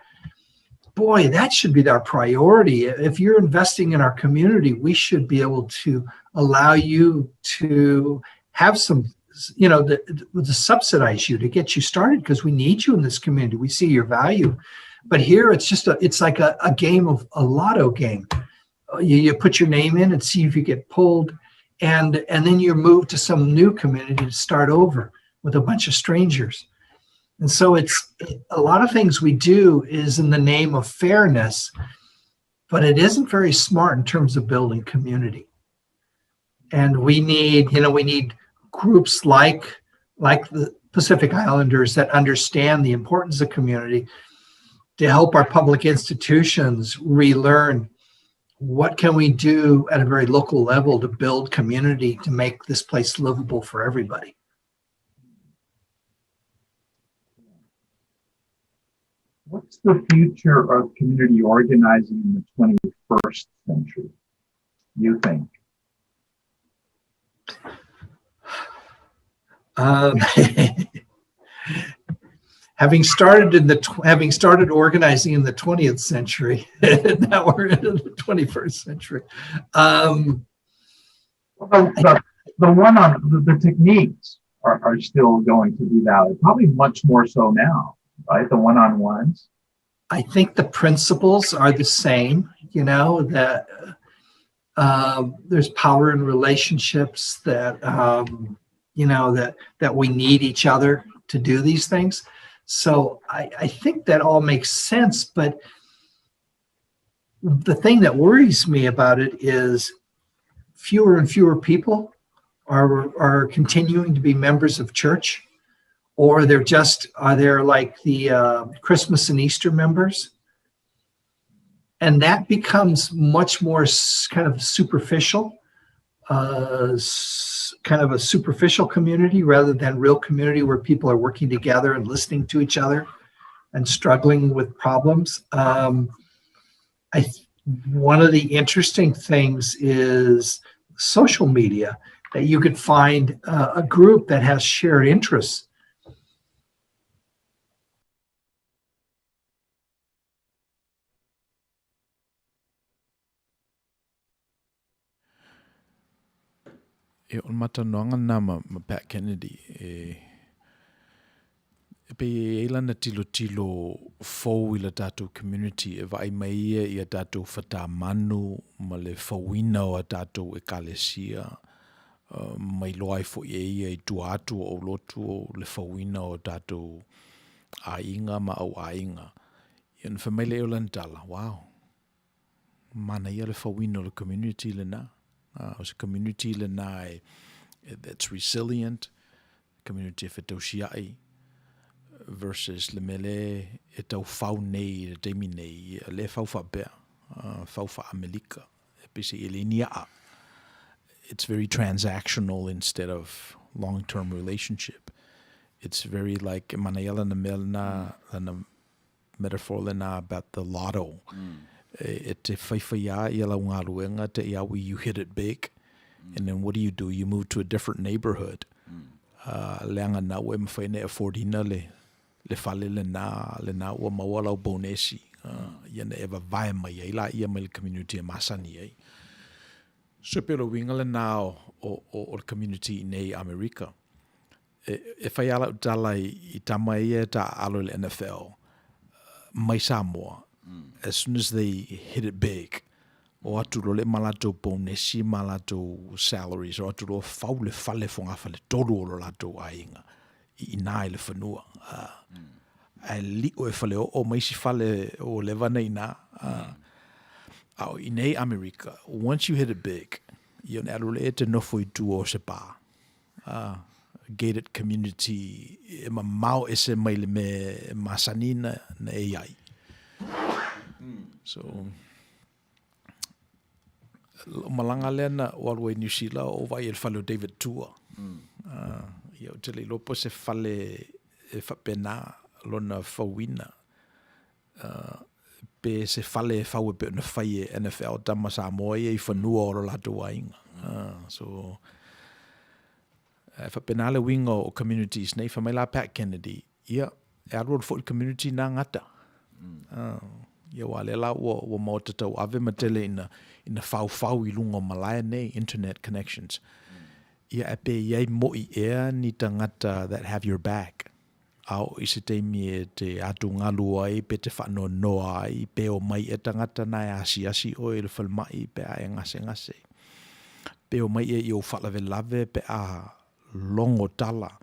Speaker 3: Boy, that should be our priority. If you're investing in our community, we should be able to allow you to have some, you know, the, to subsidize you, to get you started, because we need you in this community. We see your value. But here it's just a game of a lotto game. You put your name in and see if you get pulled, and then you're moved to some new community to start over with a bunch of strangers. And so it's a lot of things we do is in the name of fairness, but it isn't very smart in terms of building community. And we need groups like the Pacific Islanders that understand the importance of community to help our public institutions relearn what can we do at a very local level to build community, to make this place livable for everybody.
Speaker 2: What's the future of community organizing in the 21st century, you think?
Speaker 3: Having started in the having started organizing in the 20th century, now we're in the 21st century.
Speaker 2: The techniques are still going to be valid, probably much more so now, right? The one-on-ones.
Speaker 3: I think the principles are the same. That there's power in relationships, that we need each other to do these things. So I think that all makes sense, but the thing that worries me about it is fewer and fewer people are continuing to be members of church, or they're the Christmas and Easter members. And that becomes much more kind of superficial, kind of a superficial community rather than real community where people are working together and listening to each other and struggling with problems. One of the interesting things is social media, that you could find a group that has shared interests.
Speaker 1: E o le matalanoaga lena ma, ma Pat Kennedy, e, e pei e i ai lana tilotilo fou i le tatou community e vaai mai ia i a tatou fatamanu ma le fauina o a tatou ekalesia uh, ma iloa ai foi e ia i tua atu o aulotu o le fauina o tatou aiga ma au aiga. Ia ona fai mai lea o lana tala, wow, Manaia le fauina o le community lena. O se community lena e, that's resilient, community e fetausiai, versus le mea le e tau fau nei i le taimi nei, ia le fau faapea, fau faa-Amelika, e pei se i e le ni a'a. It's very transactional instead of long-term relationship. It's very like, e manaia lana mea lena, lana metaphor lena about the lotto. E, e te whaiwhai a ia lau galuega te ia you hit it big. And then what do you do? You move to a different neighborhood. Uh, leaga na ua e mawhai na e affordina le, le fale le na, le na ua maua lau bonesi. Uh, ia na e vavae mai ai la ia mai le community e masani ai. So pe o le uiga lena o, o, o, o le community nei Amerika. E, e whai ala tala i, i tama ia e ta alo i le NFL mai Samoa. As soon as they hit it big, o atu lo le ma latou ponesi ma latou salaries, o atu lo fau le fale fogafale tolu o lo latou aiga i ina i le fanua. Uh, Ae liʻo e fale oo ma isi fale o leva na ina. Uh, A o inei Amerika, once you hit it big, ia ona e alu le e te nofo i tua o se pā. Uh, gated community e mamao ese mai le mea e masani na, na e iai. So, o malaga lea na o alu ai New Zealand o vai e le fale o David Tua. Uh, ia o te le iloa po se fale e faapena lona fauina. Uh, pe se fale e fau e pe ona fai e NFL tama Samoa ia i fanua o lo latou aiga. Uh, so, e faapena le uiga o communities nei, fai mai la Pat Kennedy, ia, e alualu foi le community nā gata. Uh, ia aua lea la ua, ua maota tauave ma tele ina, ina faufau i luga o malae nei, internet connections. Ia, ae pe i ai mo'i ea ni tagata that have your back. A oo i se taimi e te atugalu ai pe te faanoanoa ai, pe omai ea tagata na e asiasi oe i le falemai pe a e gasegase. Pe omai ea i ou faalavelave pe a logo tala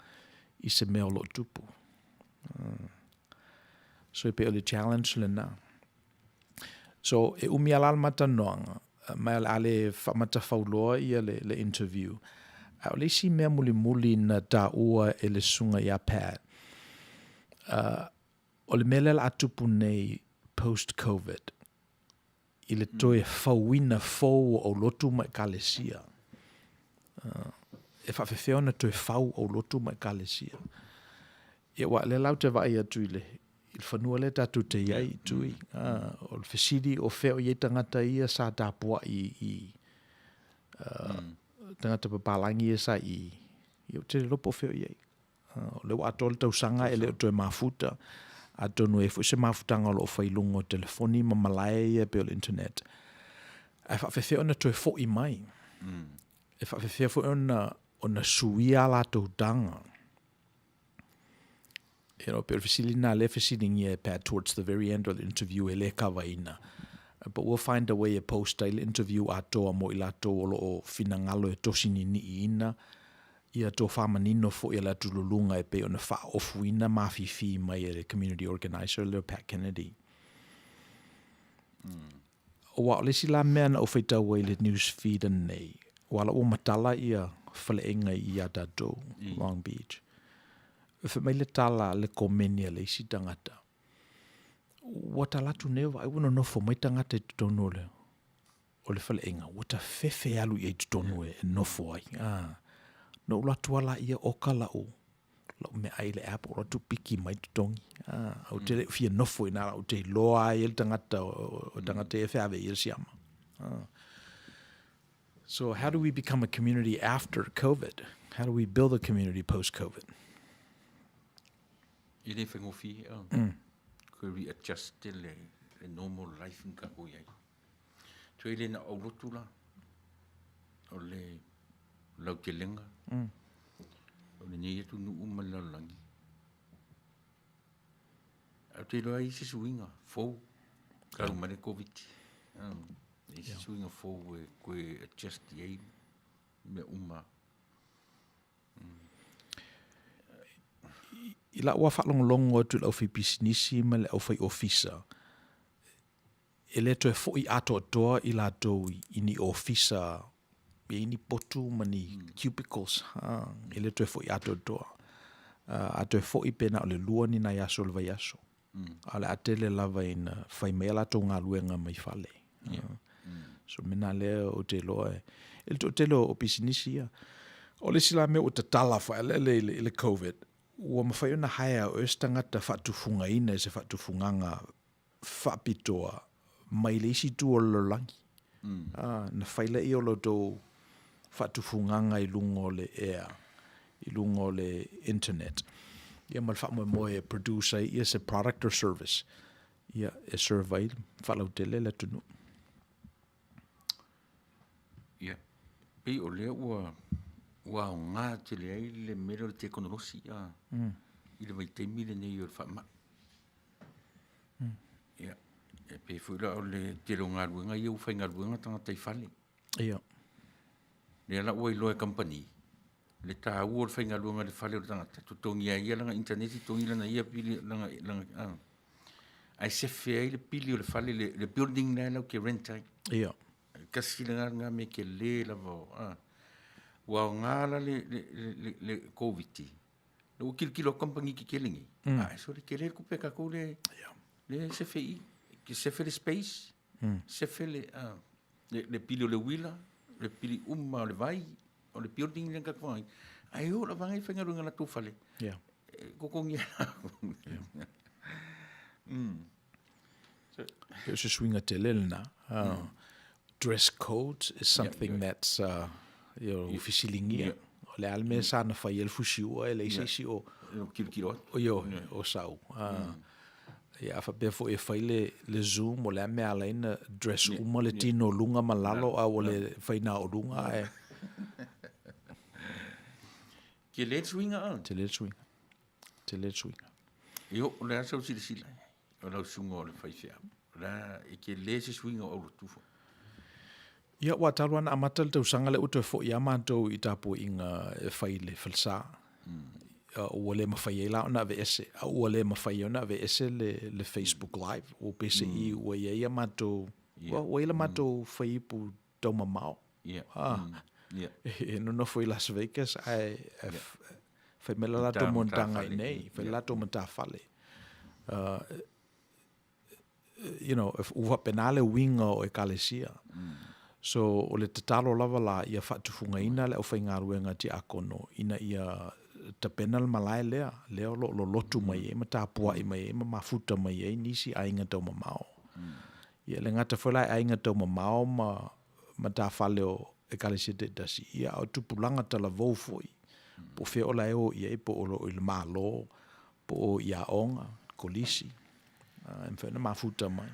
Speaker 1: i se mea o loo tupu. So e pei o le challenge lena. So e umi a la le matalanoaga, ma o le a le faamatafau loa ia le, le interview. A o le isi mea mulimuli na taua e le susuga ia Pat, uh, o le mea lea o le a tupu nei post-COVID, i le toe fauina fou o aulotu ma ekalesia. Uh, e faafefea ona toe fau aulotu ma ekalesia. Ia aua lea la ou te vaai atu i le, i le fanua lea tatou te i ai i Tui. Uh, o le fesili o fea o i ai tagata ia sa tapuai i uh, tagata papalangi ia sa i, ia ou te le iloa po o fea o i ai. Uh, o lea ua atoa le tausaga e le o toe mafuta. Atonu e i ai foi se mafutaga o lo o fai i luga o telefoni ma malae ia pei o le internet. Ae faafefea ona toe fo'i mai. E faafefea foi ona, ona suia a latou taga. You know, pei o le fesili lena lea e fesiligia e Pat towards the very end of the interview e le kavaina. But we'll find a way e post ai le interview atoa mo i latou o lo o finagalo e tosi niniiina ia tofa manino foi a le atululuga e pei ona faaofuina ma afifi mai e le community organiser lea o Pat Kennedy. Aua o le isi la mea na ou faitau ai i le news feed anei, ua ala ua matala ia faleaiga i ia tatou, Long Beach. Fai mai le tala le komeni a le isi tagata, ua tala atu nei vaai ua nonofo mai tagata i totonu o le, o le faleaiga, ua tafefe alu i ai totonu e nofo ai. Ah. Na ou alu atu lava laia oka lau lau meaai i le app, ou alu atu piki mai totogi. Ah, ou te le i fia nofo i ina, ou te iloa ai e le tagata o tagata ia e feave i le siama. Ah. So how do we become a community after COVID? How do we build a community post-COVID?
Speaker 4: E le faigofie ea. Koe readjust le, le normal life na tatou i ai. Toe le na aulotu la, o le lautelega o lenei atunuu ma le lalolagi. Ae ou te iloa e i ai se suiga fou talu mai le Koviti. E i ai se suiga fou e toe adjust i ai mea uma.
Speaker 1: I lau lava faalogologo atu i le aufaipisinisi ma le aufaiofisa, e le toe foi atoatoa i latou i ni ofisa e i ai ni potu ma ni cubicles, e le toe foi atoatoa. A toe foi pe na o le lua ni nai aso o le vaiaso. A o le a tele lava ina fai mai a latou galuega mai fale. So o le mea lena lea ou te iloa i le toatele o pisinisi ia. O le isi la mea ua tatala faaeleele i le Covid, ua mafai ona hire e oe se tagata faatufugaina i se faatufugaga faapitoa mai le isi itu o le lalolagi. Na fai lea o la outou faatufugaga i luga o le ea, i luga o le internet, ia ma le faamoemoe e produce ai ia se product or service, ia e serve ai faalautele le atunuu.
Speaker 4: Ia, pei o lea ua ua aoga tele ai le mea lea o le tekonolosi i le vaitaimi lenei o le faamai. Ia, e pei foi la o le tele o galuega ia ua faigaluega tagata i fale.
Speaker 1: Ia.
Speaker 4: Lea la ua iloa e kamupani le taua o le faigaluega i le fale o le tagata, totogi ai ia lana internet, totogi lana ia pili, lana, lana, ae sefe ai le pili o le fale, le building lena latou te rent ai.
Speaker 1: Ia.
Speaker 4: Tasi lena mea tele lava o, ua aoga la le Koviti, ua tilotilo atu kamupani tetele nei, ae sole tele le tupe a tatou lea e sefe i i, sefe le space, sefe le pili o le uila, le pili uma o le vai, o le building lea na tatou faaaogaina, ae o lava e faigaluega i latou fale, e totogi lava.
Speaker 1: O se suiga tele lena. Dress code is something that's you know, ua fesiligia. O le a le mea sa na fai ai le fusiua e leai se isi o
Speaker 4: tilotilo atu.
Speaker 1: Ioe, o sau. Ia a faapea foi e fai le, le Zoom, o le a le mea e ala ai ona dress uma le tino luga ma lalo a ua le fai na o luga ae
Speaker 4: Tele le suiga a?
Speaker 1: Tele le suiga. Tele le suiga.
Speaker 4: Io, o le a sau silasila o lau susuga o le faifeau. O le a e tele se suiga o aulotu foi.
Speaker 1: Ia, ua talu lava ona amata le tausaga lea ua toe foi lava matou i tapuaiga e fai i le falesa. Ua le mafai ai la ona aveese, a ua le mafai ai ona aveese le, le Facebook Live. Ua peiseai ua i ai a matou, ua i ai le matou faiipu taumamao. E nonofo i Las Vegas ae fai mai le latou monotaga i inei, fai le latou matafale. You know, ua faapena le uiga o Ekalesia. So, o le tatalo lava la ia faatufugaina le aufaigaluega tiakono ina ia tapena le malae lea, lea o lo o lolotu mai ai ma tapuai mai ai ma mafuta mai ai nisi aiga taumamao. Ia e le gata foi la e aiga taumamao ma matafale o Ekalesia taitasi, ia a o tupulaga talavou foi, po o fea o la e o i ai, po o lo o i le Malo, po o i aoga, kolisi, e mafai ona mafuta mai.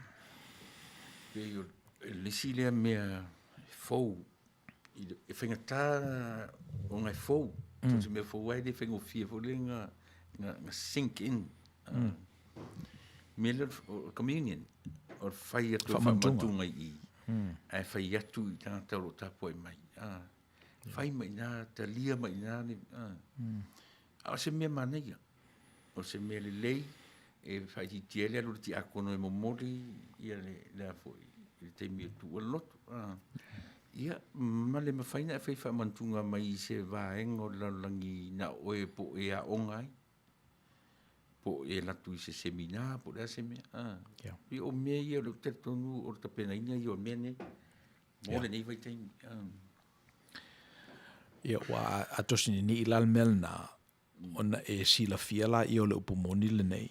Speaker 4: Pei o le isi lea mea fou, e faigata ona e fou, so o se mea fou lava e le faigofie foi lea na sink in. Mea lea o le communion, o le fai atu o le faamantuga i i, ae fai atu i tagata o lo o tapuai mai. Fai mai i ina, talia mai i ina. A o se mea manaia, o se mea lelei e faaitiitia ai le alu a le tiakono e momoli ia le a foi i le taimi e tuua le lotu. Ia, ma le mafai ona e fai faamantuga mai i se vaega o le lalolagi na o oe po o e aoga ai, po o e alu atu i se seminar po o le a se mea. Ia, o mea ia o lea ou te talitonu o le tapenaina ia o mea nei mo lenei vaitaimi.
Speaker 1: Ia, ua a tosinini'i la le mea lena, ona e silafia laia o le upu moni lenei,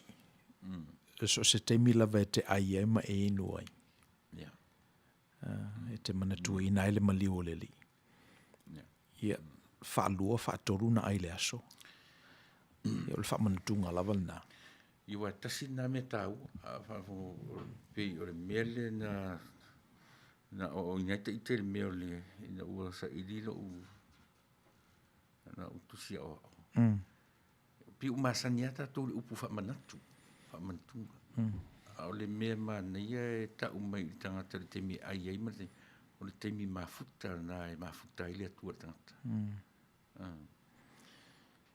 Speaker 1: so o se taimi lava e te ai ai ma e inu ai, e te manatuaina ai le maliu o le Alii. Ia, faalua, faatolu ona ai i le aso. Ia, o le faamanatuga lava lena.
Speaker 4: Ia, aua e tasi lena mea taua, a faafofoga, pei o le mea lea na na aoaoina ai ita i le mea o le, ina ua saili lou. Na ou tusi aoao. Pei ua masani lava tatou i le upu faamanatu, faamanatuga. A o le mea manaia e tau mai i le tagata i le taimi e ai ai ma le taimi, o le taimi mafuta lena e mafuta ai le Atua i le tagata.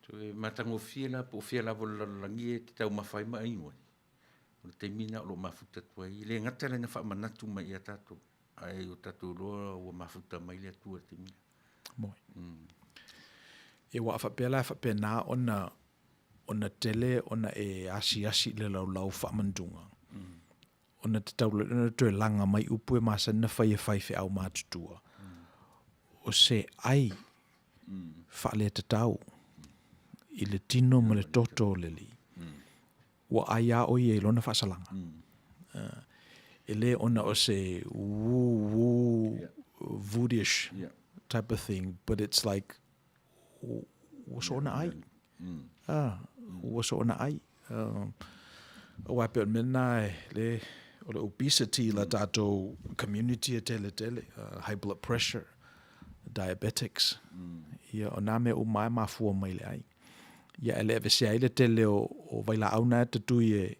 Speaker 4: Toe matagofie la po o fea lava o le lalolagi e te taumafa ai ma ainu ai, o le taimi lena o lo o mafuta atu ai. E le gata la ina faamanatu mai ia tatou, ae ua tatou iloa ua mafuta mai le Atua i le taimi lea.
Speaker 1: Moi. Ia ua faapea la faapena ona ona tele ona e asiasi i le laulau faamanatuga. Ona tatau loa lea ona toe laga mai upu e masani ona fai e faifeau matutua. O se ai faaletatau i le tino ma le toto o le alii. Ua ai lava o ia i lona faasalaga. E le ona o se woo woo voodish type of thing, but it's like ua soona ai. Ua soona ai. Aua e pei o le mea lena e le o le obesity i la tatou community e tele tele, high blood pressure, diabetics. Ia o nā mea uma e mafua mai i le ai. Ia e le aveesea ai le tele o, o vailaau na e tatui e,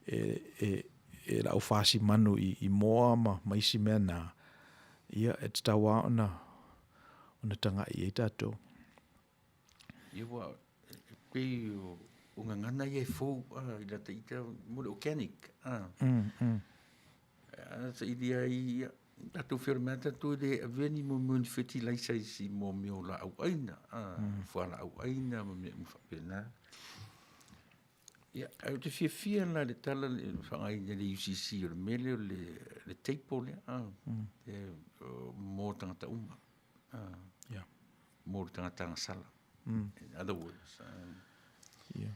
Speaker 1: e, e, e le aufasi manu i, i moa ma, ma isi mea na, ia e tatau lava ona, ona taga'i i ai tatou.
Speaker 4: Ia ua, e pei o, o gagana ia e fou a, i lata ita mo le organic a. A saili ai ia, tatou feola mai tatou e le avea ni mo mea ni fertilizer i mo mea o laau aina, a, fualaau aina ma mea uma faapena. Ia, ae ou te fiafia la i le tala le faaaogaina e le UCC o le mea lea o le, le table lea, a, e, mo tagata uma, a,
Speaker 1: Yeah.
Speaker 4: mo le tagata agasala. In other words,
Speaker 1: Yeah.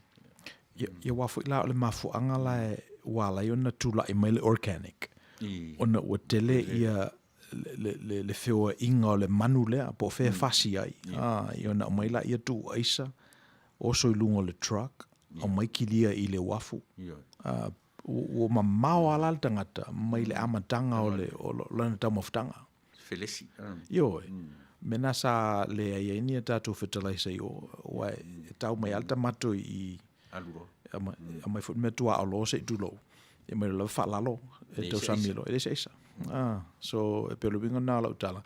Speaker 1: Ia, ia aua foi la o le mafuaaga la e ua ala ai ona tulai mai le organic,
Speaker 4: I,
Speaker 1: ona ua tele ia le, le, le, le feoaiga o le manu lea, po o fea e fasi ai. A, ia ona aumai laia tuu aisa, oso i luga o le truck, aumai kilia i le uafu. Ua mamao lava la le tagata mai le amataga o le, o lana taumafataga.
Speaker 4: Felesi.
Speaker 1: Ioe. Mea na sa leai ai ni a tatou fertilizer i o, aua e tau mai lava le tamato i,
Speaker 4: Alu loa.
Speaker 1: Aumai foi le mea tuaolo se i tulou. E aumai loa lava faalalo e tausami loa, e leai se aisa. So e pei o le uiga lena o lau tala.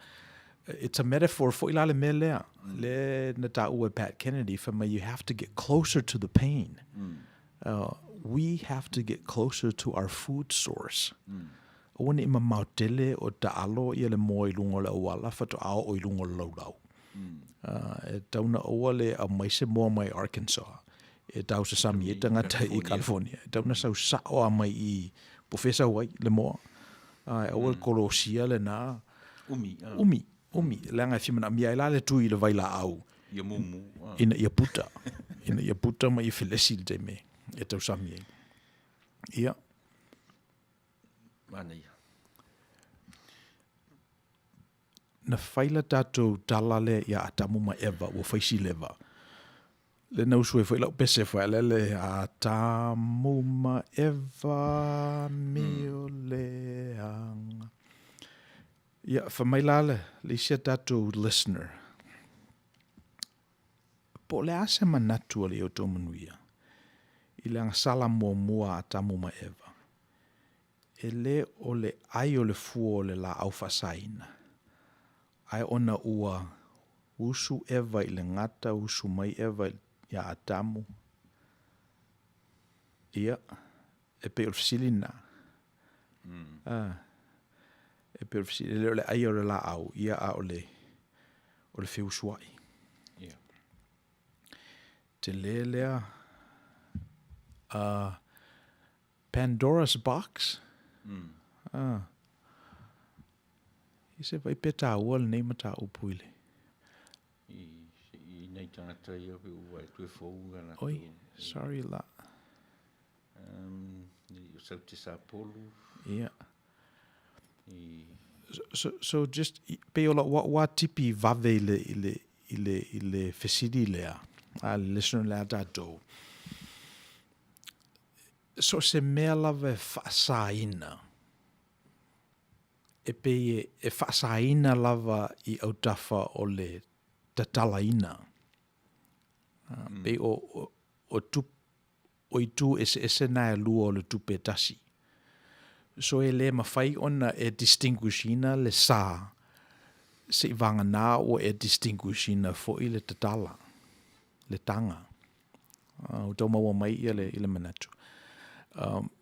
Speaker 1: It's a metaphor foi la le mea lea, lea na taua e Pat Kennedy, fai mai you have to get closer to the pain. We have to get closer to our food source. Aua ne i mamao tele o taalo ia le moa i luga o le auala faatoa oo i luga o le laulau. E tatau ona aua le aumai se moa mai Arkansas e tausasami ai tagata i California. E tatau ona sau sao lava mai i po o fea e sau ai le moa. Ae aua le kolosia lena.
Speaker 4: Umi.
Speaker 1: Umi, umi. Leaga e fia manaomia ai la le tui i le vailaau.
Speaker 4: Ia mumu.
Speaker 1: Ina ia puta. Ina ia puta ma ia felesi i le taimi e tausami ai. Ia.
Speaker 4: Manaia.
Speaker 1: Na fai la tatou tala lea ia Atamu ma Eva ua fai si leva. Le na usu ai foi lau pese foi ale le Atamu ma Eva mio leaga. Ia, fai mai la le, le isi a tatou listener. Po o le a se manatu a le outou manuia i le agasala muamua a Atamu ma Eva? E le o le ʻai o le fua o le lāʻau faasaina, ae ona ua usu ʻEva i le gata, usu mai ʻEva iā Atamu. Ia, e pei o le fesili lena. E pei o le fesili, e le o le ʻai o le lāʻau, ia a o le, o le feusuaʻi.
Speaker 4: Yeah.
Speaker 1: Tele lea. Pandora's Box? Ah. I se vai pe tāua lenei mataupu i le.
Speaker 4: I, i nei tagata ia pe ua e toe fou nga latou.
Speaker 1: Oi, sorry la.
Speaker 4: I o sau te sapolu.
Speaker 1: Yeah.
Speaker 4: I...
Speaker 1: So, so just, pei o lau wā tipi vave i le, i le, i le, i le fesili lea, a le listener lea tātou. So o se mea lava e faasaina, e pei e, e faasaina lava i autafa o le tatalaina. Pei o, o, o, tup, o itu eseese na e lua o le tupe e tasi. So e lē mafai ona e distinguish ina le sa seivagana ua e distinguish ina foi le tatala, le taga. Ua tau maua mai ia le, i le manatu.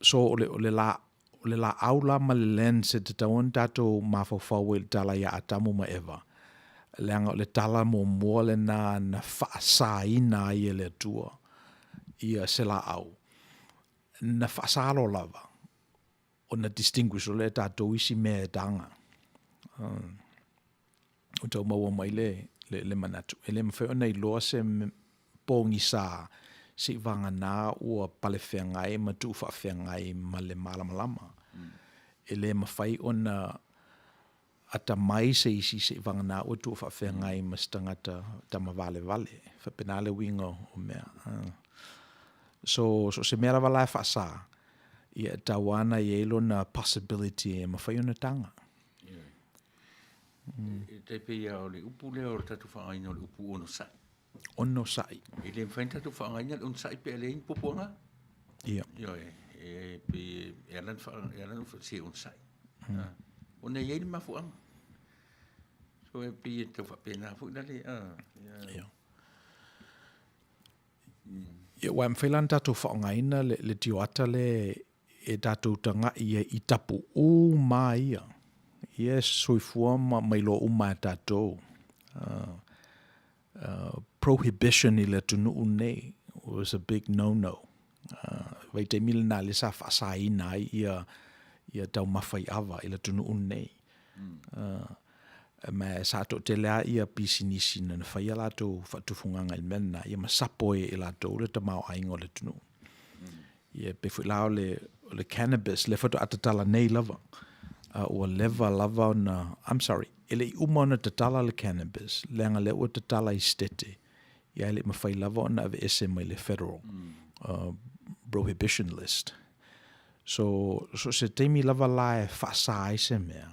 Speaker 1: So o le, o le la, o le laau la ma le lens e tatau ona tatou mafaufau ai i le tala ia Atamu ma Eva, leaga o le tala muamua lena na faasaina ai e le Atua ia se laau, na faasalo lava ona distinguish loa lea e tatou isi mea e taga. Ua tau maua mai le, le, le manatu. E le mafai ona iloa se pogisa seivagana ua palefeagai ma tuufaafeagai ma le malamalama. E le mafai ona atamai se isi seivagana ua tuufaafeagai ma se tagata tamavalevale. E faapena le uiga o mea. So, so se mea lava la e faasa, ia e tatau lava ona i ai lona possibility e mafai ona taga.
Speaker 4: E tai pei lava o le upu lea o le tatou faaaogaina o le upu onosai.
Speaker 1: Onosai.
Speaker 4: E le mafai ona tatou faaaogaina le onosai pe a leai ni puapuaga.
Speaker 1: Ia.
Speaker 4: Ioe, e pei e ala ona se onosai. Ona e i ai le mafuaaga. So e pei e tau faapena foi lale.
Speaker 1: Ia. Ia, aua e mafai la ona tatou faaaogaina le tioata lea e tatou taga'i ai i tapu'ū ma ia, ia e soifua ma mailoa uma e tatou. Prohibition i le atunuu lenei was a big no no. Vaitaimi lena lea sa faasaina ai ia ia taumafa i ava i le atunuu lenei. Ma sa toatele lava ia pisinisi na fai a latou faatufugaga i le mea lena, ia ma sapo ai e latou le tamaoaiga o le atunuu. Ia pei foi la o le, o le cannabis, lea faatoa tatala nei lava. Ua leva lava ona, I'm sorry, e le i uma ona tatala le cannabis, leaga lea ua tatala i Setete, ia e le i mafai lava ona aveese mai le federal prohibition list. So, so se taimi lava la e faasa ai se mea,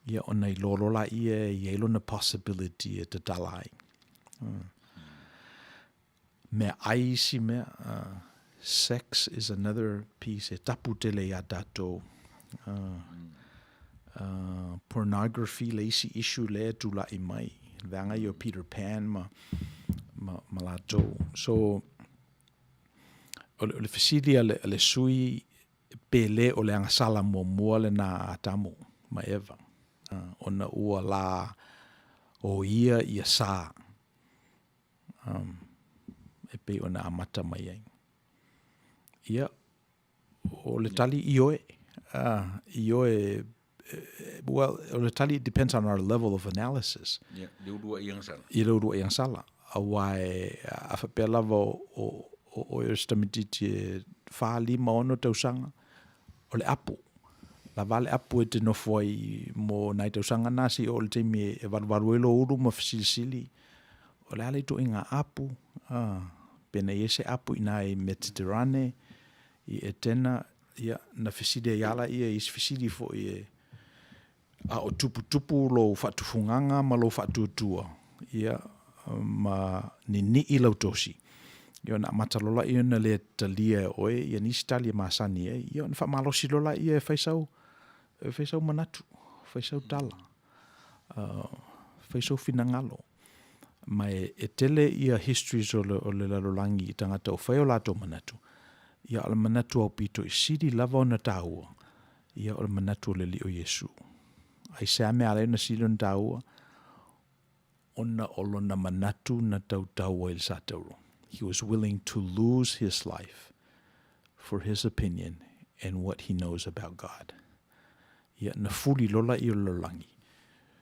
Speaker 1: ia ona iloa loa laia e i ai lona possibility e tatala ai. Mea ai isi mea, sex is another piece e tapu tele iā tatou. Pornography le isi issue lea e tulai mai, le vaega ia o Peter Pan ma, ma, ma latou. So, o le, o le fesili a le, a le sui pe lē o le agasala muamua lena a Atamu ma Eva, ona ua la oia ia sa e pei ona amata mai ai. Ia, o le tali ioe, ioe, well, o le tali it depends on our level of analysis.
Speaker 4: Ia, le uluai agasala.
Speaker 1: I le uluai agasala. Aua e, a faapea lava o oe o se tamaitiiti e 4, 5, 6 tausaga, o le apu. Lava le apu e te nofo ai mo nai tausaga na seia oo i le taimi e valuvalu ai lou ulu ma fesilisili, o le a le ituaiga apu, a, pe na i ai se apu i ina i Metiterane, i Etena, ia, na fesili ai lava laia i isi fesili foi e, a o tuputupu lou faatufugaga ma lou faatuatua, ia, ma ninii lau tosi, ia ona amata loa lea ona le talia e oe ia nisi tali e masani ai, ia ona faamalosi loa lea e fai sau, e fai sau manatu, fai sau tala, fai sou finagalo. Ma e tele ia histories o le, o le lalolagi i tagata ua fai o latou manatu, ia o le manatu aupito i sili lava ona taua, ia o le manatu o le Alii o Iesu. Aisea mea ala ai ona sili ona taua? Ona o lona manatu na tautau ai i le satauro. He was willing to lose his life for his opinion and what he knows about God. Ia, na fuli lola i o le lalolagi.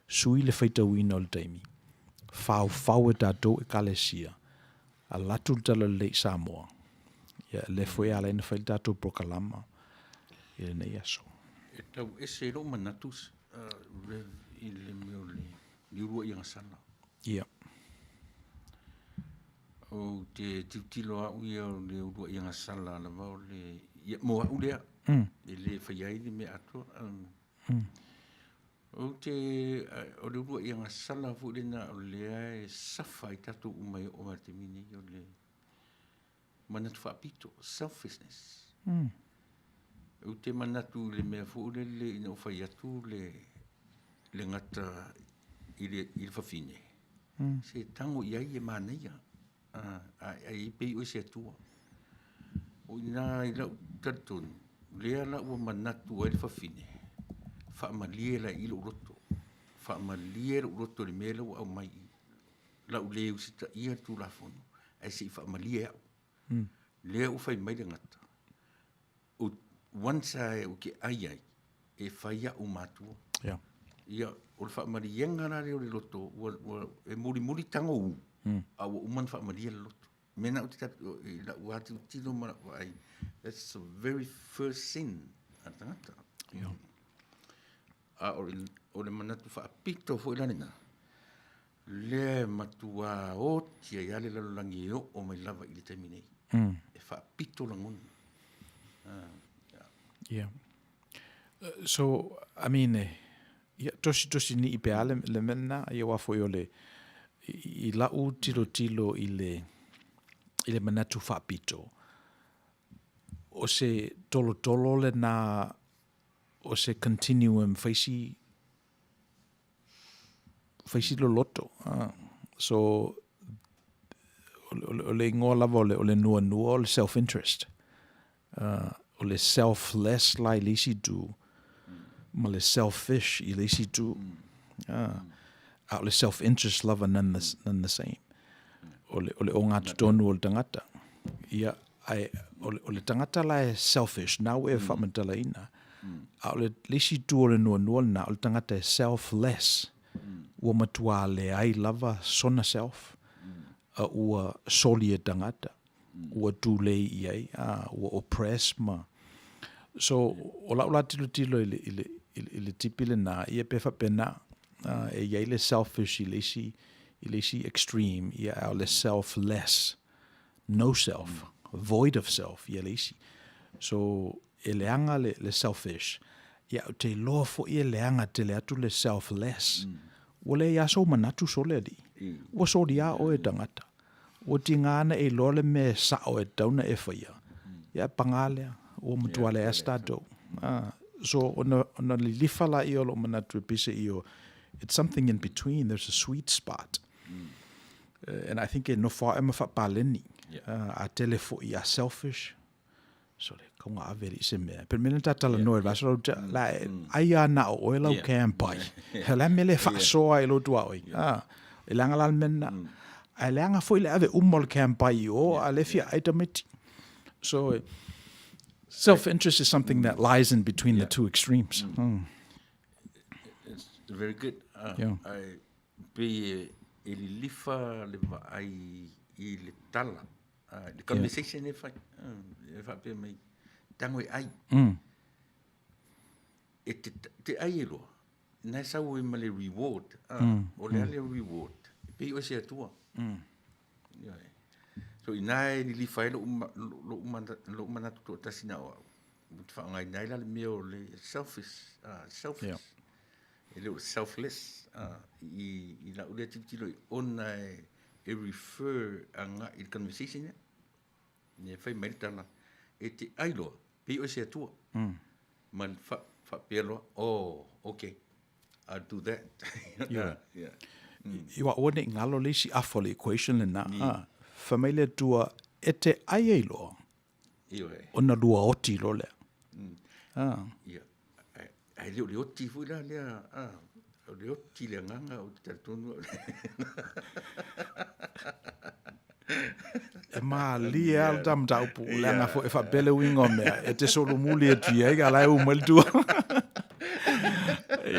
Speaker 1: Sui le faitauina o le taimi. Faofao e tatou Ekalesia, alu atu le Talalelei i Samoa. Ia, lea foi e ala ai ona fai le tatou polokalama i lenei aso.
Speaker 4: E tau ese i lou manatu, Rev, i le mea o le liulua i agasala.
Speaker 1: Ia.
Speaker 4: Ou te tilotilo au ia o le uluai agasala lava o le, ia, mo au lea, e le faia ai le mea atoa. Ou te, o le uluai agasala foi lena o lea e safa ai tatou uma e oo mai i le taimi nei, o le manatu faapito, selfishness. Ou te manatu i le mea foi lele ina ua fai atu le, le gata i le, i le fafine, se tago i ai e manaia. Ai e pei oe se Atua. O i ina i lau talitonu, lea la ua manatu ai le fafine, faamalie la i lou loto, faamalie lou loto i le mea lea ua aumai i lau le usitaia le Tulafono, ae se i faamalie au. Lea ua fai mai le gata, once lava ou te ai ai, e fai au matua.
Speaker 1: Yeah.
Speaker 4: Ia, o le faamaliega la lea o le loto, ua, ua, e mulimuli tago u, a ua uma ona faamalie le loto. Mea na ou te i lau lava tilotilo ma lau vaai, that's the very first sin a le tagata.
Speaker 1: Yeah.
Speaker 4: A o le, o le manatu faapito foi la lena, lea e matua oti ai lava le lalolagi e oo mai lava i le taimi nei. E faapito lagona.
Speaker 1: Yeah. So, I mean, eh, ia, tosi tosi ni i pe ale le mena, ia wā foi o le, i, i lau tilo tilo i le, i le manatu faapito. O se tolo tolo le nā, o se continuum faisi, faisi loloto. So, o le ingoa lava o le, o le nuanua o le self-interest. O le selfless la i le isi itu, ma le selfish i le isi itu. A o le self-interest lava none the, none the same. O le, o le ogatotonu o le tagata. Ia, ae o le, o le tagata la e selfish, na ua e faamatalaina. A o le, le isi itu o le nuanua lena, o le tagata e selfless. Ua matua leai lava sona self, a ua soli e tagata. Ua tulei i ai, a, ua oppress ma. So, o lau la tilotilo i le, i le, i le tipi lena, ia pe faapena, e i ai le selfish i le isi, i le isi extreme, ia a o le selfless, no self, void of self, ia le isi. So, e leaga le, le selfish, ia ou te iloa foi e leaga tele atu le selfless. Ua leai lava sou manatu sole alii. Ua soli lava oe e tagata. Ua tiga ana e iloa le mea e sao e tatau ona e faia. Ia paga lea, ua matua leai se tatou. So ona, ona lilifa laia o lou manatu e pei se i o, it's something in between, there's a sweet spot. And I think e nofo lava oe ma faapaleni. A tele foi a selfish, Sole, kaunga ave alii se mea. Pe mea na talanoa i le vasa, la e, ai a na o oe lau camp ai. He la mele faasoa i lo tua oi. Ah, e leaga la le mea lena. Ae leaga foi le ave uma o le camp ai i o, a le fia ai tamaiti. So, self-interest is something that lies in between the two extremes.
Speaker 4: It's very good. Ai, pei e lilifa le vaai i le tala. Le conversation e fai, e faapea mai, tago e ai. E te, te ai e loa, na e sau ai ma le reward. O le a le reward, e pei oe se Atua. Ioe. So ina e lilifa ai lou manatu toatasi na o au, ou te faaaogaina ai la le mea o le selfish, selfish. E le o le selfless, i lau lea tilotilo i ona e, e refer agai i le conversation ea. E fai mai le tala, e te ai loa, pei oe se Atua. Ma le faapea loa, oh, okay, I'll do that.
Speaker 1: Yeah. Yeah. I aua ne i galo le isi afa o le equation lena. Fai mai le Atua, e te ai ai loa, ona lua oti loa lea.
Speaker 4: Ia, ae le o le oti foi la lea, o le oti le agaga ou te talitonu au.
Speaker 1: E malie lava le ta mataupu, leaga foi e faapea le uiga o mea, e te solomuli atu i ai, a la e uma i le tua.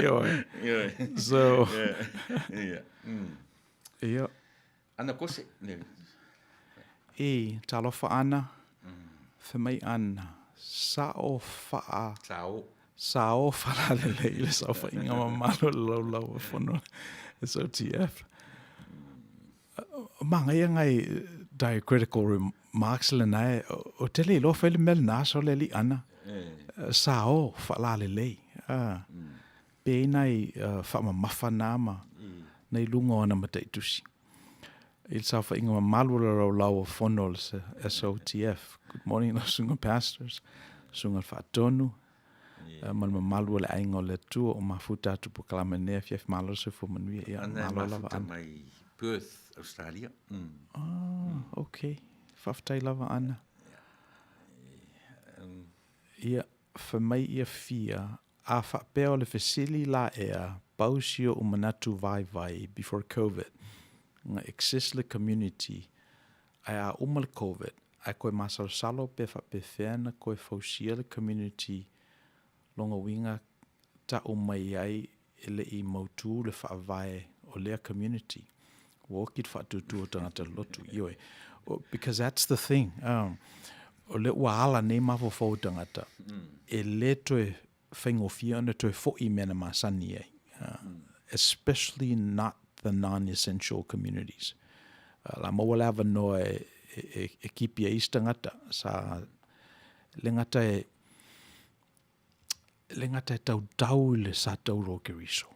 Speaker 1: Ioe. So, ia.
Speaker 4: Ana kose.
Speaker 1: E, talofa ana, fai mai ana, sao faa.
Speaker 4: Sao.
Speaker 1: Sao faalalelei i le saofaiga mamalu o le Laulau a Fono SOTF. Manaia ngai diacritical remarks lena e, o te le iloa fai le mea lena so le alii ana, sao faalalelei. Pe i ai nai faamamafa na ma nai luga o ana mataitusi. I le saofaiga mamalu o le laulau o fono o le SOTF. Good morning lau susuga pastors, susuga i le faatonu, ma le mamalu o le aiga o le Atua o mafuta atu polokalame nei afiafi. Malo le soifua manuia. Ia,
Speaker 4: Ana e
Speaker 1: malo lava
Speaker 4: mafuta
Speaker 1: Ana.
Speaker 4: mai Perth, Australia.
Speaker 1: Ah, okay. Faafetai lava Ana. Ia, fai mai ia Fia, a faapea o le fesili la ea, pau si o'u manatu vaivai before covid, nga exist le community, ae a uma le covid, ae koe masalosalo pe faapefea na koe fausia le community lona uiga ta'u mai ai e le i mautu le faavae o lea community. Ua oti le faatuatua o tagata lotu, ioe. Because that's the thing, o lea ua ala nei mafaufau o tagata, e le toe faigofie ona toe fo'i i mea na masani ai, especially not the non-essential communities. La maua le avanoa e kipi ai isi tagata, sa le gata e E le gata e tautau i le sa tauro o Keriso,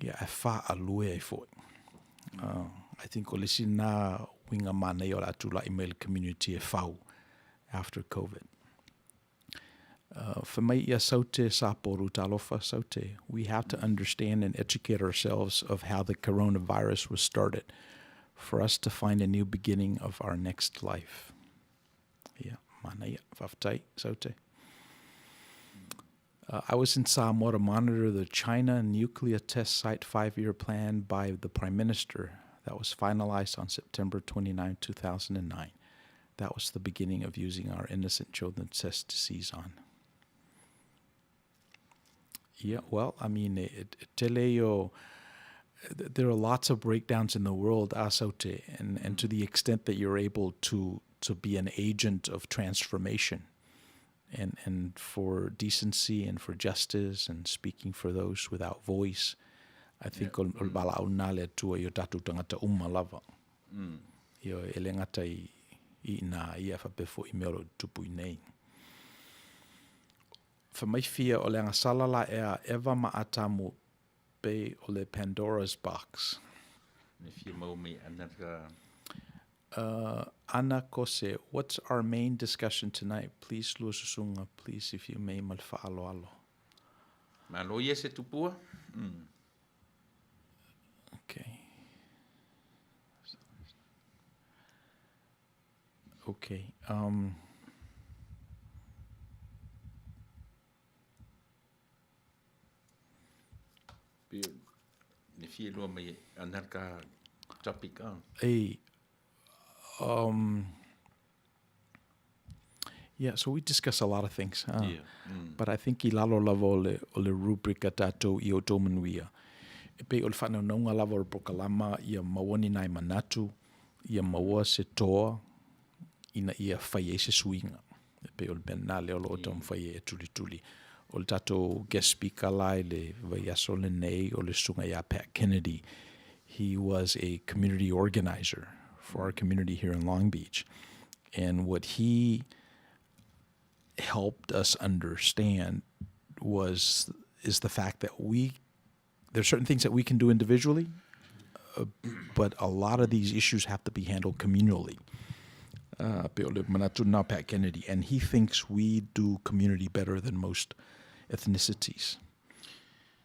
Speaker 1: ia ae faaalue ai foi. I think o le isi lena uiga manaia o le a tulai mai i le community e fau after Covid. Fai mai ia Saute Saporu, talofa Saute, we have to understand and educate ourselves of how the coronavirus was started for us to find a new beginning of our next life. Ia, manaia, faafetai, Saute. I was in Samoa to monitor the China nuclear test site five-year plan by the Prime Minister that was finalized on September 29, 2009. That was the beginning of using our innocent children to test disease on. Yeah, well, I mean, it, it, tele o, there are lots of breakdowns in the world, asaute, and, and to the extent that you're able to, to be an agent of transformation and, and for decency and for justice and speaking for those without voice, I think o, o le valaau lena le Atua i o tatou tagata uma lava. Ioe, e le gata i, i ina ia faapea foi i mea o lo o tutupu i nei. Fai mai fia o le agasala la ea Eva ma Atamu pei o le Pandora's box.
Speaker 4: Me fia mau mai ana ka.
Speaker 1: Ana Kose, what's our main discussion tonight? Please lua susuga, please if you may ma le faaaloalo.
Speaker 4: Malo ia se tupua.
Speaker 1: Okay. Okay. Um,
Speaker 4: Pe ne fia loa mai ana ka topic a.
Speaker 1: Ei, yeah, so we discuss a lot of things.
Speaker 4: Yeah.
Speaker 1: But I think i lalo lava o le, o le rubric a tatou i o tou manuia, e pei o le faanaunauga lava o le polokalama ia maua ni nai manatu, ia maua se toa ina ia fai ai se suiga. E pei o le mea lena lea o lo o taumafai ai e tulituli. O le tatou guest speaker la i le vaiaso lenei o le susuga ia Pat Kennedy. He was a community organizer for our community here in Long Beach. And what he helped us understand was is the fact that we there's certain things that we can do individually, but a lot of these issues have to be handled communally. Pe o le manatu na Pat Kennedy, and he thinks we do community better than most ethnicities.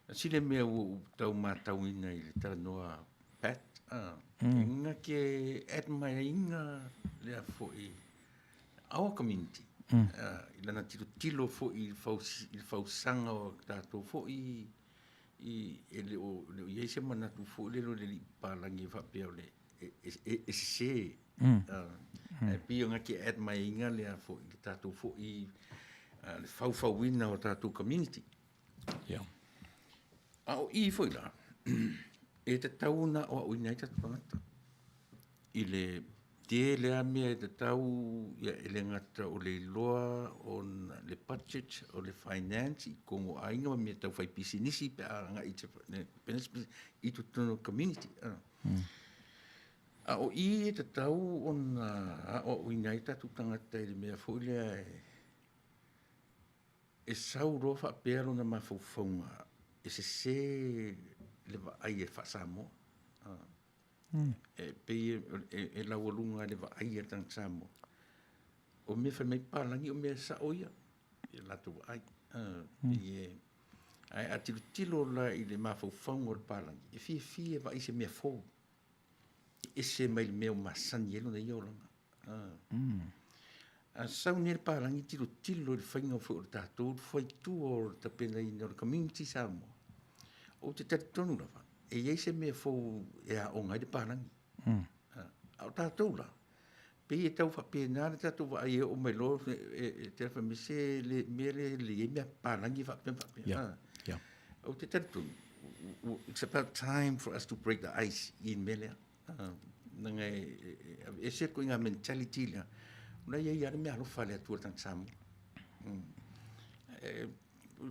Speaker 4: Tasi le mea ua ou tau matauina i le talanoa a Pat, e nga ke admire-ina lea foi our community. I lana tilotilo foi i le fausaga o tatou foi i, e le o, le o i ai se manatu foi lele o le alii papalagi e faapea o le, e, e, e, e sese. Ae pei o nga ke admire-ina lea foi le tatou foi le faufauina o tatou community.
Speaker 1: Yeah.
Speaker 4: A o i foi la, e tatau ona aoaoina ai tatou tagata i le tele lava mea e tatau, ia e le gata o le iloa ona le budget, o le finance i totonu o aiga ma mea tau fai pisinisi pe a agai i se i totonu o community. A o i e tatau ona aoaoina ai tatou tagata i le mea foi lea e E sau loa faapea lona mafaufauga e sesē le vaai e faa-Samoa. E pei e laualuga le vaai a le tagata Samoa. O mea fai mai papalagi o mea sao ia i le latou vaai. Ae a tilotilo la i le mafaufauga o le papalagi, e fiafia e vaai i se mea fou, e ese mai le mea ua masani ai lona ia olaga. A sau nei le papalagi tilotilo i le faiga foi o le tatou faitua o le tapenaina o le community Samoa, ou te talitonu lava, e i ai se mea fou e aoga ai le papalagi. A o tatou la, pei e tau faapena le tatou vaai e oo mai loa e te fai mai se le mea lea e lelei ai mea a papalagi e faapea ma faapea. Ou te talitonu, it's about time for us to break the ice i le mea lea. Leaga e aveese le ituaiga mentality lea, o la e i ai lava le meaalofa a le Atua i le tagata Samoa.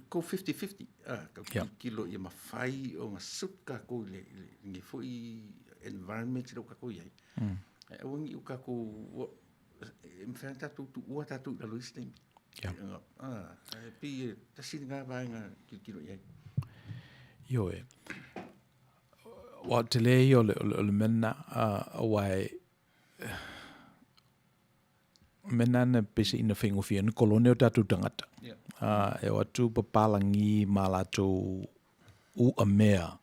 Speaker 4: Go 50-50, tau tilotilo ia mafai ona suit tatou i lenei foi environment lea ua tatou i ai. Ae aua ne i o tatou, e mafai ona tatou tuua tatou i lalo i isi taimi. E pei e tasi lena vaega e tilotilo i ai.
Speaker 1: Ioe. Aua o le tele ia o le mea lena, aua e, o mea na na peiseai na faigofie ai ona kolone o tatou tagata. E o atu papalagi ma latou uamea,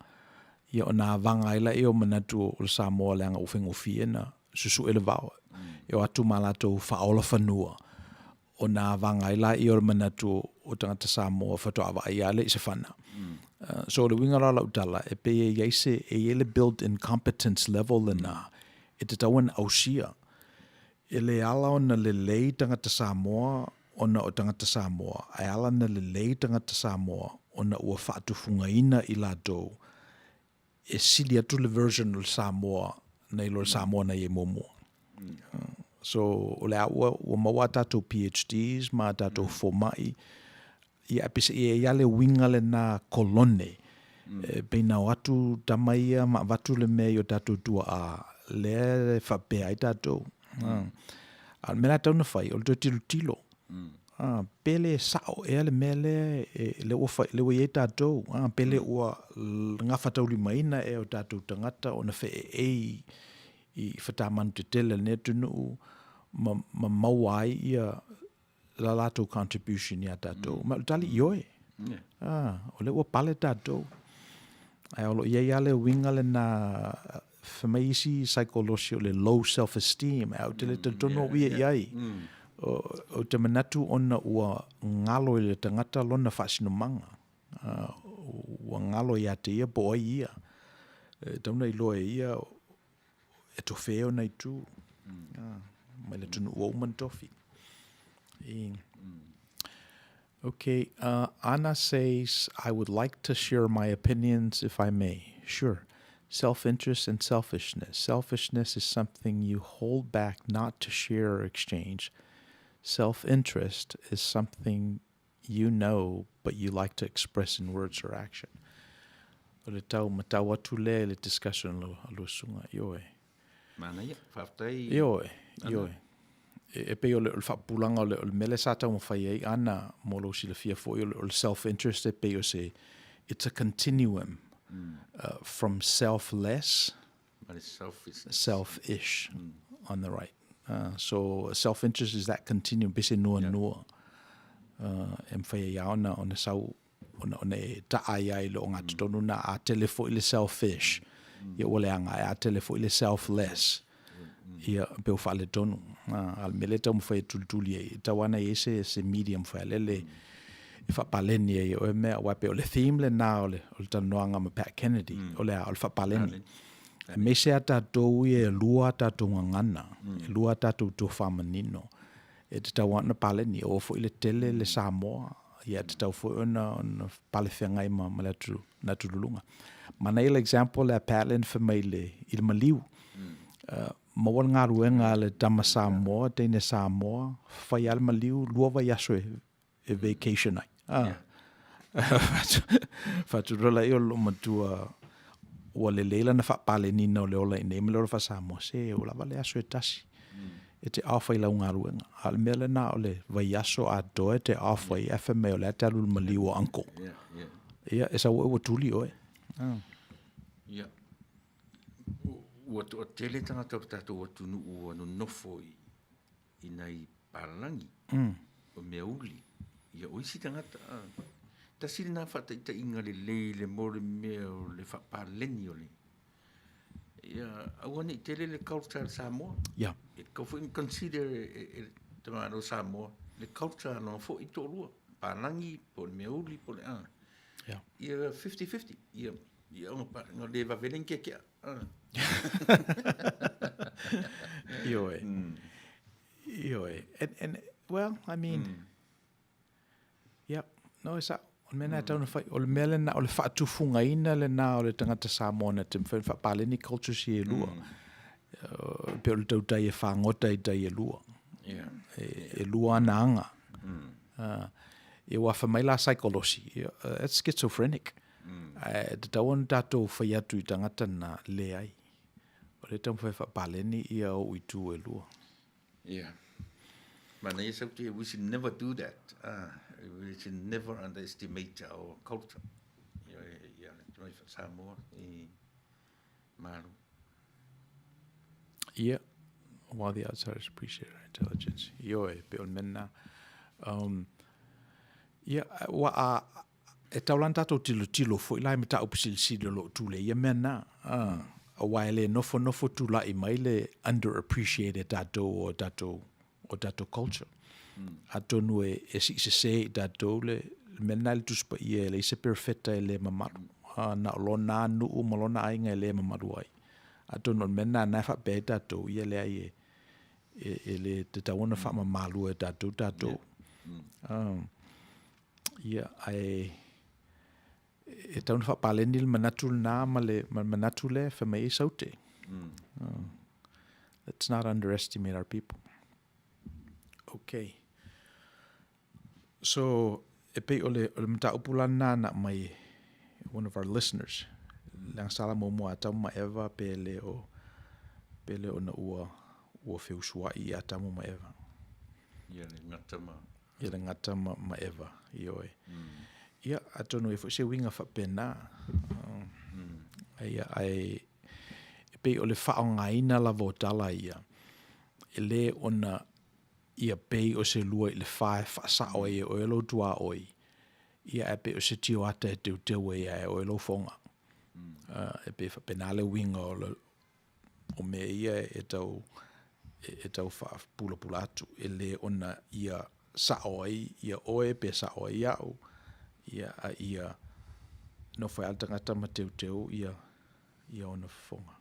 Speaker 1: ia ona avaga ai lea o manatu o le Samoa leaga ua faigofie ona susue le vao. E o atu ma latou faaola fanua, ona avaga ai lea o le manatu o tagata Samoa faatoa vaai lava lea i se fana. So o le uiga la o lau tala, e pei e i ai se, e i ai le built in competence level lena e tatau ona ausia. E le ala ona lelei tagata Samoa ona o tagata Samoa, ae ala ona lelei tagata Samoa ona ua faatufugaina i latou e sili atu le version o le Samoa nai lo le Samoa na i ai muamua. So, o le a ua, ua maua a tatou PhDs ma a tatou fomai, ia ae peiseai e i ai lava le uiga lena kolone, e pei na o atu tama ia ma avatu le mea i o tatou tuaa lea e faapea ai tatou. A o le mea la e tatau ona fai, o le toe tilotilo, pe le sao ea le mea lea lea ua fai, lea ua i ai tatou, pe le ua gafataulimaina ea e o tatou tagata ona feeei i fatamanu tetele a lenei atunuu ma, ma maua ai ia la latou contribution iā tatou. Ma o le tali, ioe. O lea ua pale tatou. Ae o lo o i ai lava le uiga lena, fai mai isi saikolosi o le low self esteem, ae ou te le talitonu au ia i ai. Ou te manatu ona ua galo i le tagata lona faasinomaga. Ua galo ia te ia po o ai ia. E tatau ona iloa e ia e tofe ona itu. Mai le atunuu ua uma ona tofi. Okay, Anna says, I would like to share my opinions if I may. Sure. Self-interest and selfishness. Selfishness is something you hold back not to share or exchange. Self-interest is something you know but you like to express in words or action. O le tau matau atu lea i le discussion a lua susuga, ioe.
Speaker 4: Manaia, faafetai.
Speaker 1: Ioe, ioe. E pei o le faapupulaga o le mea lea sa taumafai ai Ana mo lou silafia foi, o le self-interest e pei o se, it's a continuum from selfless selfish on the right. So self-interest is that continuum, pei se nuanua e mafai ai lava ona, ona sau, ona, ona e taa ai lava i le ogatotonu na, a tele foi le selfish, ia ua leaga, ae a tele foi le selfless, ia pei ua faaletonu. A o le mea lea e taumafai e tulituli ai, e tatau lava ona i ai se, se medium foi lele e faapaleni ai e oe mea, aua e pei o le theme lena o le, o le talanoaga ma Pat Kennedy, o le a, o le faapaleni. Aemaise a tatou ia e lua a tatou gagana, e lua a tatou tofa manino, e tatau lava ona paleni. E oo foi i le tele le Samoa, ia e tatau foi ona, ona palefeagai ma, ma le atu, le atululuga. Manaia le example lea a Pat lea na fai mai i le, i le maliu. Maua le galuega a le tama Samoa, teine Samoa, fai lava le maliu, lua vaiaso e, e vacation ai. Ah. Faatulou laia o le loomatua ua lelei lana faapaleniina o le ola i inei ma le ola faa-Samoa, se ua lava le aso e tasi e te off ai lau galuega. A o le mea lena o le vaiaso atoa e te off ai ae fai mai o le a te alu i le maliu o uncle. Ia, e sau oe ua tuli oe.
Speaker 4: Ia, ua toatele tagata o le tatou atunuu ua nonofo i nai palagi, o meauli, ia o isi tagata. Tasi lena faataitaiga lelei le mo le mea o le faapaleni o le Ia aua ne i tele le culture a le Samoa.
Speaker 1: Ia.
Speaker 4: E tatau foi ona consider e le tamaloa Samoa le culture a lona foi toalua, palagi po o le meauli po o le a.
Speaker 1: Ia.
Speaker 4: Ia 50-50. Ia ia ona le vave ai ni keakea.
Speaker 1: Ioe. Ioe. And, well, I mean, Ia, no e sa'o. O le mea lena e tatau ona fai. O le mea lena, o le faatufugaina lena o le tagata Samoa na te mafai ona faapaleni cultures ia e lua. E pei o le tautai e fagota i tai e lua. E lua ana aga. Ia ua fai mai la saikolosi, that's schizophrenic. Ae tatau ona tatou fai atu i tagata na, leai. O lea e taumafai e faapaleni ia ou itu e lua.
Speaker 4: Yeah. Manaia sau te, we should never do that. We should never underestimate our culture. Ia, ia, te mai Samoa i Malo.
Speaker 1: Yeah. While the outsiders appreciate our intelligence. Ioe, pe o le mena. Ia, ua a, e tau la ona tatou tilotilo foi la i mataupu silisili o lo o tulei ia mea na. Aua e le nofonofo tulai mai le under appreciate e tatou o tatou o tatou culture. Atonu e, e siisese i tatou le, le mea lena i le Tusi Paia e leai se perofeta e le mamalu. Na o lona nuu ma lona aiga e le mamalu ai. Atonu o le mea lena na e faapea ai tatou, ia leai e, e, e le tatau ona faamamalu e tatou tatou. Ia, ae e tatau ona faapaleni le manatu lena ma le, ma le manatu lea e fai mai ai Saute. Let's not underestimate our people. Okay. So, e pei o le, o le mataupu la lena na mai one of our listeners. Leaga sa la muamua Atamu ma Eva pe le o, pe le ona ua, ua feusuai ia Atamu ma Eva.
Speaker 4: Ia le gata ma
Speaker 1: Ia le gata ma, ma Eva, ioe. Ia, atonu e foi se uiga faapena. Ia, ae e pei o le faaaogaina lava o tala ia, e lē ona ia pei o se lua i le fa e faasao ai e oe lou tuaoi, ia ae pei o se tioata e teuteu ai e oe lou foga. E pei e faapena le uiga o le, o mea ia e tau e tau faapulapula atu, e lē ona ia sa'o ai ia oe pe sa'o ai a'u, ia a ia nofo ai lava le tagata ma teuteu ia ia ona fofoga.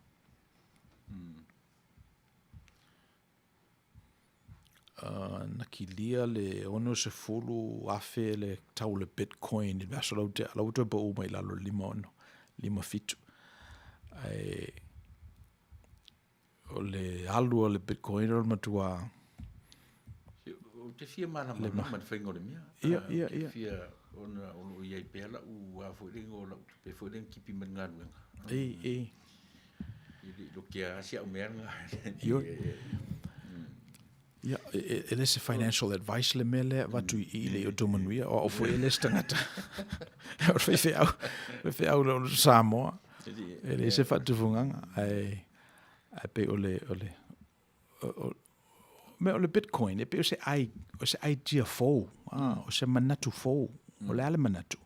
Speaker 1: Na kilia le 60,000 le tau o le Bitcoin i le aso lau tea, la ua toe pau mai i lalo i le 56, 57. Ae o le alu a le Bitcoin o le matua
Speaker 4: Ou te fia malamalama i le faiga o le mea.
Speaker 1: Ia, ia, ia.
Speaker 4: Ou te fia, ona o lo o i ai pea lau a foi lea, o lau tupe foi lea na tipi mai le galuega.
Speaker 1: Ei, ei.
Speaker 4: E le i lotea lava si au mea lena.
Speaker 1: Ioe. Ia, e le se financial advice le mea lea e avatu i i le i o outou manuia, o au foi e le se tagata. O le faifeau, faifeau o le Samoa. E leai se faatufugaga, ae, ae pei o le, o le, o, mea o le Bitcoin, e pei o se, ai, o se idea fou, ah, o se manatu fou. O le a le manatu?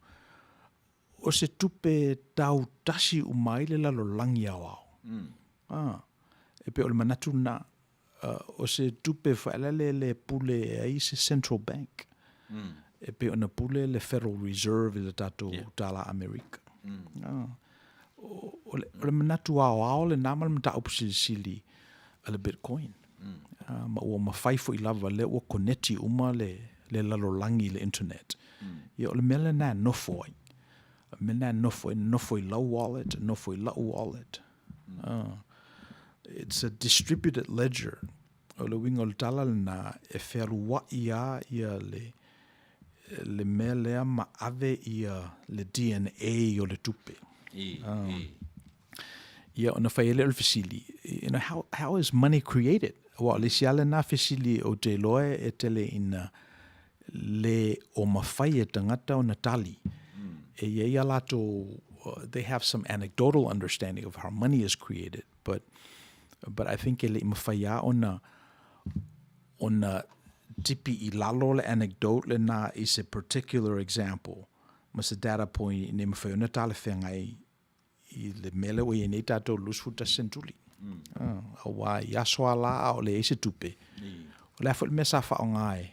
Speaker 1: O se tupe tau tasi uma ai le lalolagi aoao. Ah, e pei o le manatu lena. O se tupe faelale e le pule ai se central bank. E pei ona pule le Federal Reserve i le tatou tala Amerika. Ah, o le manatu aoao lena ma le mataupu silisili a le Bitcoin. Ma ua mafai foi lava lea ua koneti uma le le lalolagi i le internet. Ia o le mea lena e nofo ai. O le mea lena e nofo ai, nofo i lau wallet, nofo i la'u wallet. It's a distributed ledger. O le uiga o le tala lena, e fealua'i lava ia le le mea lea ma ave ia le DNA o le tupe. Ia ona fai ai lea o le fesili, you know, how is money created? Aua o le isi lava lena fesili ou te iloa e tele ina le o mafai e tagata ona tali. E i ai a latou, they have some anecdotal understanding of how money is created, but but I think e le i mafai lava ona ona tipi i lalo le anecdote lena i se particular example ma se data point ina ia mafai ona talafeagai i le mea lea ua i ai nei tatou i le 21 seneturi. Aua i aso lava la a o leai se tupe, o le a foi le mea sa faaaoga e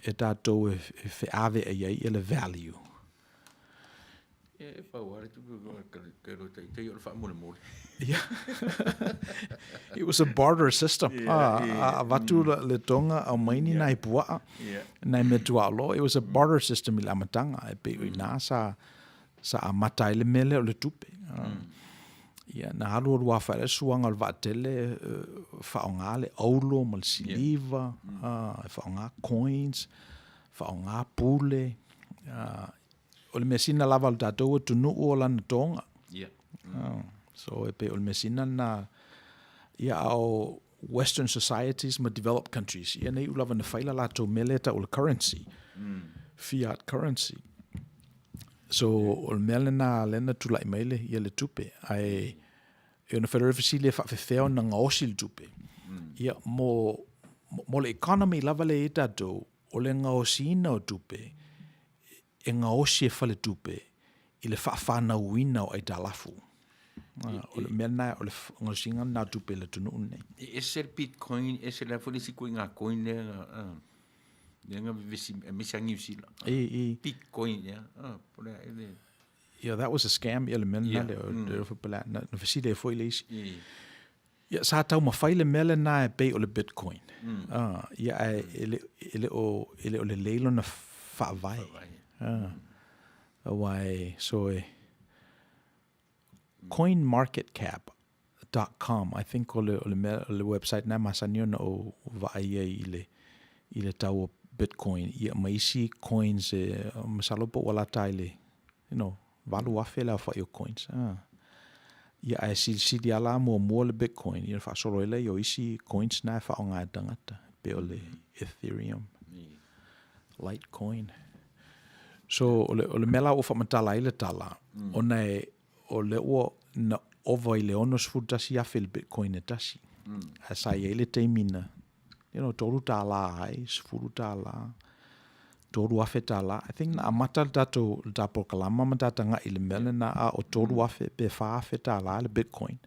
Speaker 1: e tatou e feaveai ai le value?
Speaker 4: E pau lava le tupe ke lo taitai o le faamolemole.
Speaker 1: Yeah. It was a barter system. A avatu le toga aumai ni nai puaa, nai meatuaolo. It was a barter system i le amataga, e pei o i ina sa sa amata ai le mea lea o le tupe. Ia, na alualu lava foi le suaga o le vaatele, faaaoga le auro ma le siliva, e faaaoga coins, faaaoga pule. O le measina lava a le tatou atunuu o lana toga. So e pei o le measina lena, ia a o western societies ma developed countries, ia na iu lava ina fai le latou mea lea e tau o le currency, fiat currency. So o le mea lena lea na tulai mai le, ia le tupe. Ae e ona fai loa le fesili e faafefea ona gaosi le tupe. Ia mo, mo le economy lava lea e i ai tatou, o le gaosiina o tupe, e gaosi e faletupe i le faafānauina o aitalafu. O le mea lena, o le gaosiga lena o tupe i le atunuu lenei.
Speaker 4: E ese le bitcoin, ese le a foi le isi ituaiga coin lea na, lea na vevesi aemaise lava Niu Sila. Bitcoin ea, po o le a ea le.
Speaker 1: Yeah, that was a scam ia le mea lena lea, na fesili ai foi le isi. Ia, sa taumafai le mea lena e pei o le Bitcoin. Ia, ae e le, e le o, e le o lelei lona faavae. Aua e, so e, coinmarketcap dot com, I think o le, o le mea, o le website lena e masani ona ou vaai ai i le, i le tau o Bitcoin, ia ma isi coins e, masalo po ua lata ai le, you know, 8,000 le aofai o coins. Ia, ae silisili lava la muamua le Bitcoin, ia ona faasolo ai lea o isi coins na e faaaoga e tagata, e pei o le Ethereum, Litecoin. So, o le, o le mea la ua faamatala ai le tala, ona e, o lea ua na ova i le $61,000 le Bitcoin e tasi. Ae sa i ai le taimi na, you know, $3 ai, $10, $3,000. I think na amata le tatou, le ta polokalama ma ta tagai i le mea lena a o $3,000 pe $4,000 le Bitcoin.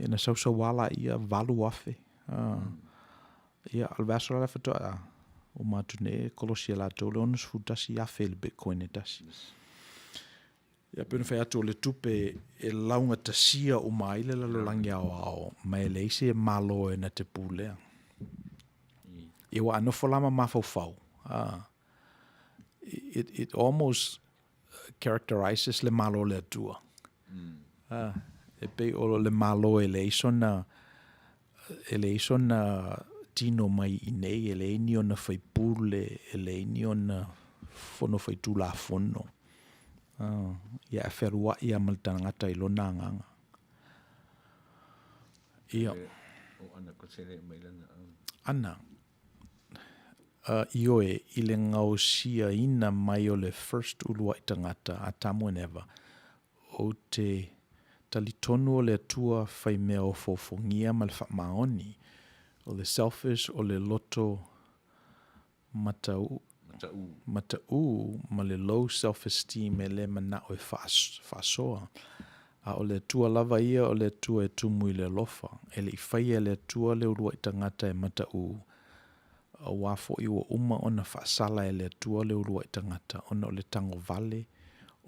Speaker 1: Ia na sausau lava laia $8,000. Ia, o le vaiaso la lea faatoa uma atu nei e kolosi e latou le $61,000 i le Bitcoin e tasi. Ia pei ona fai atu o le tupe e laugatasia uma ai le lalolagi aoao ma e leai se Malo e na te pulea. Ia ua a nofo la ma mafaufau, it, it almost characterizes le Malo o le Atua. E pei o le Malo e leai sona, e leai sona tino mai i inei, e leai ni ona faipule, e leai ni ona fono faitulafono. Ia e fealuai lava ma le tagata i lona agaga. Ia.
Speaker 4: O Ana Kosele mai lana.
Speaker 1: Ana, ioe, i le gaosiaina mai o le first uluai tagata, Atamu and Eva, Ou te talitonu o le Atua fai mea ofoofogia ma le faamaoni, o le selfish, o le loto mataū, mataū ma le low self esteem e le manao e faasoa. A o le Atua lava ia o le Atua e tumu i le alofa. E le i faia e le Atua le uluai tagata e mataū, Aua foi ua uma ona faasala e le Atua le uluai tagata, ona o le tagovale,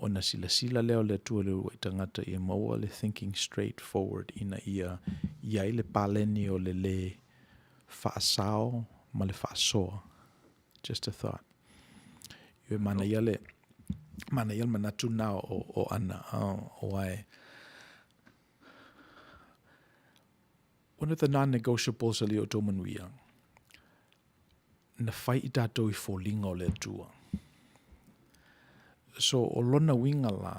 Speaker 1: ona silasila lea o le Atua i le uluai tagata ia maua le thinking straight forward ina ia i ai le paleni o le lē faasao ma le faasoa. Just a thought. Ioe, manaia le, manaia le manatu lena o, o Ana, aua e, One of the non-negotiables a le outou manuia, na fai i tatou i foliga o le Atua. So, o lona uiga la,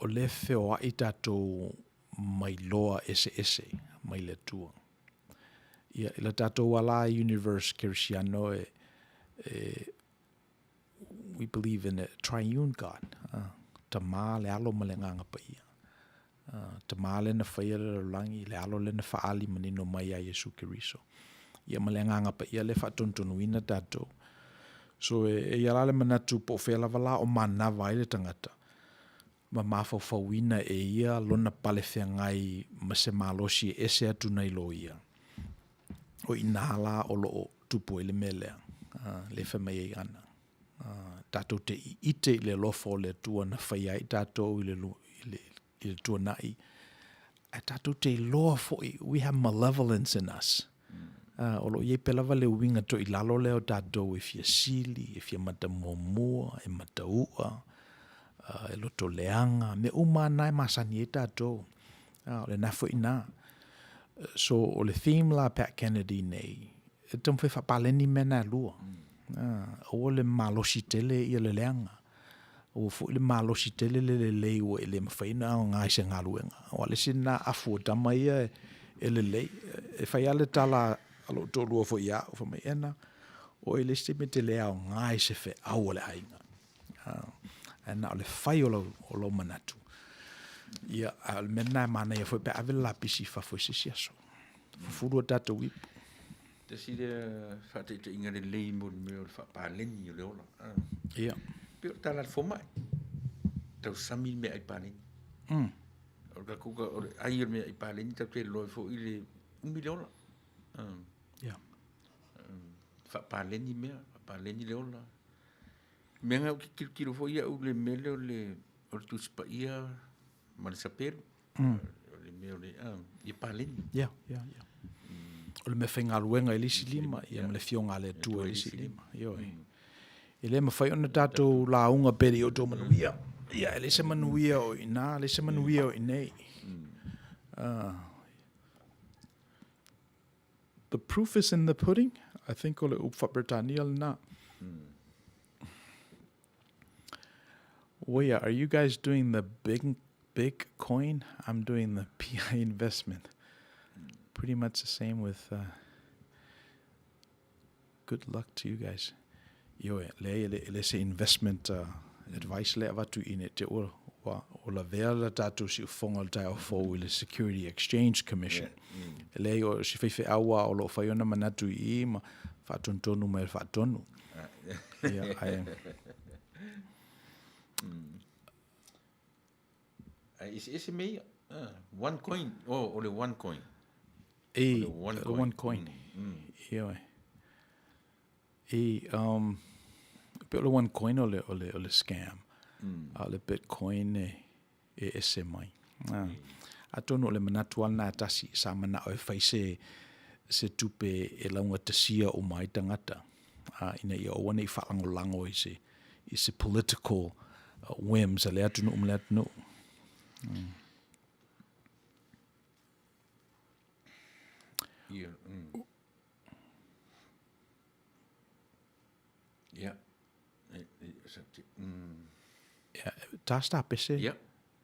Speaker 1: o lea e feoai tatou mai loa eseese mai le Atua. Ia, i la tatou ala universe kerisiano e, e we believe in a triune God. Tama, le Alo ma le Agaga Paia. Tama lea na faia le lalolagi, le Alo lea na faaali manino mai ia Iesu Keriso. Ia ma le Agaga Paia lea e faatonutonuina tatou. So e ia la le manatu po o fea lava la o manava ai le tagata, ma mafaufauina e ia lona pale feagai ma se malosi e ese atu nai lo ia. O i inā la o lo o tupu ai le mea lea, lea e fai mai ai Ana. Tatou te ite i le alofa o le Atua na faia ai tatou i le, i le, i le tuanai, ae tatou te iloa foi, we have malevolence in us. O lo o i ai pea lava le uiga toilalo lea o tatou e fia sili, e fia matamuamua, e matau'a, e loto leaga, mea uma lava na e masani ai tatou. O lena foi i ina. So, o le theme la a Pat Kennedy nei, e taumafai e faapaleni mea na e lua. Aua le malosi tele ia le leaga. Aua foi le malosi tele le lelei ua e le mafai ona aoga i se galuega. Aua o le isi lena afu o tama ia e lelei. E fai lava le tala a lou toalua foi ia au, fai mai, Ena, oe i le isi taimi e te le aoga i se feau a le aiga. Ae na o le fai o lau, o lou manatu. Ia, a o le mea lena e manaia foi pe ave le lapisi i fafo i se isi aso. Fufulu a tatou ipu.
Speaker 4: Tasi lea faataitaiga lelei mo le mea o le faapaleni o le ola.
Speaker 1: Ia.
Speaker 4: Pei o le tala a le fomai, tausami le meaai paleni. O le tatou, o le ai o le meaai paleni tatou te iloa ai foi le umi le ola.
Speaker 1: Ia.
Speaker 4: Faapaleni mea, faapaleni le ola. Mea na ou te tilotilo foi au i le mea lea o le o le Tusi Paia ma le sapelu. O le mea o le ia paleni.
Speaker 1: Ia, ia, ia. O le mea faigaluega i le isi lima, ia ma le Afioga a le Atua i le isi lima. Ioe. E le mafai ona tatou lauga pe le i outou manuia. Ia, e leai se manuia o i ina, e leai se manuia o i inei. The proof is in the pudding, I think o le upu faa-Peretania lena. Uia, are you guys doing the big, big coin? I'm doing the PI investment. Pretty much the same with... Good luck to you guys. Ioe, leai, e le, e le se investment advice lea avatu i ne te ua, ua, ua lavea le tatou siufofoga o le taeao fou i le Security Exchange Commission. E leai, o si faifeau lava o lo o fai ona manatu i i ma faatonutonu mai e le faatonu. Ia, ae...
Speaker 4: Ae eseese mea ia. One coin. Oh, o le one coin.
Speaker 1: E, o le one coin. Ioe. E, pe o le one coin o le, o le, o le scam. A o le bitcoin e, e ese mai. Atonu o le manatu lava lena e tasi, sa manao e fai se, se tupe e laugatasia uma ai tagata, ina ia aua ne i faalagolago i se, i se political whims a le atunuu ma le atunuu.
Speaker 4: Ia, Ia.
Speaker 1: Ia, tā sta pese. Ia.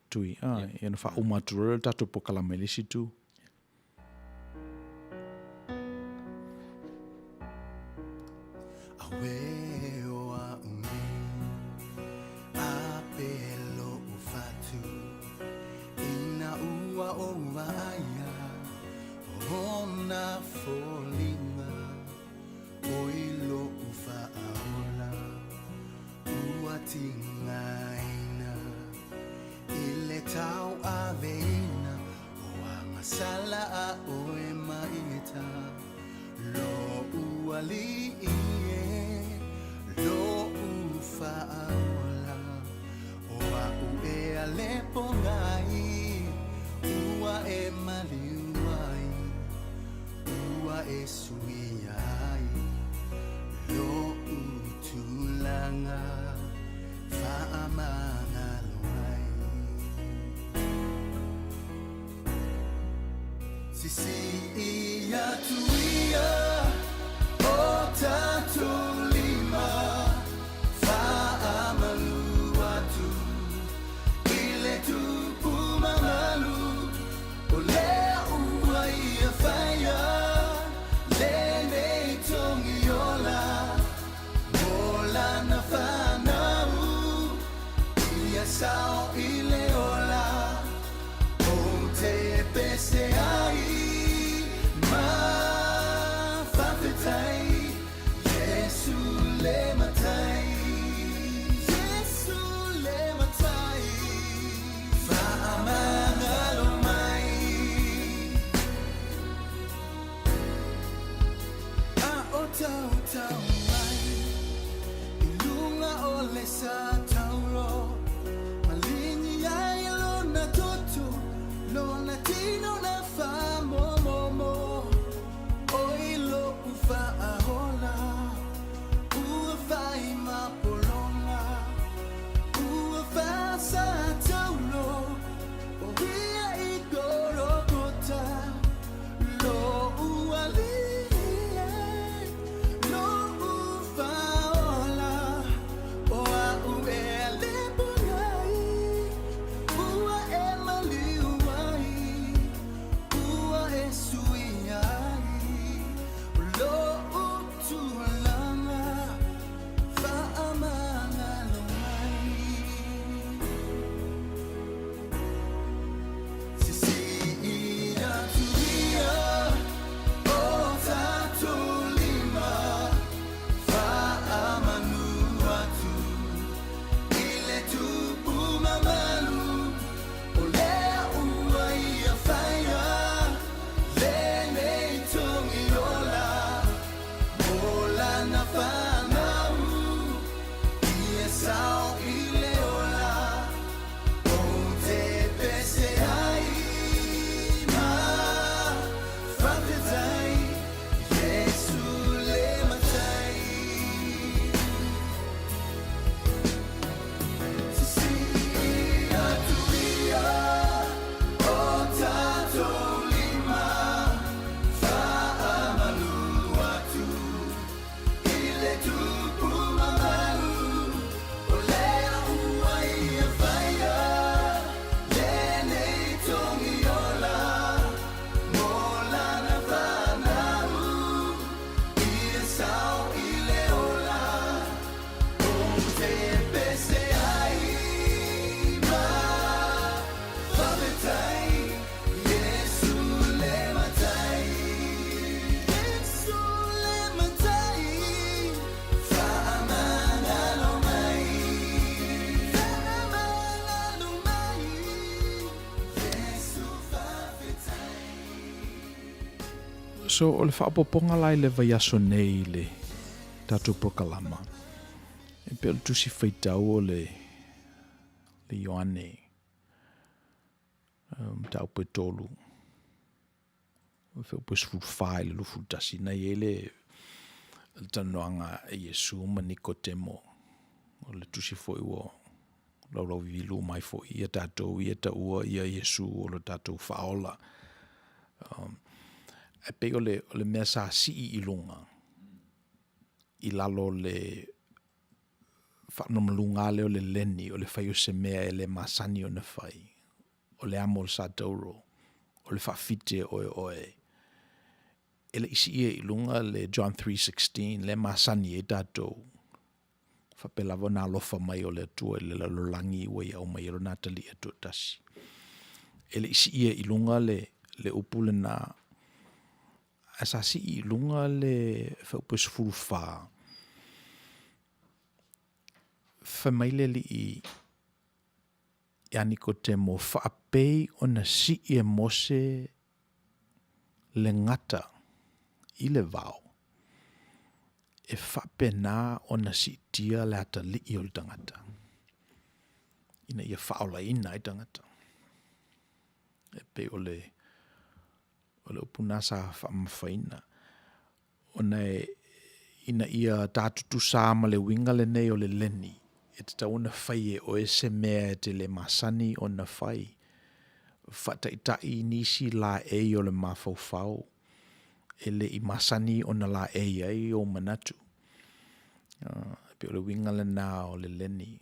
Speaker 1: Tui, ah, ia na whauma atu reo tātou pokalama i le isi tū.
Speaker 5: Sala a oe maita Lo'u alii e Lo'u faaola O a'u e alepogai Ua e maliu ai Ua e suia ai Lo'u tulaga Faamagalo ai Sisii atu ia o tatou lima Faamalu atu i le tupu mamalu O lea ua ia faia lenei togiola Mo lana fanau ia sao. tautau mai i luga o le satauro, maligi ai lona toto, lona tino na faamomomo, oi lo'u faaola, ua fai ma pologa, ua faasataulo, o ia i Kolokota, lo'u alii e, lo'u faaola, o a'u e alepo ai, ua e maliu ai, ua e suia ai, lo'u tulaga faamagalo mai. Sisii atu ia o tatou lima, faamanu atu i le tupu mamalu, o lea ua ia faia lenei togiola mo lana fanau, ia sao i le ola ou te pese ai ma faafetai Iesu le Matai. Sisii atu ia o tatou lima, faamanu atu i le tupu mamalu, o lea ua ia faia lenei togiola mo lana fanau, ia sao i le ola ou te pese ai ma faafetai Iesu le Matai. Iesu le Matai, faamagalo mai, faamagalo mai, Iesu faafetai.
Speaker 1: So o le faaopoopoga la i le vaiaso nei i le tatou polokalama, e pei o le tusi faitau o le, le Ioane, mataupu e tolu, feupu e 14 i le 21, na i ai le, le talanoaga a Iesu ma Nikotemo, o le tusi foi ua laulauvivilu mai foi ia tatou ia taua ia Iesu o lo tatou faaola. Ae pei o le, o le mea sa sii i luga i lalo o le faanomaluga lea o le leni, o le fai o se mea e le masani ona fai, o le amo o le satauro, o le faafite oe oe. E le i siia i luga le John 3:16 lea e masani ai tatou, faapea lava ona alofa mai o le Atua i le lalolagi ua ia aumai ai lona atalii e toatasi. E le i siia i luga le, le upu lena, ae sa sii i luga le fuaiupu e 14, fai mai le Alii ia Nikotemo, faapei ona sii e Mose le gata i le vao, e faapena ona siitia le atalii o le tagata, ina ia faaolaina ai tagata. E pei o le, o le upu na sa faamamafaina, ona e, ina ia ta tutusa ma le uiga lenei o le leni, e tatau ona fai e oe se mea e te le masani ona fai. Faataitai nisi laei o le mafaufau e le i masani ona laei ai ou manatu. E pei o le uiga lena o le leni.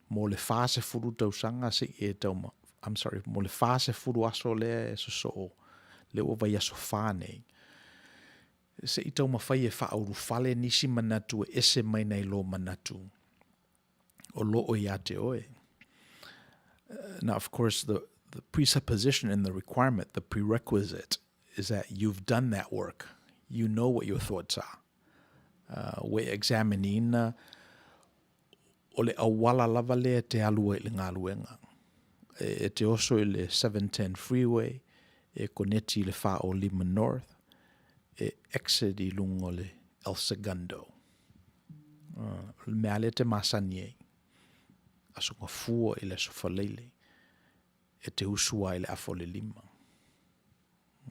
Speaker 1: Mo le 40 tausaga se i e tau, I'm sorry, mo le 40 aso lea e sosoo, lea ua vaiaso fa nei, se i taumafai e faaulufale nisi manatu e ese mai nai lo manatu o lo o ia te oe. Now, of course, the, the presupposition and the requirement, the prerequisite, is that you've done that work. You know what your thoughts are. Ua e examine ina o le auala lava lea e te alu ai i le galuega. E, e te oso i le 710 freeway, e koneti i le 405 north, e exit i luga o le El Segundo. O le mea lea e te masani ai, Aso Gafua i le Aso Faraile, e te usu ai i le afa o le 5.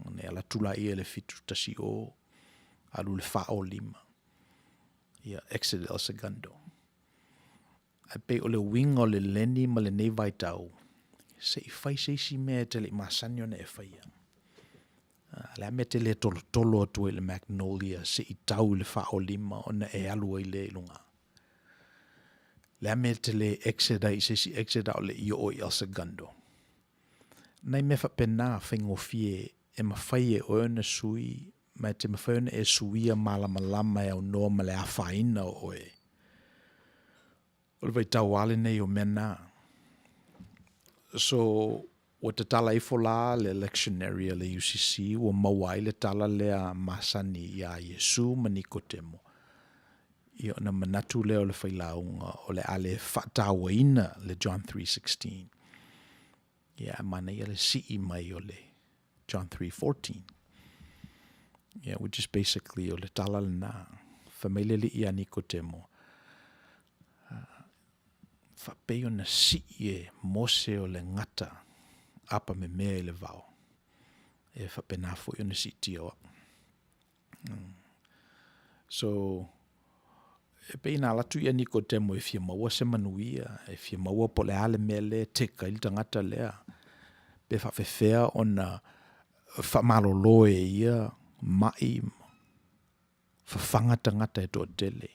Speaker 1: Ona e alu atu laia i le 7:10, alu i le 4:05. Ia, exit El Segundo. Ae pei o le uiga o le leni ma lenei vaitau, se i fai se isi mea e te le i masani ona e faia. O le a mea e te le tolotolo atu ai i le Magnolia se i tau i le 4:05 ona e alu ai lea i luga? O le a mea e te le exit ai i se isi exit a o le i oo i El Segundo? Nai mea faapena faigofie e mafai e oe ona sui ma e te mafai ona e suia malamalama e aunoa ma le afaina o oe. O le vaitau lava lenei o mea na. So, ua tatala ifo la le lectionary a le UCC ua maua ai le tala lea masani iā Iesu ma Nikotemo. Ia ona manatu lea o le failauga o le a le faatauaina le John 3:16. Ia ae manaia le sii mai o le John 3:14. Yeah, which is basically o le tala lena. Fai mai le Alii ia Nikotemo, faapei ona sii e Mose o le gata apamemea i le vao, e faapena foi ona siitia o au. So, e pei na alu atu ia Nikotemo e fia maua se manuia, e fia maua po o le a le mea lea e tick ai le tagata lea, pe faapefea ona faamalolo e ia ma'i ma fafaga tagata e toatele.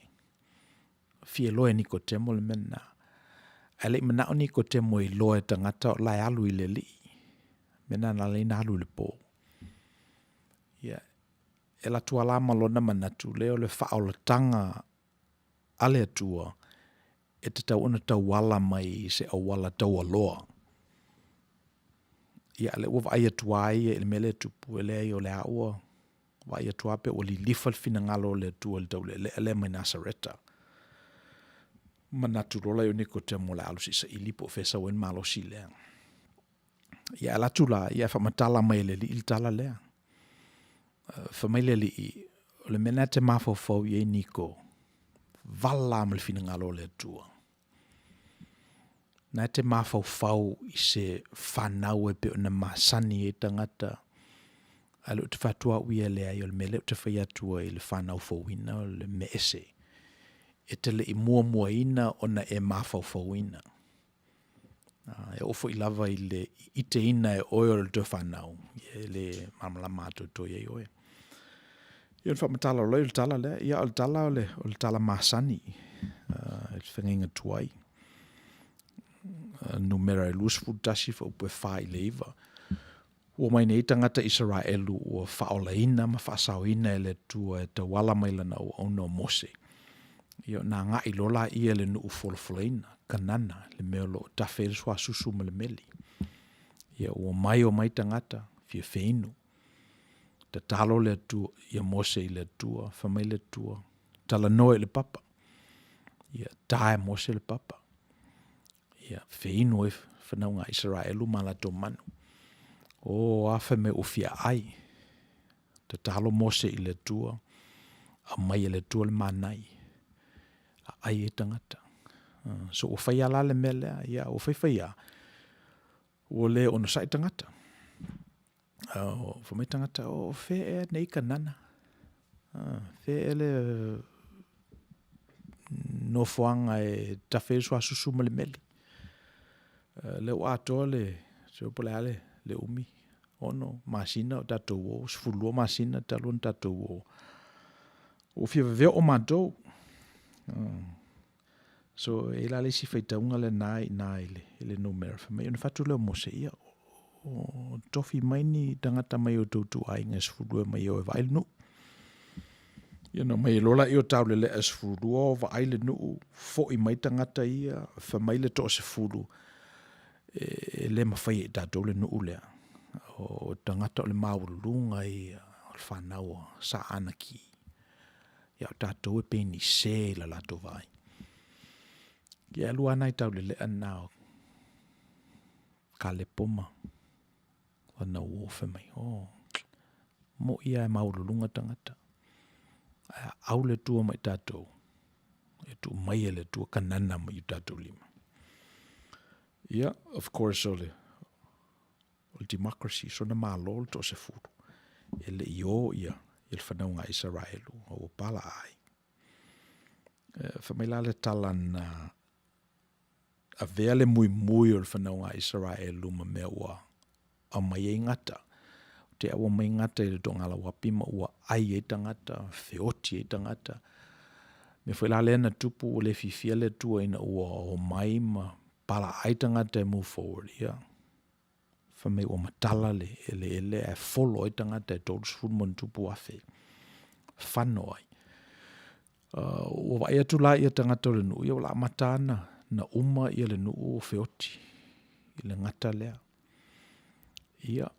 Speaker 1: Fia iloa e Nikotemo le mea lena. Ae le i manao Nikotemo e iloa e tagata o la e alu i le Alii. Mea lena na ala ai ona alu i le po. Ia, e alu atu lava la ma lona manatu lea o le faaolataga a le Atua e tatau ona tauala mai i se auala taualoa. Ia, a o lea ua vaai atu lava ia i le mea lea e tupu, e leai o lea ua vaai atu lava pe ua lilifa le finagalo o le Atua i le taulealea lea mai Nasareta. Manatu loa lea o Nikodemo o le a alu se i saili po o fea e sau ai le malosi lea. Ia alu atu la, ia faamatala mai e le Alii le tala lea. Fai mai le Alii, o le mea lena e te mafaufau i ai Niko, vala ma le finagalo o le Atua. Na e te mafaufau i se fanau e pei ona masani ai tagata, a o lea ou te fai atu au ia, leai, o le mea lea ou te fai atu ai i le fanau fouina o le mea ese. E te le i muamuaina ona e mafaufauina. E oo foi lava i le iteina e oe o le toe fanau, e le malamalama atoatoa i ai oe. Ia ona faamatala loa lea o le tala lea, ia o le tala o le, o le tala masani, i le feagaiga tuai. Numera e 21 fuaiupu e 4 i le 9. Ua omai nei tagata Isaraelu ua faaolaina ma faasaoina e le Atua e tauala mai lana auauna o Mose. Ia ona agai loa laia i le nuu folafolaina, Kanana, le mea o lo o tafe ai le suasusu ma le meli. Ia ua omai omai tagata, fia feinu. Tatalo le Atua, ia Mose i le Atua, fai mai le Atua, talanoa i le papa. Ia ta e Mose le papa. Ia, feinu ai fanauga a Isaraelu ma latou manu. O, a fai mai ua fia ai. Tatalo Mose i le Atua, aumai e le Atua le manai, a ai ai tagata. So ua fai lava la le mea lea, ia ua faifai lava, ua le onosai tagata. Fai mai tagata, o fea ea nei Kanana? Fea ea le nofoaga e tafe ai le suasusu ma le meli? Lea ua atoa le, se po o le a le umi, 6 masina o tatou o, 12 masina talu ona tatou o. Ua fia vave oo matou. So, e i ai la le isi faitauga lena i ina i le numera, fai mai ona fai atu lea o Mose, ia, o tofi mai ni tagata mai o outou ituaiga e 12 e omai e o e vaai le nuu. Ia ona omai loa lea o taulelea e 12 o vaai le nuu, foi mai tagata ia, fai mai le toasefulu, e le mafai e tatou le nuu lea. O tagata o le maualuluga ia o le fanau a Sa Anaki. Ia o tatou e pei ni sē i la latou vaai. Ia e lua lava nai taulelea na o Kalepo ma lana uo fai mai, oh, moʻi lava e maualuluga tagata. Ae a au le Atua ma i tatou, e tuu mai e le Atua Kanana mai i o tatou lima. Ia, of course, o le, o le democracy, sona malo le toasefulu, e le i o ia, ia le fanauga a Isaraelu, a ua pala ai. E, fai mai la le tala na avea le muimui o le fanauga a Isaraelu ma mea ua aumai ai gata. Te ua aumai gata i le togalauapi ma ua ai ai tagata, feoti ai tagata. Mea foi la lea na tupu ua le fiafia le Atua ina ua omai ma palaai tagata e move forward, ia fai mai ua matala le eleele ae folo ai tagata e 30+,000 fano ai. Ua vaai atu la ia tagata o le nuu, ia ua amata ana na uma ia le nuu o feoti i le gata lea. Ia,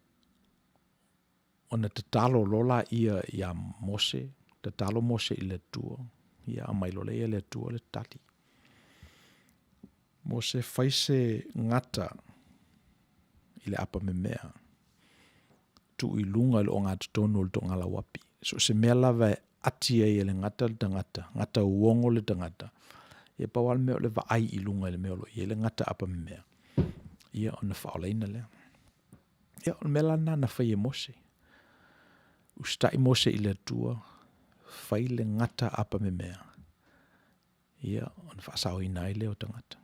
Speaker 1: ona tatalo loa laia ia Mose, tatalo Mose i le Atua, ia aumai loa lea e le Atua le tali. Mose, fai se gata i le apamemea, tuu i luga i le ogatotonu o le togalauapi. So o se mea lava e ati ai e le gata le tagata, gata uogo le tagata, ia pau lava le mea o le vaai i luga i le mea o lo o i ai le gata apamemea, ia ona faaolaina lea. Ia, o le mea la lena na fai e Mose. Usitai Mose i le Atua, fai le gata apamemea, ia, ona faasaoina ai lea o tagata.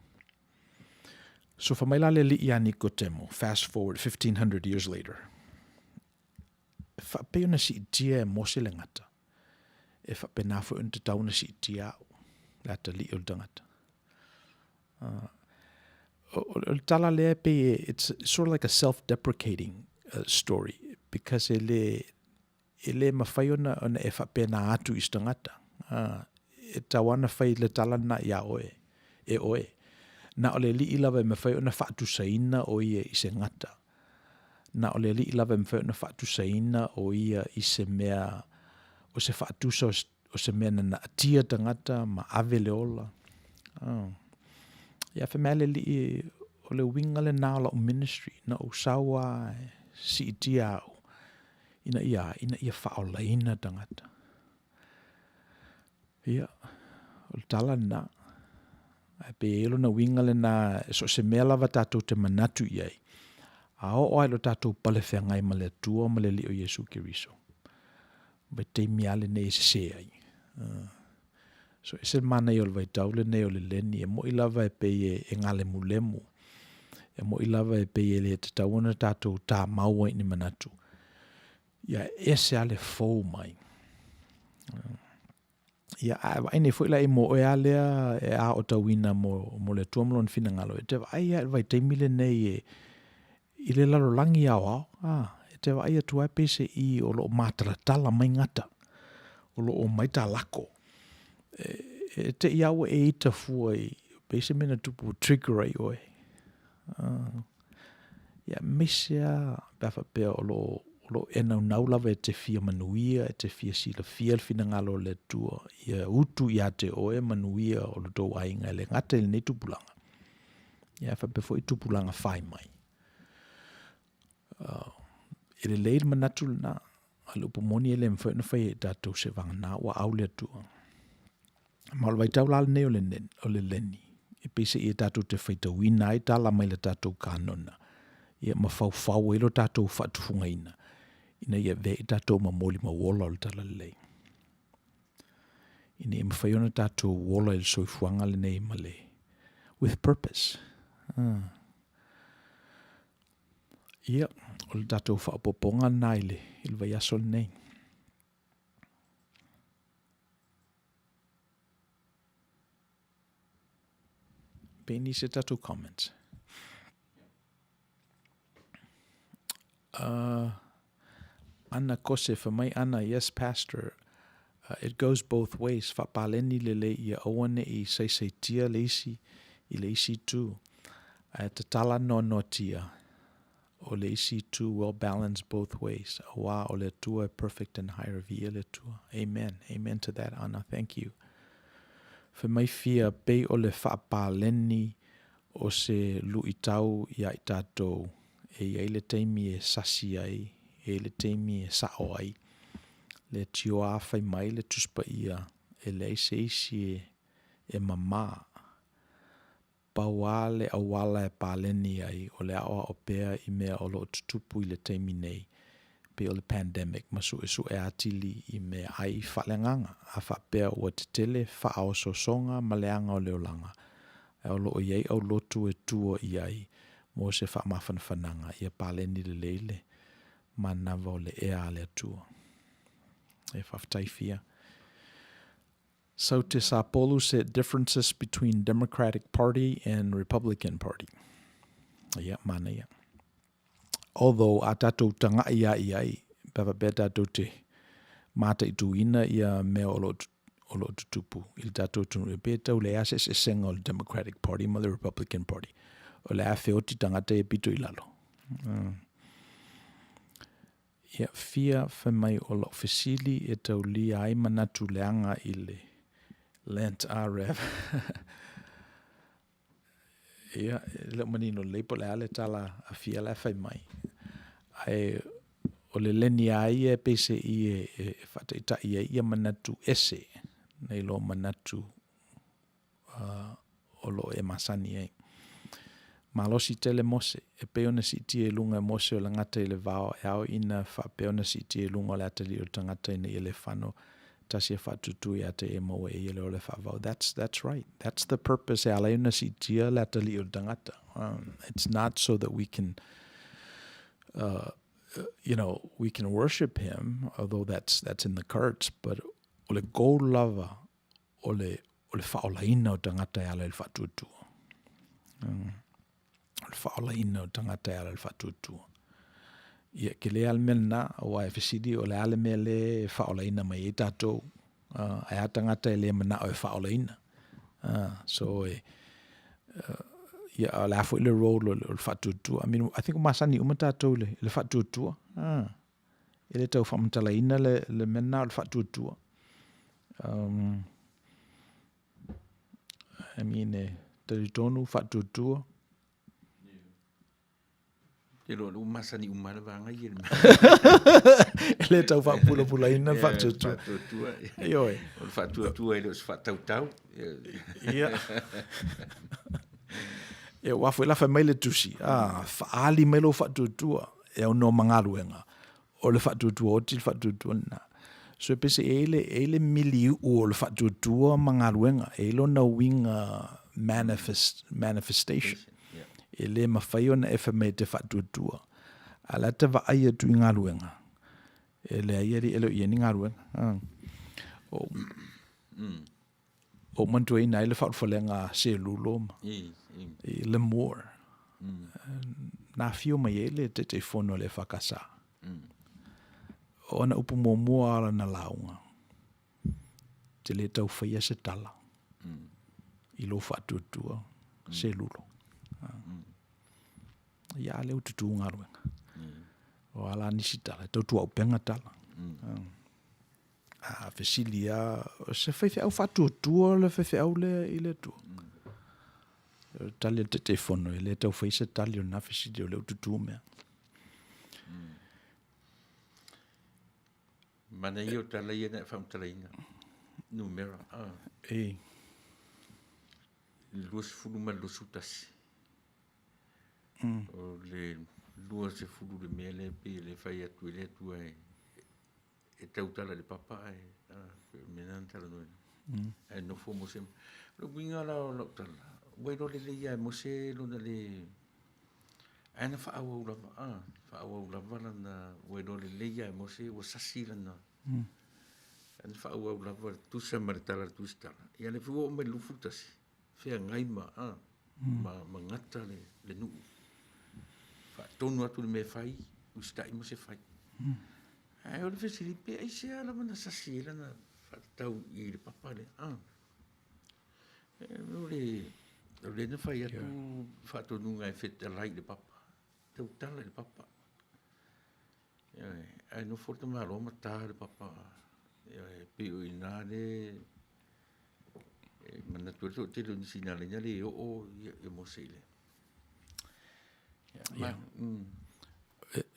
Speaker 1: So fai mai la le alii ia Nikotemo, fast forward 1500 years later, e faapei ona siitia e Mose le gata, e faapena foi ona tatau ona siitia au, le atalii o le tagata. O le tala lea e pei it's sort of like a self-deprecating story, because e le, e le mafai ona, ona e faapena atu i se tagata. E tatau lava ona fai le tala lena iā oe, e oe. Na o le Alii lava e mafai ona faatusaina o ia i se gata. Na o le Alii lava e mafai ona faatusaina o ia i se mea, o se faatusa o se mea na naatia tagata ma ave le ola. Oh. Ia fai mai le Alii, o le uiga lena o lau ministry, na ou sau lava e siitia au, ina ia, ina ia faaolaina tagata. Ia, o le tala lena. Ae pei e i ai lona uiga lena, so o se mea lava tatou te manatu i ai, a oo lava i lo tatou palefeagai ma le Atua ma le Alii o Iesu Keriso, vaitaimi lava lenei e sese ai. So e ese le manaia o le vaitau lenei o le leni, e moni lava e pei e galemulemu, e moni lava e pei e le tatau ona tatou tamau ai i ni manatu, ia e ese lava le fou mai. Ia, a e vaai nei foi la i mo oe lava lea e aotauina mo, mo le Atua ma lona finagalo, e te vaai lava i le vaitaimi lenei e, i le lalolagi aoao, a, e te vaai atu lava pei se i o lo o matalatala mai gata, o lo o omai talako. E, e te i lava ua e ita fua i, pei se mea na tupu ua trigger ai oe. Ia, aemaise lava pe a faapea o lo o lo o e naunau lava e te fia manuia, e te fia silafia le finagalo o le Atua, ia utu ia te oe manuia o lo tou aiga e le gata i lenei tupulaga, ia ae faapea foi tupulaga fai mai. E lelei le manatu lena, a o le upu moni e le mafai ona fai e tatou se vagana ua au le Atua. Ma o le vaitau la lenei o le, o le leni, e pei seia tatou te faitauina ai tala mai le tatou kanona, ia ma faufau ai lo tatou faatufugaina, ina ia avea i tatou ma molimau ola o le Talalelei. Ina ia mafai ona tatou ola i le soifuaga lenei ma le with purpose. Ia, o le tatou faaopoopoga lena i le, i le vaiaso lenei. Pe nisi o tatou comments. Ana Kose, fai mai Ana, yes pastor, it goes both ways, faapaleni lelei ia aua ne i saisaitia le isi i le isi itu, ae tatala noanoatia o le isi itu well balanced both ways, auā o le Atua e perfect and higher viia le Atua. Amen, amen to that Ana, thank you. Fai mai Fia, pei o le faapaleni o se luitau iā i tatou, e i ai le taimi e sasi ai, e i ai le taimi e sao ai. Leitioa a fai mai le Tusi Paia e leai se isi e, e mamā. Pau lava le auala e paleni ai o le aoao pea i mea o lo o tutupu i le taimi nei, pei o le pandemic ma suesue atili i mea ai faaleagaga, a faapea ua tetele faaosoosoga ma leaga o le olaga, ae o lo o i ai aulotu e tua i ai mo se faamafanafanaga ia paleni lelei le manava o le ea a le Atua. E faafetai fia. Saute Sapolu said differences between Democratic Party and Republican Party. Ia, manaia. Although, a tātou tanga'i a i ai, pe faapea tātou te mataituina ia mea o lo o lo tutupu i le tātou atunuu, e pei e tau leai se eseesega o le Democratic Party ma le Republican Party. O le a feoti tagata ia pito i lalo. Mm. Ia, fia fai mai o lau fesili e taulia ai manatu leaga i le Lent a Rev. Ia, e le o manino lelei po o le a le tala a Fia la e fai mai. Ae o le leni a ia e pei se i e, e, e faataitai ai ia manatu ese nei lo manatu uh, o lo o e masani ai. Malosi tele Mose, e pei ona siitia i luga e Mose o le gata i le vao, e ao ina faapea ona siitia i luga o le atalii o le tagata ina ia le fano tasi e faatutu ia te e maua e ia le ola e faavau. That's, that's right. That's the purpose e ala ai ona siitia le atalii o le tagata. Um, it's not so that we can uh, you know, we can worship him, although that's, that's in the cards, but o le goal lava o le, o le faaolaina o tagata e ala i le faatuatua. Mm. O le faaolaina o tagata e ala i le faatuatua. Ia, ke le a le mea lena, aua e fesili o le a le mea le e faaolaina mai ai tatou. Uh, ae a tagata e le manao e faaolaina. Uh, so e, uh, ia, o le a foi le role o le, o le faatuatua. I mean, I think o masani uma tatou le, le faatuatua. Uh. E le tau faamatalaina le, le mea lena o le faatuatua. Um, I mean, e talitonu faatuatua.
Speaker 4: Te loa le masani uma le vaega ia le
Speaker 1: E le tau faapulapulaina le faatuatua.
Speaker 4: Faatuatua.
Speaker 1: Ioe.
Speaker 4: O le faatuatua e le o se faatautau.
Speaker 1: Ia. E ua foi la fai mai le tusi, ah, faaali mai lou faatuatua. E aunoa ma galuega, o le faatuatua oti le faatuatua lena. So e pese e le, e le miliu'u o le faatuatua ma galuega, e i lona uiga manifest, manifestation. E le mafai ona e fai mai e te faatuatua. A la te vaai atu i galuega, e leai alii e le o i ai ni galuega. Ah. O, mm. O mantuaina ai le faaulufalega a Selulo ma i Lemoore. Na afio mai ai le Taitaifono o le EFKS. O ana upu muamua o lana lauga, te le tau faia se tala i lou faatuatua Selulo. Ia a lea ua tutū galuega. O a la nisi tala, e tau tuaupega tala. A fesili a, o se faifeau faatuatua le faifeau lea i le Atua? O le tali a le Taitaifono, e le tau fai se tali o lena fesili, o lea ua tutū mea.
Speaker 4: Manaia o tala ia na e faamatalaina. Numera. Ah.
Speaker 1: E.
Speaker 4: 20 ma le 21. O le 20 le mea lea pei e le fai atu e le Atua e e tautala i le papa ae pei o le mea lena na talanoaina. Ae nofo Mose. O le uiga la o lau tala, ua iloa lelei lava e Mose lona le, ae na faaauau lava, faaauau lava lana, ua iloa lelei lava e Mose ua sasi lana, ae na faaauau lava tusa ma le tala a le Tusitala. Ia lea foi ua oo mai i le 21, feagai ma, ma, ma gata le, le nuu. Faatonu atu le mea e fai, usitai Mose fai. Ae o le fesili, pe aisea lava na sasi ai lana faatatau i le papa lea? Ah. O le, o lea na fai atu faatonuga e fetalai i le papa, tautala i le papa. Ae nofo le tamaloa ma ta le papa. E pei o i ina le e manatu ai le toatele o nisi na ala ai na le oo ia Mose i le.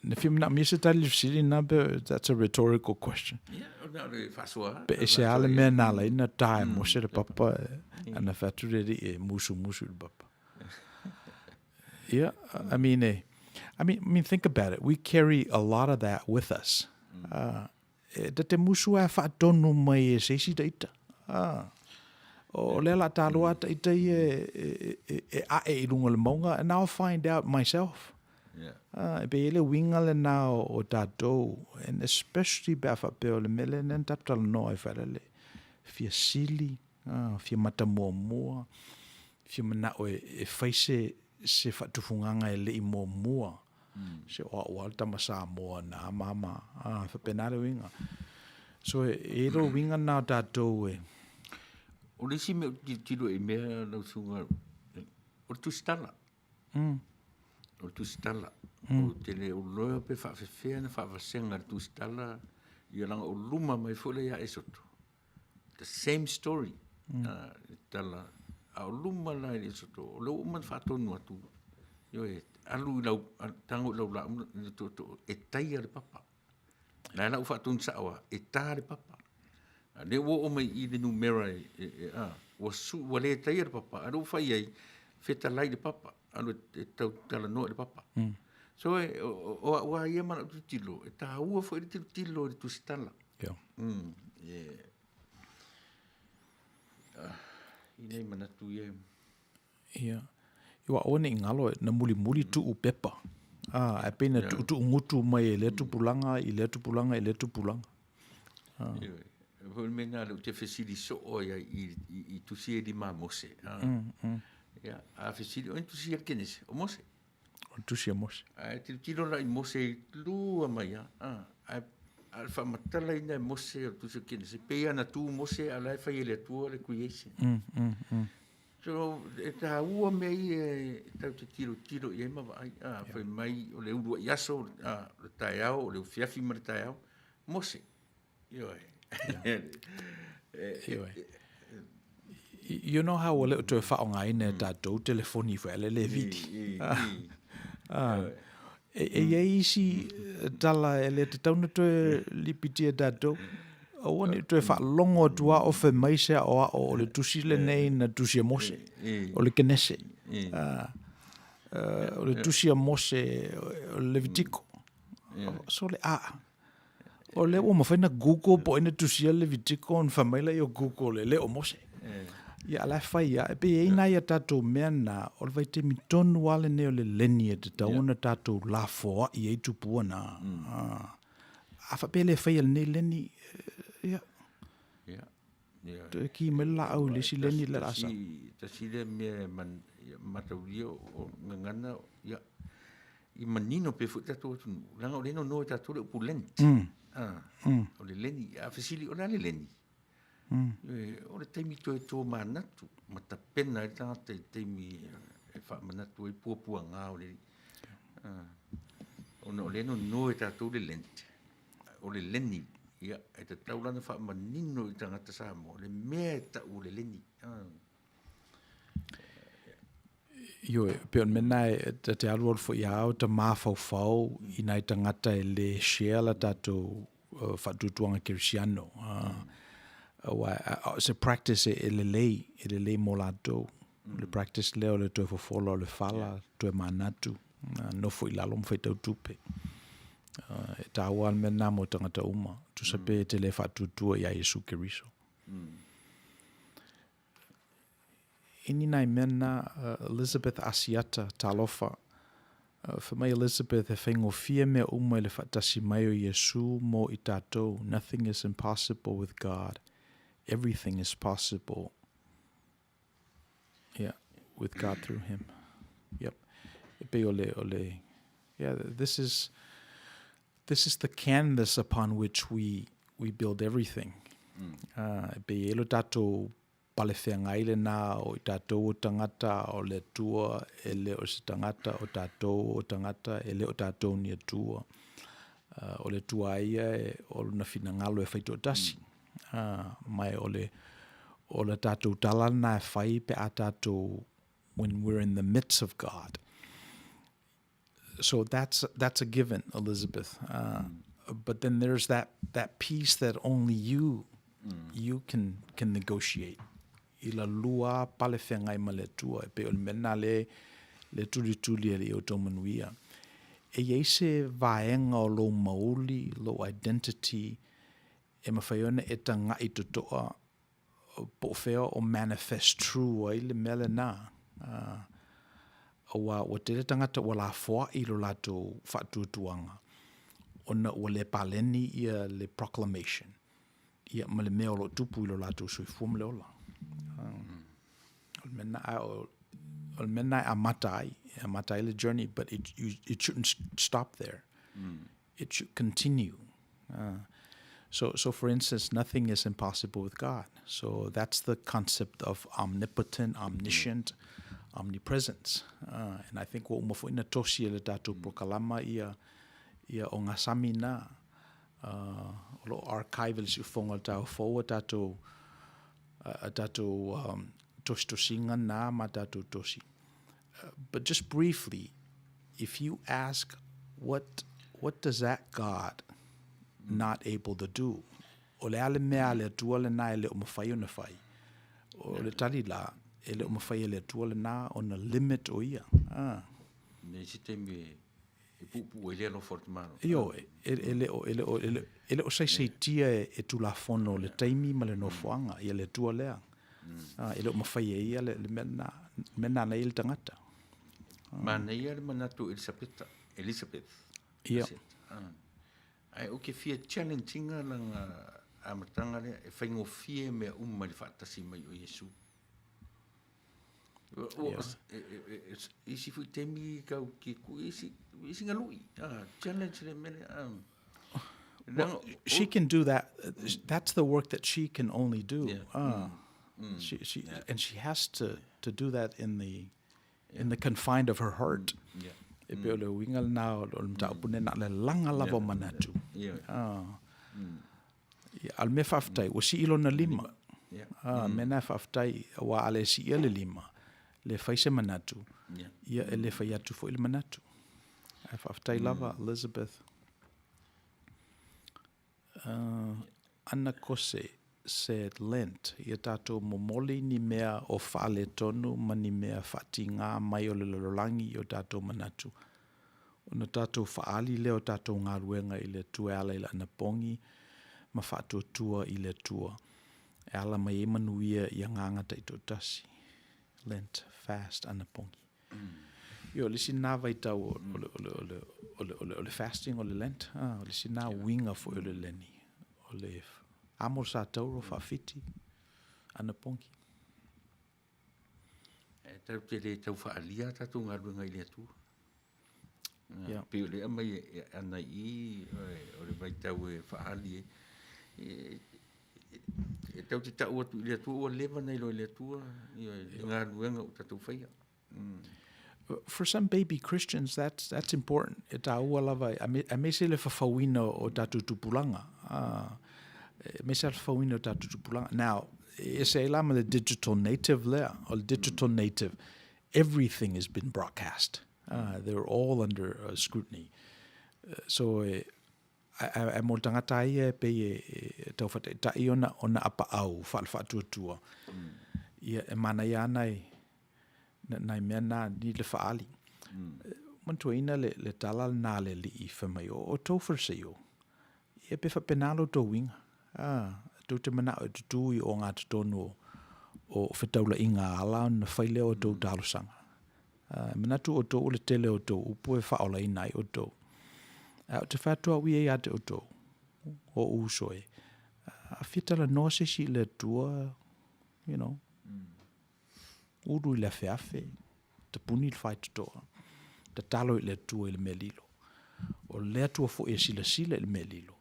Speaker 1: Na fia manaomia se tali i le fesili lena pe that's a rhetorical question.
Speaker 4: Ia, o na o le faasoa lava.
Speaker 1: Pe e se a le mea na ala ai ona ta e Mose le papa, ana fai atu le alii e musumusu i le papa. Yeah, I mean, eh, I mean, I mean, think about it. We carry a lot of that with us. E ta te musu a whaatonu mai e se isi taita. O lea la taloa taita ia e, e, e ae i lunga le maunga, and I'll find out myself.
Speaker 4: Yeah.
Speaker 1: E pei e le uiga lena o tatou, and especially pe a faapea o le mea lea na tatou talanoa ai failele, fia sili, fia matamuamua, fia manao e fai se, se faatufugaga e le i muamua, se o au lava le tama Samoa na mama, e faapena le uiga. So e i ai le uiga lena o tatou e.
Speaker 4: O le isi mea ou te tilotilo i mea lau susuga, o le tusitala. O le tusitala. Ou te le iloa pe faapefea ona faavasega le tusitala, ia leaga o luma mai foi lea ia Esoto. The same story. Le tala, a o luma la i le Esoto, o lea ua uma ona faatonu atu, ioe, alu i lau, tago i lau laau ma tootoo, e taia le papa. La e la ua faatonu sao lava, e ta le papa. A lea ua oo mai i le numera e, e, e, a, ua, su, ua le taia le papa, a lea ua fai ai, fetalai le papa, alu e, e tau talanoa i le papa. So, e, o, o, o au lava ia ma lau tilotilo, e taua foi le tilotilo i le tusitala.
Speaker 1: Yeah.
Speaker 4: E, ah, i nei manatu ia.
Speaker 1: Ia. Ua aua ne i ngalo na mulimuli tuu pepa. Ah, ae pei na tuutuugutu mai e lea tupulaga i lea tupulaga i lea tupulaga.
Speaker 4: Ah. Ioe. Foi le mea lena lea ou te fesili soo ai i, i, i tusi e lima a Mose. Ah. Ia, a fesili, o ni tusi a Kenese, o Mose.
Speaker 1: O le tusi a Mose.
Speaker 4: Ae tilotilo la i Mose i lua mai lava. Ah, ae a o le faamatalaina e Mose o le tusi o Kenese, pei lava na tu Mose a o la e fai e le Atua le creation. So, e taua mea ia e tatou te tilotilo i ai ma vaai. A, fai mai o le uluai aso, a, o le taeao, o le afiafi ma le taeao. Mose. Ioe.
Speaker 1: Ioe. You know how ua le o toe faaaogaina e tatou telefoni foi ale le vili. E i ai isi tala e le tatau ona toe lipitia e tatou. Aua ne i toe faalogo atu lava o fai mai se aoao o le tusi lenei na tusi e Mose, o le Kenese. O le tusi a Mose o le Levitiko. Sole, a, o lea ua mafai ona Google po o ai na tusia le Levitiko ona fai mai lea o Google e le o Mose. Ia, a la e fai lava. E pei e i ai nai a tatou mea na, o le vaitaimi tonu lava lenei o le leni e tatau ona tatou lafoai ai tupua na. A faapea e le faia e lenei leni, ia, toe ki mai le laau i le isi leni le lasa.
Speaker 4: Tasi lea mea e mataulia o gagana, ia, i manino pea foi tatou atunuu, leaga o lea e nono e tatou le upu Lent. O le leni, a fesili, o le a le leni? O le taimi toe tomanatu ma tapena ai le tagata i taimi e faamanatu ai puapuaga o le ona o lea e nono e tatou le Lent, o le leni, ia, e tatau la ona faamanino i tagata Samoa le mea e tau o le leni.
Speaker 1: Ioe, pei o le mea lena e ta te alualu foi ia au ta mafaufau i nai tagata e le share la tatou faatuatuaga kerisiano. Aua o se practice e lelei, e lelei mo latou. O le practice lea o le toe fofola o le fala, toe manatu, nofo i lalo ma faitau tupe. E taua le mea lena mo tagata uma. Tusa pe te le faatuatua ia Iesu Keriso. Ini nai mea na Elizabeth Asiata, talofa. Fai mai Elizabeth, he faigofie mea uma i le faatasi mai o Iesu mo i tatou, nothing is impossible with God, everything is possible, yeah, with God through him. Yep. E pei o le, o le, yeah, this is, this is the canvas upon which we, we build everything. E pei e lo tatou pale feagai lena o i tatou o tagata, o le Atua e le o se tagata, o tatou o tagata e le o tatou ni Atua. O le Atua a ia e, o lona finagalo e fai toatasi. Mai o le, o le tatou tala lena e fai pe a tatou when we're in the midst of God. So that's that's a given, Elizabeth. But then there's that that piece that only you you can can negotiate. I la lua pale feagai ma le Atua, e pei o le mea lena lea le tulituli e le i outou manuia. E i ai se vaega o lou mauli, lou identity, e mafai ona e taga'i toto'a po o fea o manifest true ai le mea lena. Aua ua tele tagata ua lafoai lo latou faatuatuaga ona ua le paleni ia le proclamation ia ma le mea o lo o tupu i lo latou soifua ma le ola. O le mea lena, a o le mea lena e amata ai, e amata ai le journey, but it, you, it shouldn't stop there. It should continue. So, so for instance, nothing is impossible with God. So that's the concept of omnipotent, omniscient, omnipresence. And I think ua uma foi na tosi e le tatou polokalama ia, ia o ngā sami na. O lo o archive i le siufofoga o le taeao fou a tatou, a tatou tositosiga na ma tatou tosi. But just briefly, if you ask what, what does that God not able to do? O le a le mea a le Atua lena e le o mafai ona fai? O le tali la, e le o mafai e le Atua lena ona limit o ia. Ah.
Speaker 4: Nei se taimi e puupuu ai le alofa o le tamaloa.
Speaker 1: Ioe, e le o, e le o, e le o saisaitia e Tulafono le taimi ma le nofoaga, ia le Atua lea. E le o mafai e ia le mea lena, le mea lena na i ai le tagata.
Speaker 4: Manaia le manatu o Elisapeta, Elizabeth.
Speaker 1: Ia.
Speaker 4: Ae ou te fia challenge ina lana amataga lea, e faigofie mea uma i le faatasi mai o Iesu. Isi foi taimi tau ke ku isi isi nga lui. Ah, challenge le mele.
Speaker 1: Well, she can do that. That's the work that she can only do. Yeah. She, she, yeah. And she has to, to do that in the, yeah. in the confine of her heart. Yeah. E pei o le uiga lena o le mataupu nei, na o le laga lava o manatu. Ia, a o le mea faafetai, ua sii lona lima. A, mea na e faafetai, aua a le siia le lima, le fai se manatu, ia e le fai atu foi le manatu. Ae faafetai lava, Elizabeth. Ana Kose said Lent, ia tatou momoli ni mea o faaletonu ma ni mea faatigā mai o le lalolagi i o tatou manatu. Ona tatou faaali lea o tatou galuega i le Atua e ala i le anapogi ma faatuatua i le Atua e ala mai ai manuia i agaga taitoatasi. Lent, fast, anapogi. Ioe, o le isi lena vaitau o le, o le, o le, o le, o le, o le fasting, o le Lent, o le isi lena uiga foi o le leni, o le amo le satauro faafiti, anapogi.
Speaker 4: E tatou te le tau faaalia a tatou galuega i le Atua. Yeah. Pei o le aumai e ana i i, o le vaitau e faaali ai. E tatou te tau atu i le Atua, ua leva ona iloa e le Atua le galuega ua tatou faia.
Speaker 1: For some baby Christians, that's, that's important. E tāua lava, aemaise le fafauina o tatou tupulaga. Aemaise le fafauina o tatou tupulaga. Now, e ese ai la ma le digital native lea. O le digital native, everything has been broadcast. They're all under scrutiny. So, e, ae mo le tagata a ia e pei e tau whataita'i ona, ona apaau whaalafaatuatua. Ia, e manaia ana i, nai mea nā, ni le whaali. Manatuaina le, le tala lenā a le Alii fai mai, o outou Fariseio, ia pe faapena lo outou uiga. Ā, tou te manao e tutū i ogatotonu o, o fetaulaiga a ala ona fai lea o outou talosaga. Ā, e manatu outou o le tele o outou upu e faaolaina ai outou. Ae ou te fai atu au ia ia te outou, o ou uso e, a fia talanoa se isi i le Atua, you know, ulu i le afeafe, tapuni le faitotoa, tatalo i le Atua i le mea lilo. O le Atua foi e silasila i le mea lilo,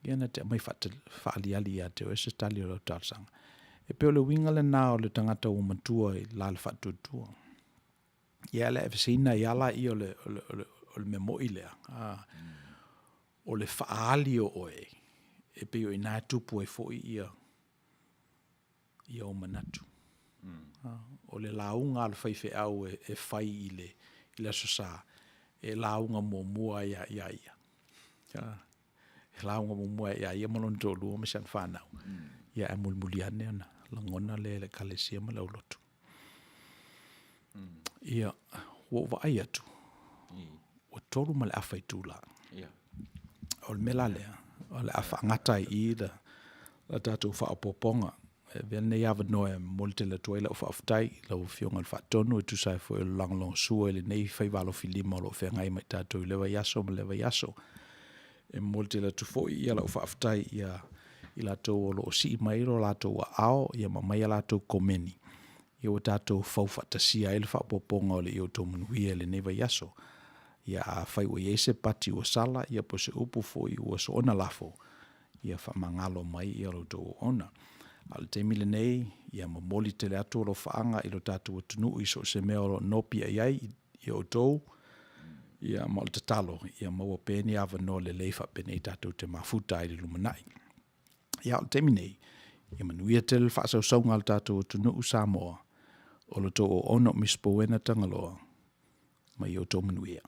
Speaker 1: ia na te aumai faaliali ia te oe se tali o lau talosaga. E pei o le uiga lena o le tagata ua matua i la le faatuatua. Ia le aveseina ai lava laia o le, o le, o le, o le mea moi lea, o le faaali o oe, e pei o i ina e tupu ai foi ia, ia ou manatu. O le lauga a le faifeau e fai i le, i le Aso Sa, e lauga muamua ai ia ia. E lauga muamua ia ia ma lona toalua ma si ana fanau. Ia ae mulimuli ane ona lagona lea i le Ekalesia ma le aulotu. Ia, ua ou vaai atu, ua 3:30 itula. O le mea la lea, o le a faagata ai i i la tatou faaopoopoga. E avea lenei avanoa e momoli tele atu ai lau faafetai i lau Afioga i le Faatonu e tusa ai foi o le lagolagosua i lenei faiva alofilima o lo o feagai ma i tatou i lea vaiaso ma lea vaiaso. E momoli tele atu foi ia lau faafetai ia i latou o lo o sii mai lo latou aao ia ma aumai a latou komeni ia ua tatou fau faatasia ai le faaopoopoga o le Ia Outou Manuia i lenei vaiaso. Ia afai ua i ai se pati ua sala ia po o se upu foi ua soona lafo, ia faamagalo mai ia lo outou auauna. A o le taimi lenei, ia momoli tele atu alofaaga i lo tatou atunuu i so o se mea o lo o nopiai ai i outou, ia ma o le tatalo, ia maua pea ni avanoa lelei faapenei tatou te mafuta ai i le lumanai. Ia a o le taimi nei, ia manuia tele le faasausauga a lo tatou atunuu Samoa, o lo outou auauna o Miss Powena Tagaloa, ma ia outou manuia.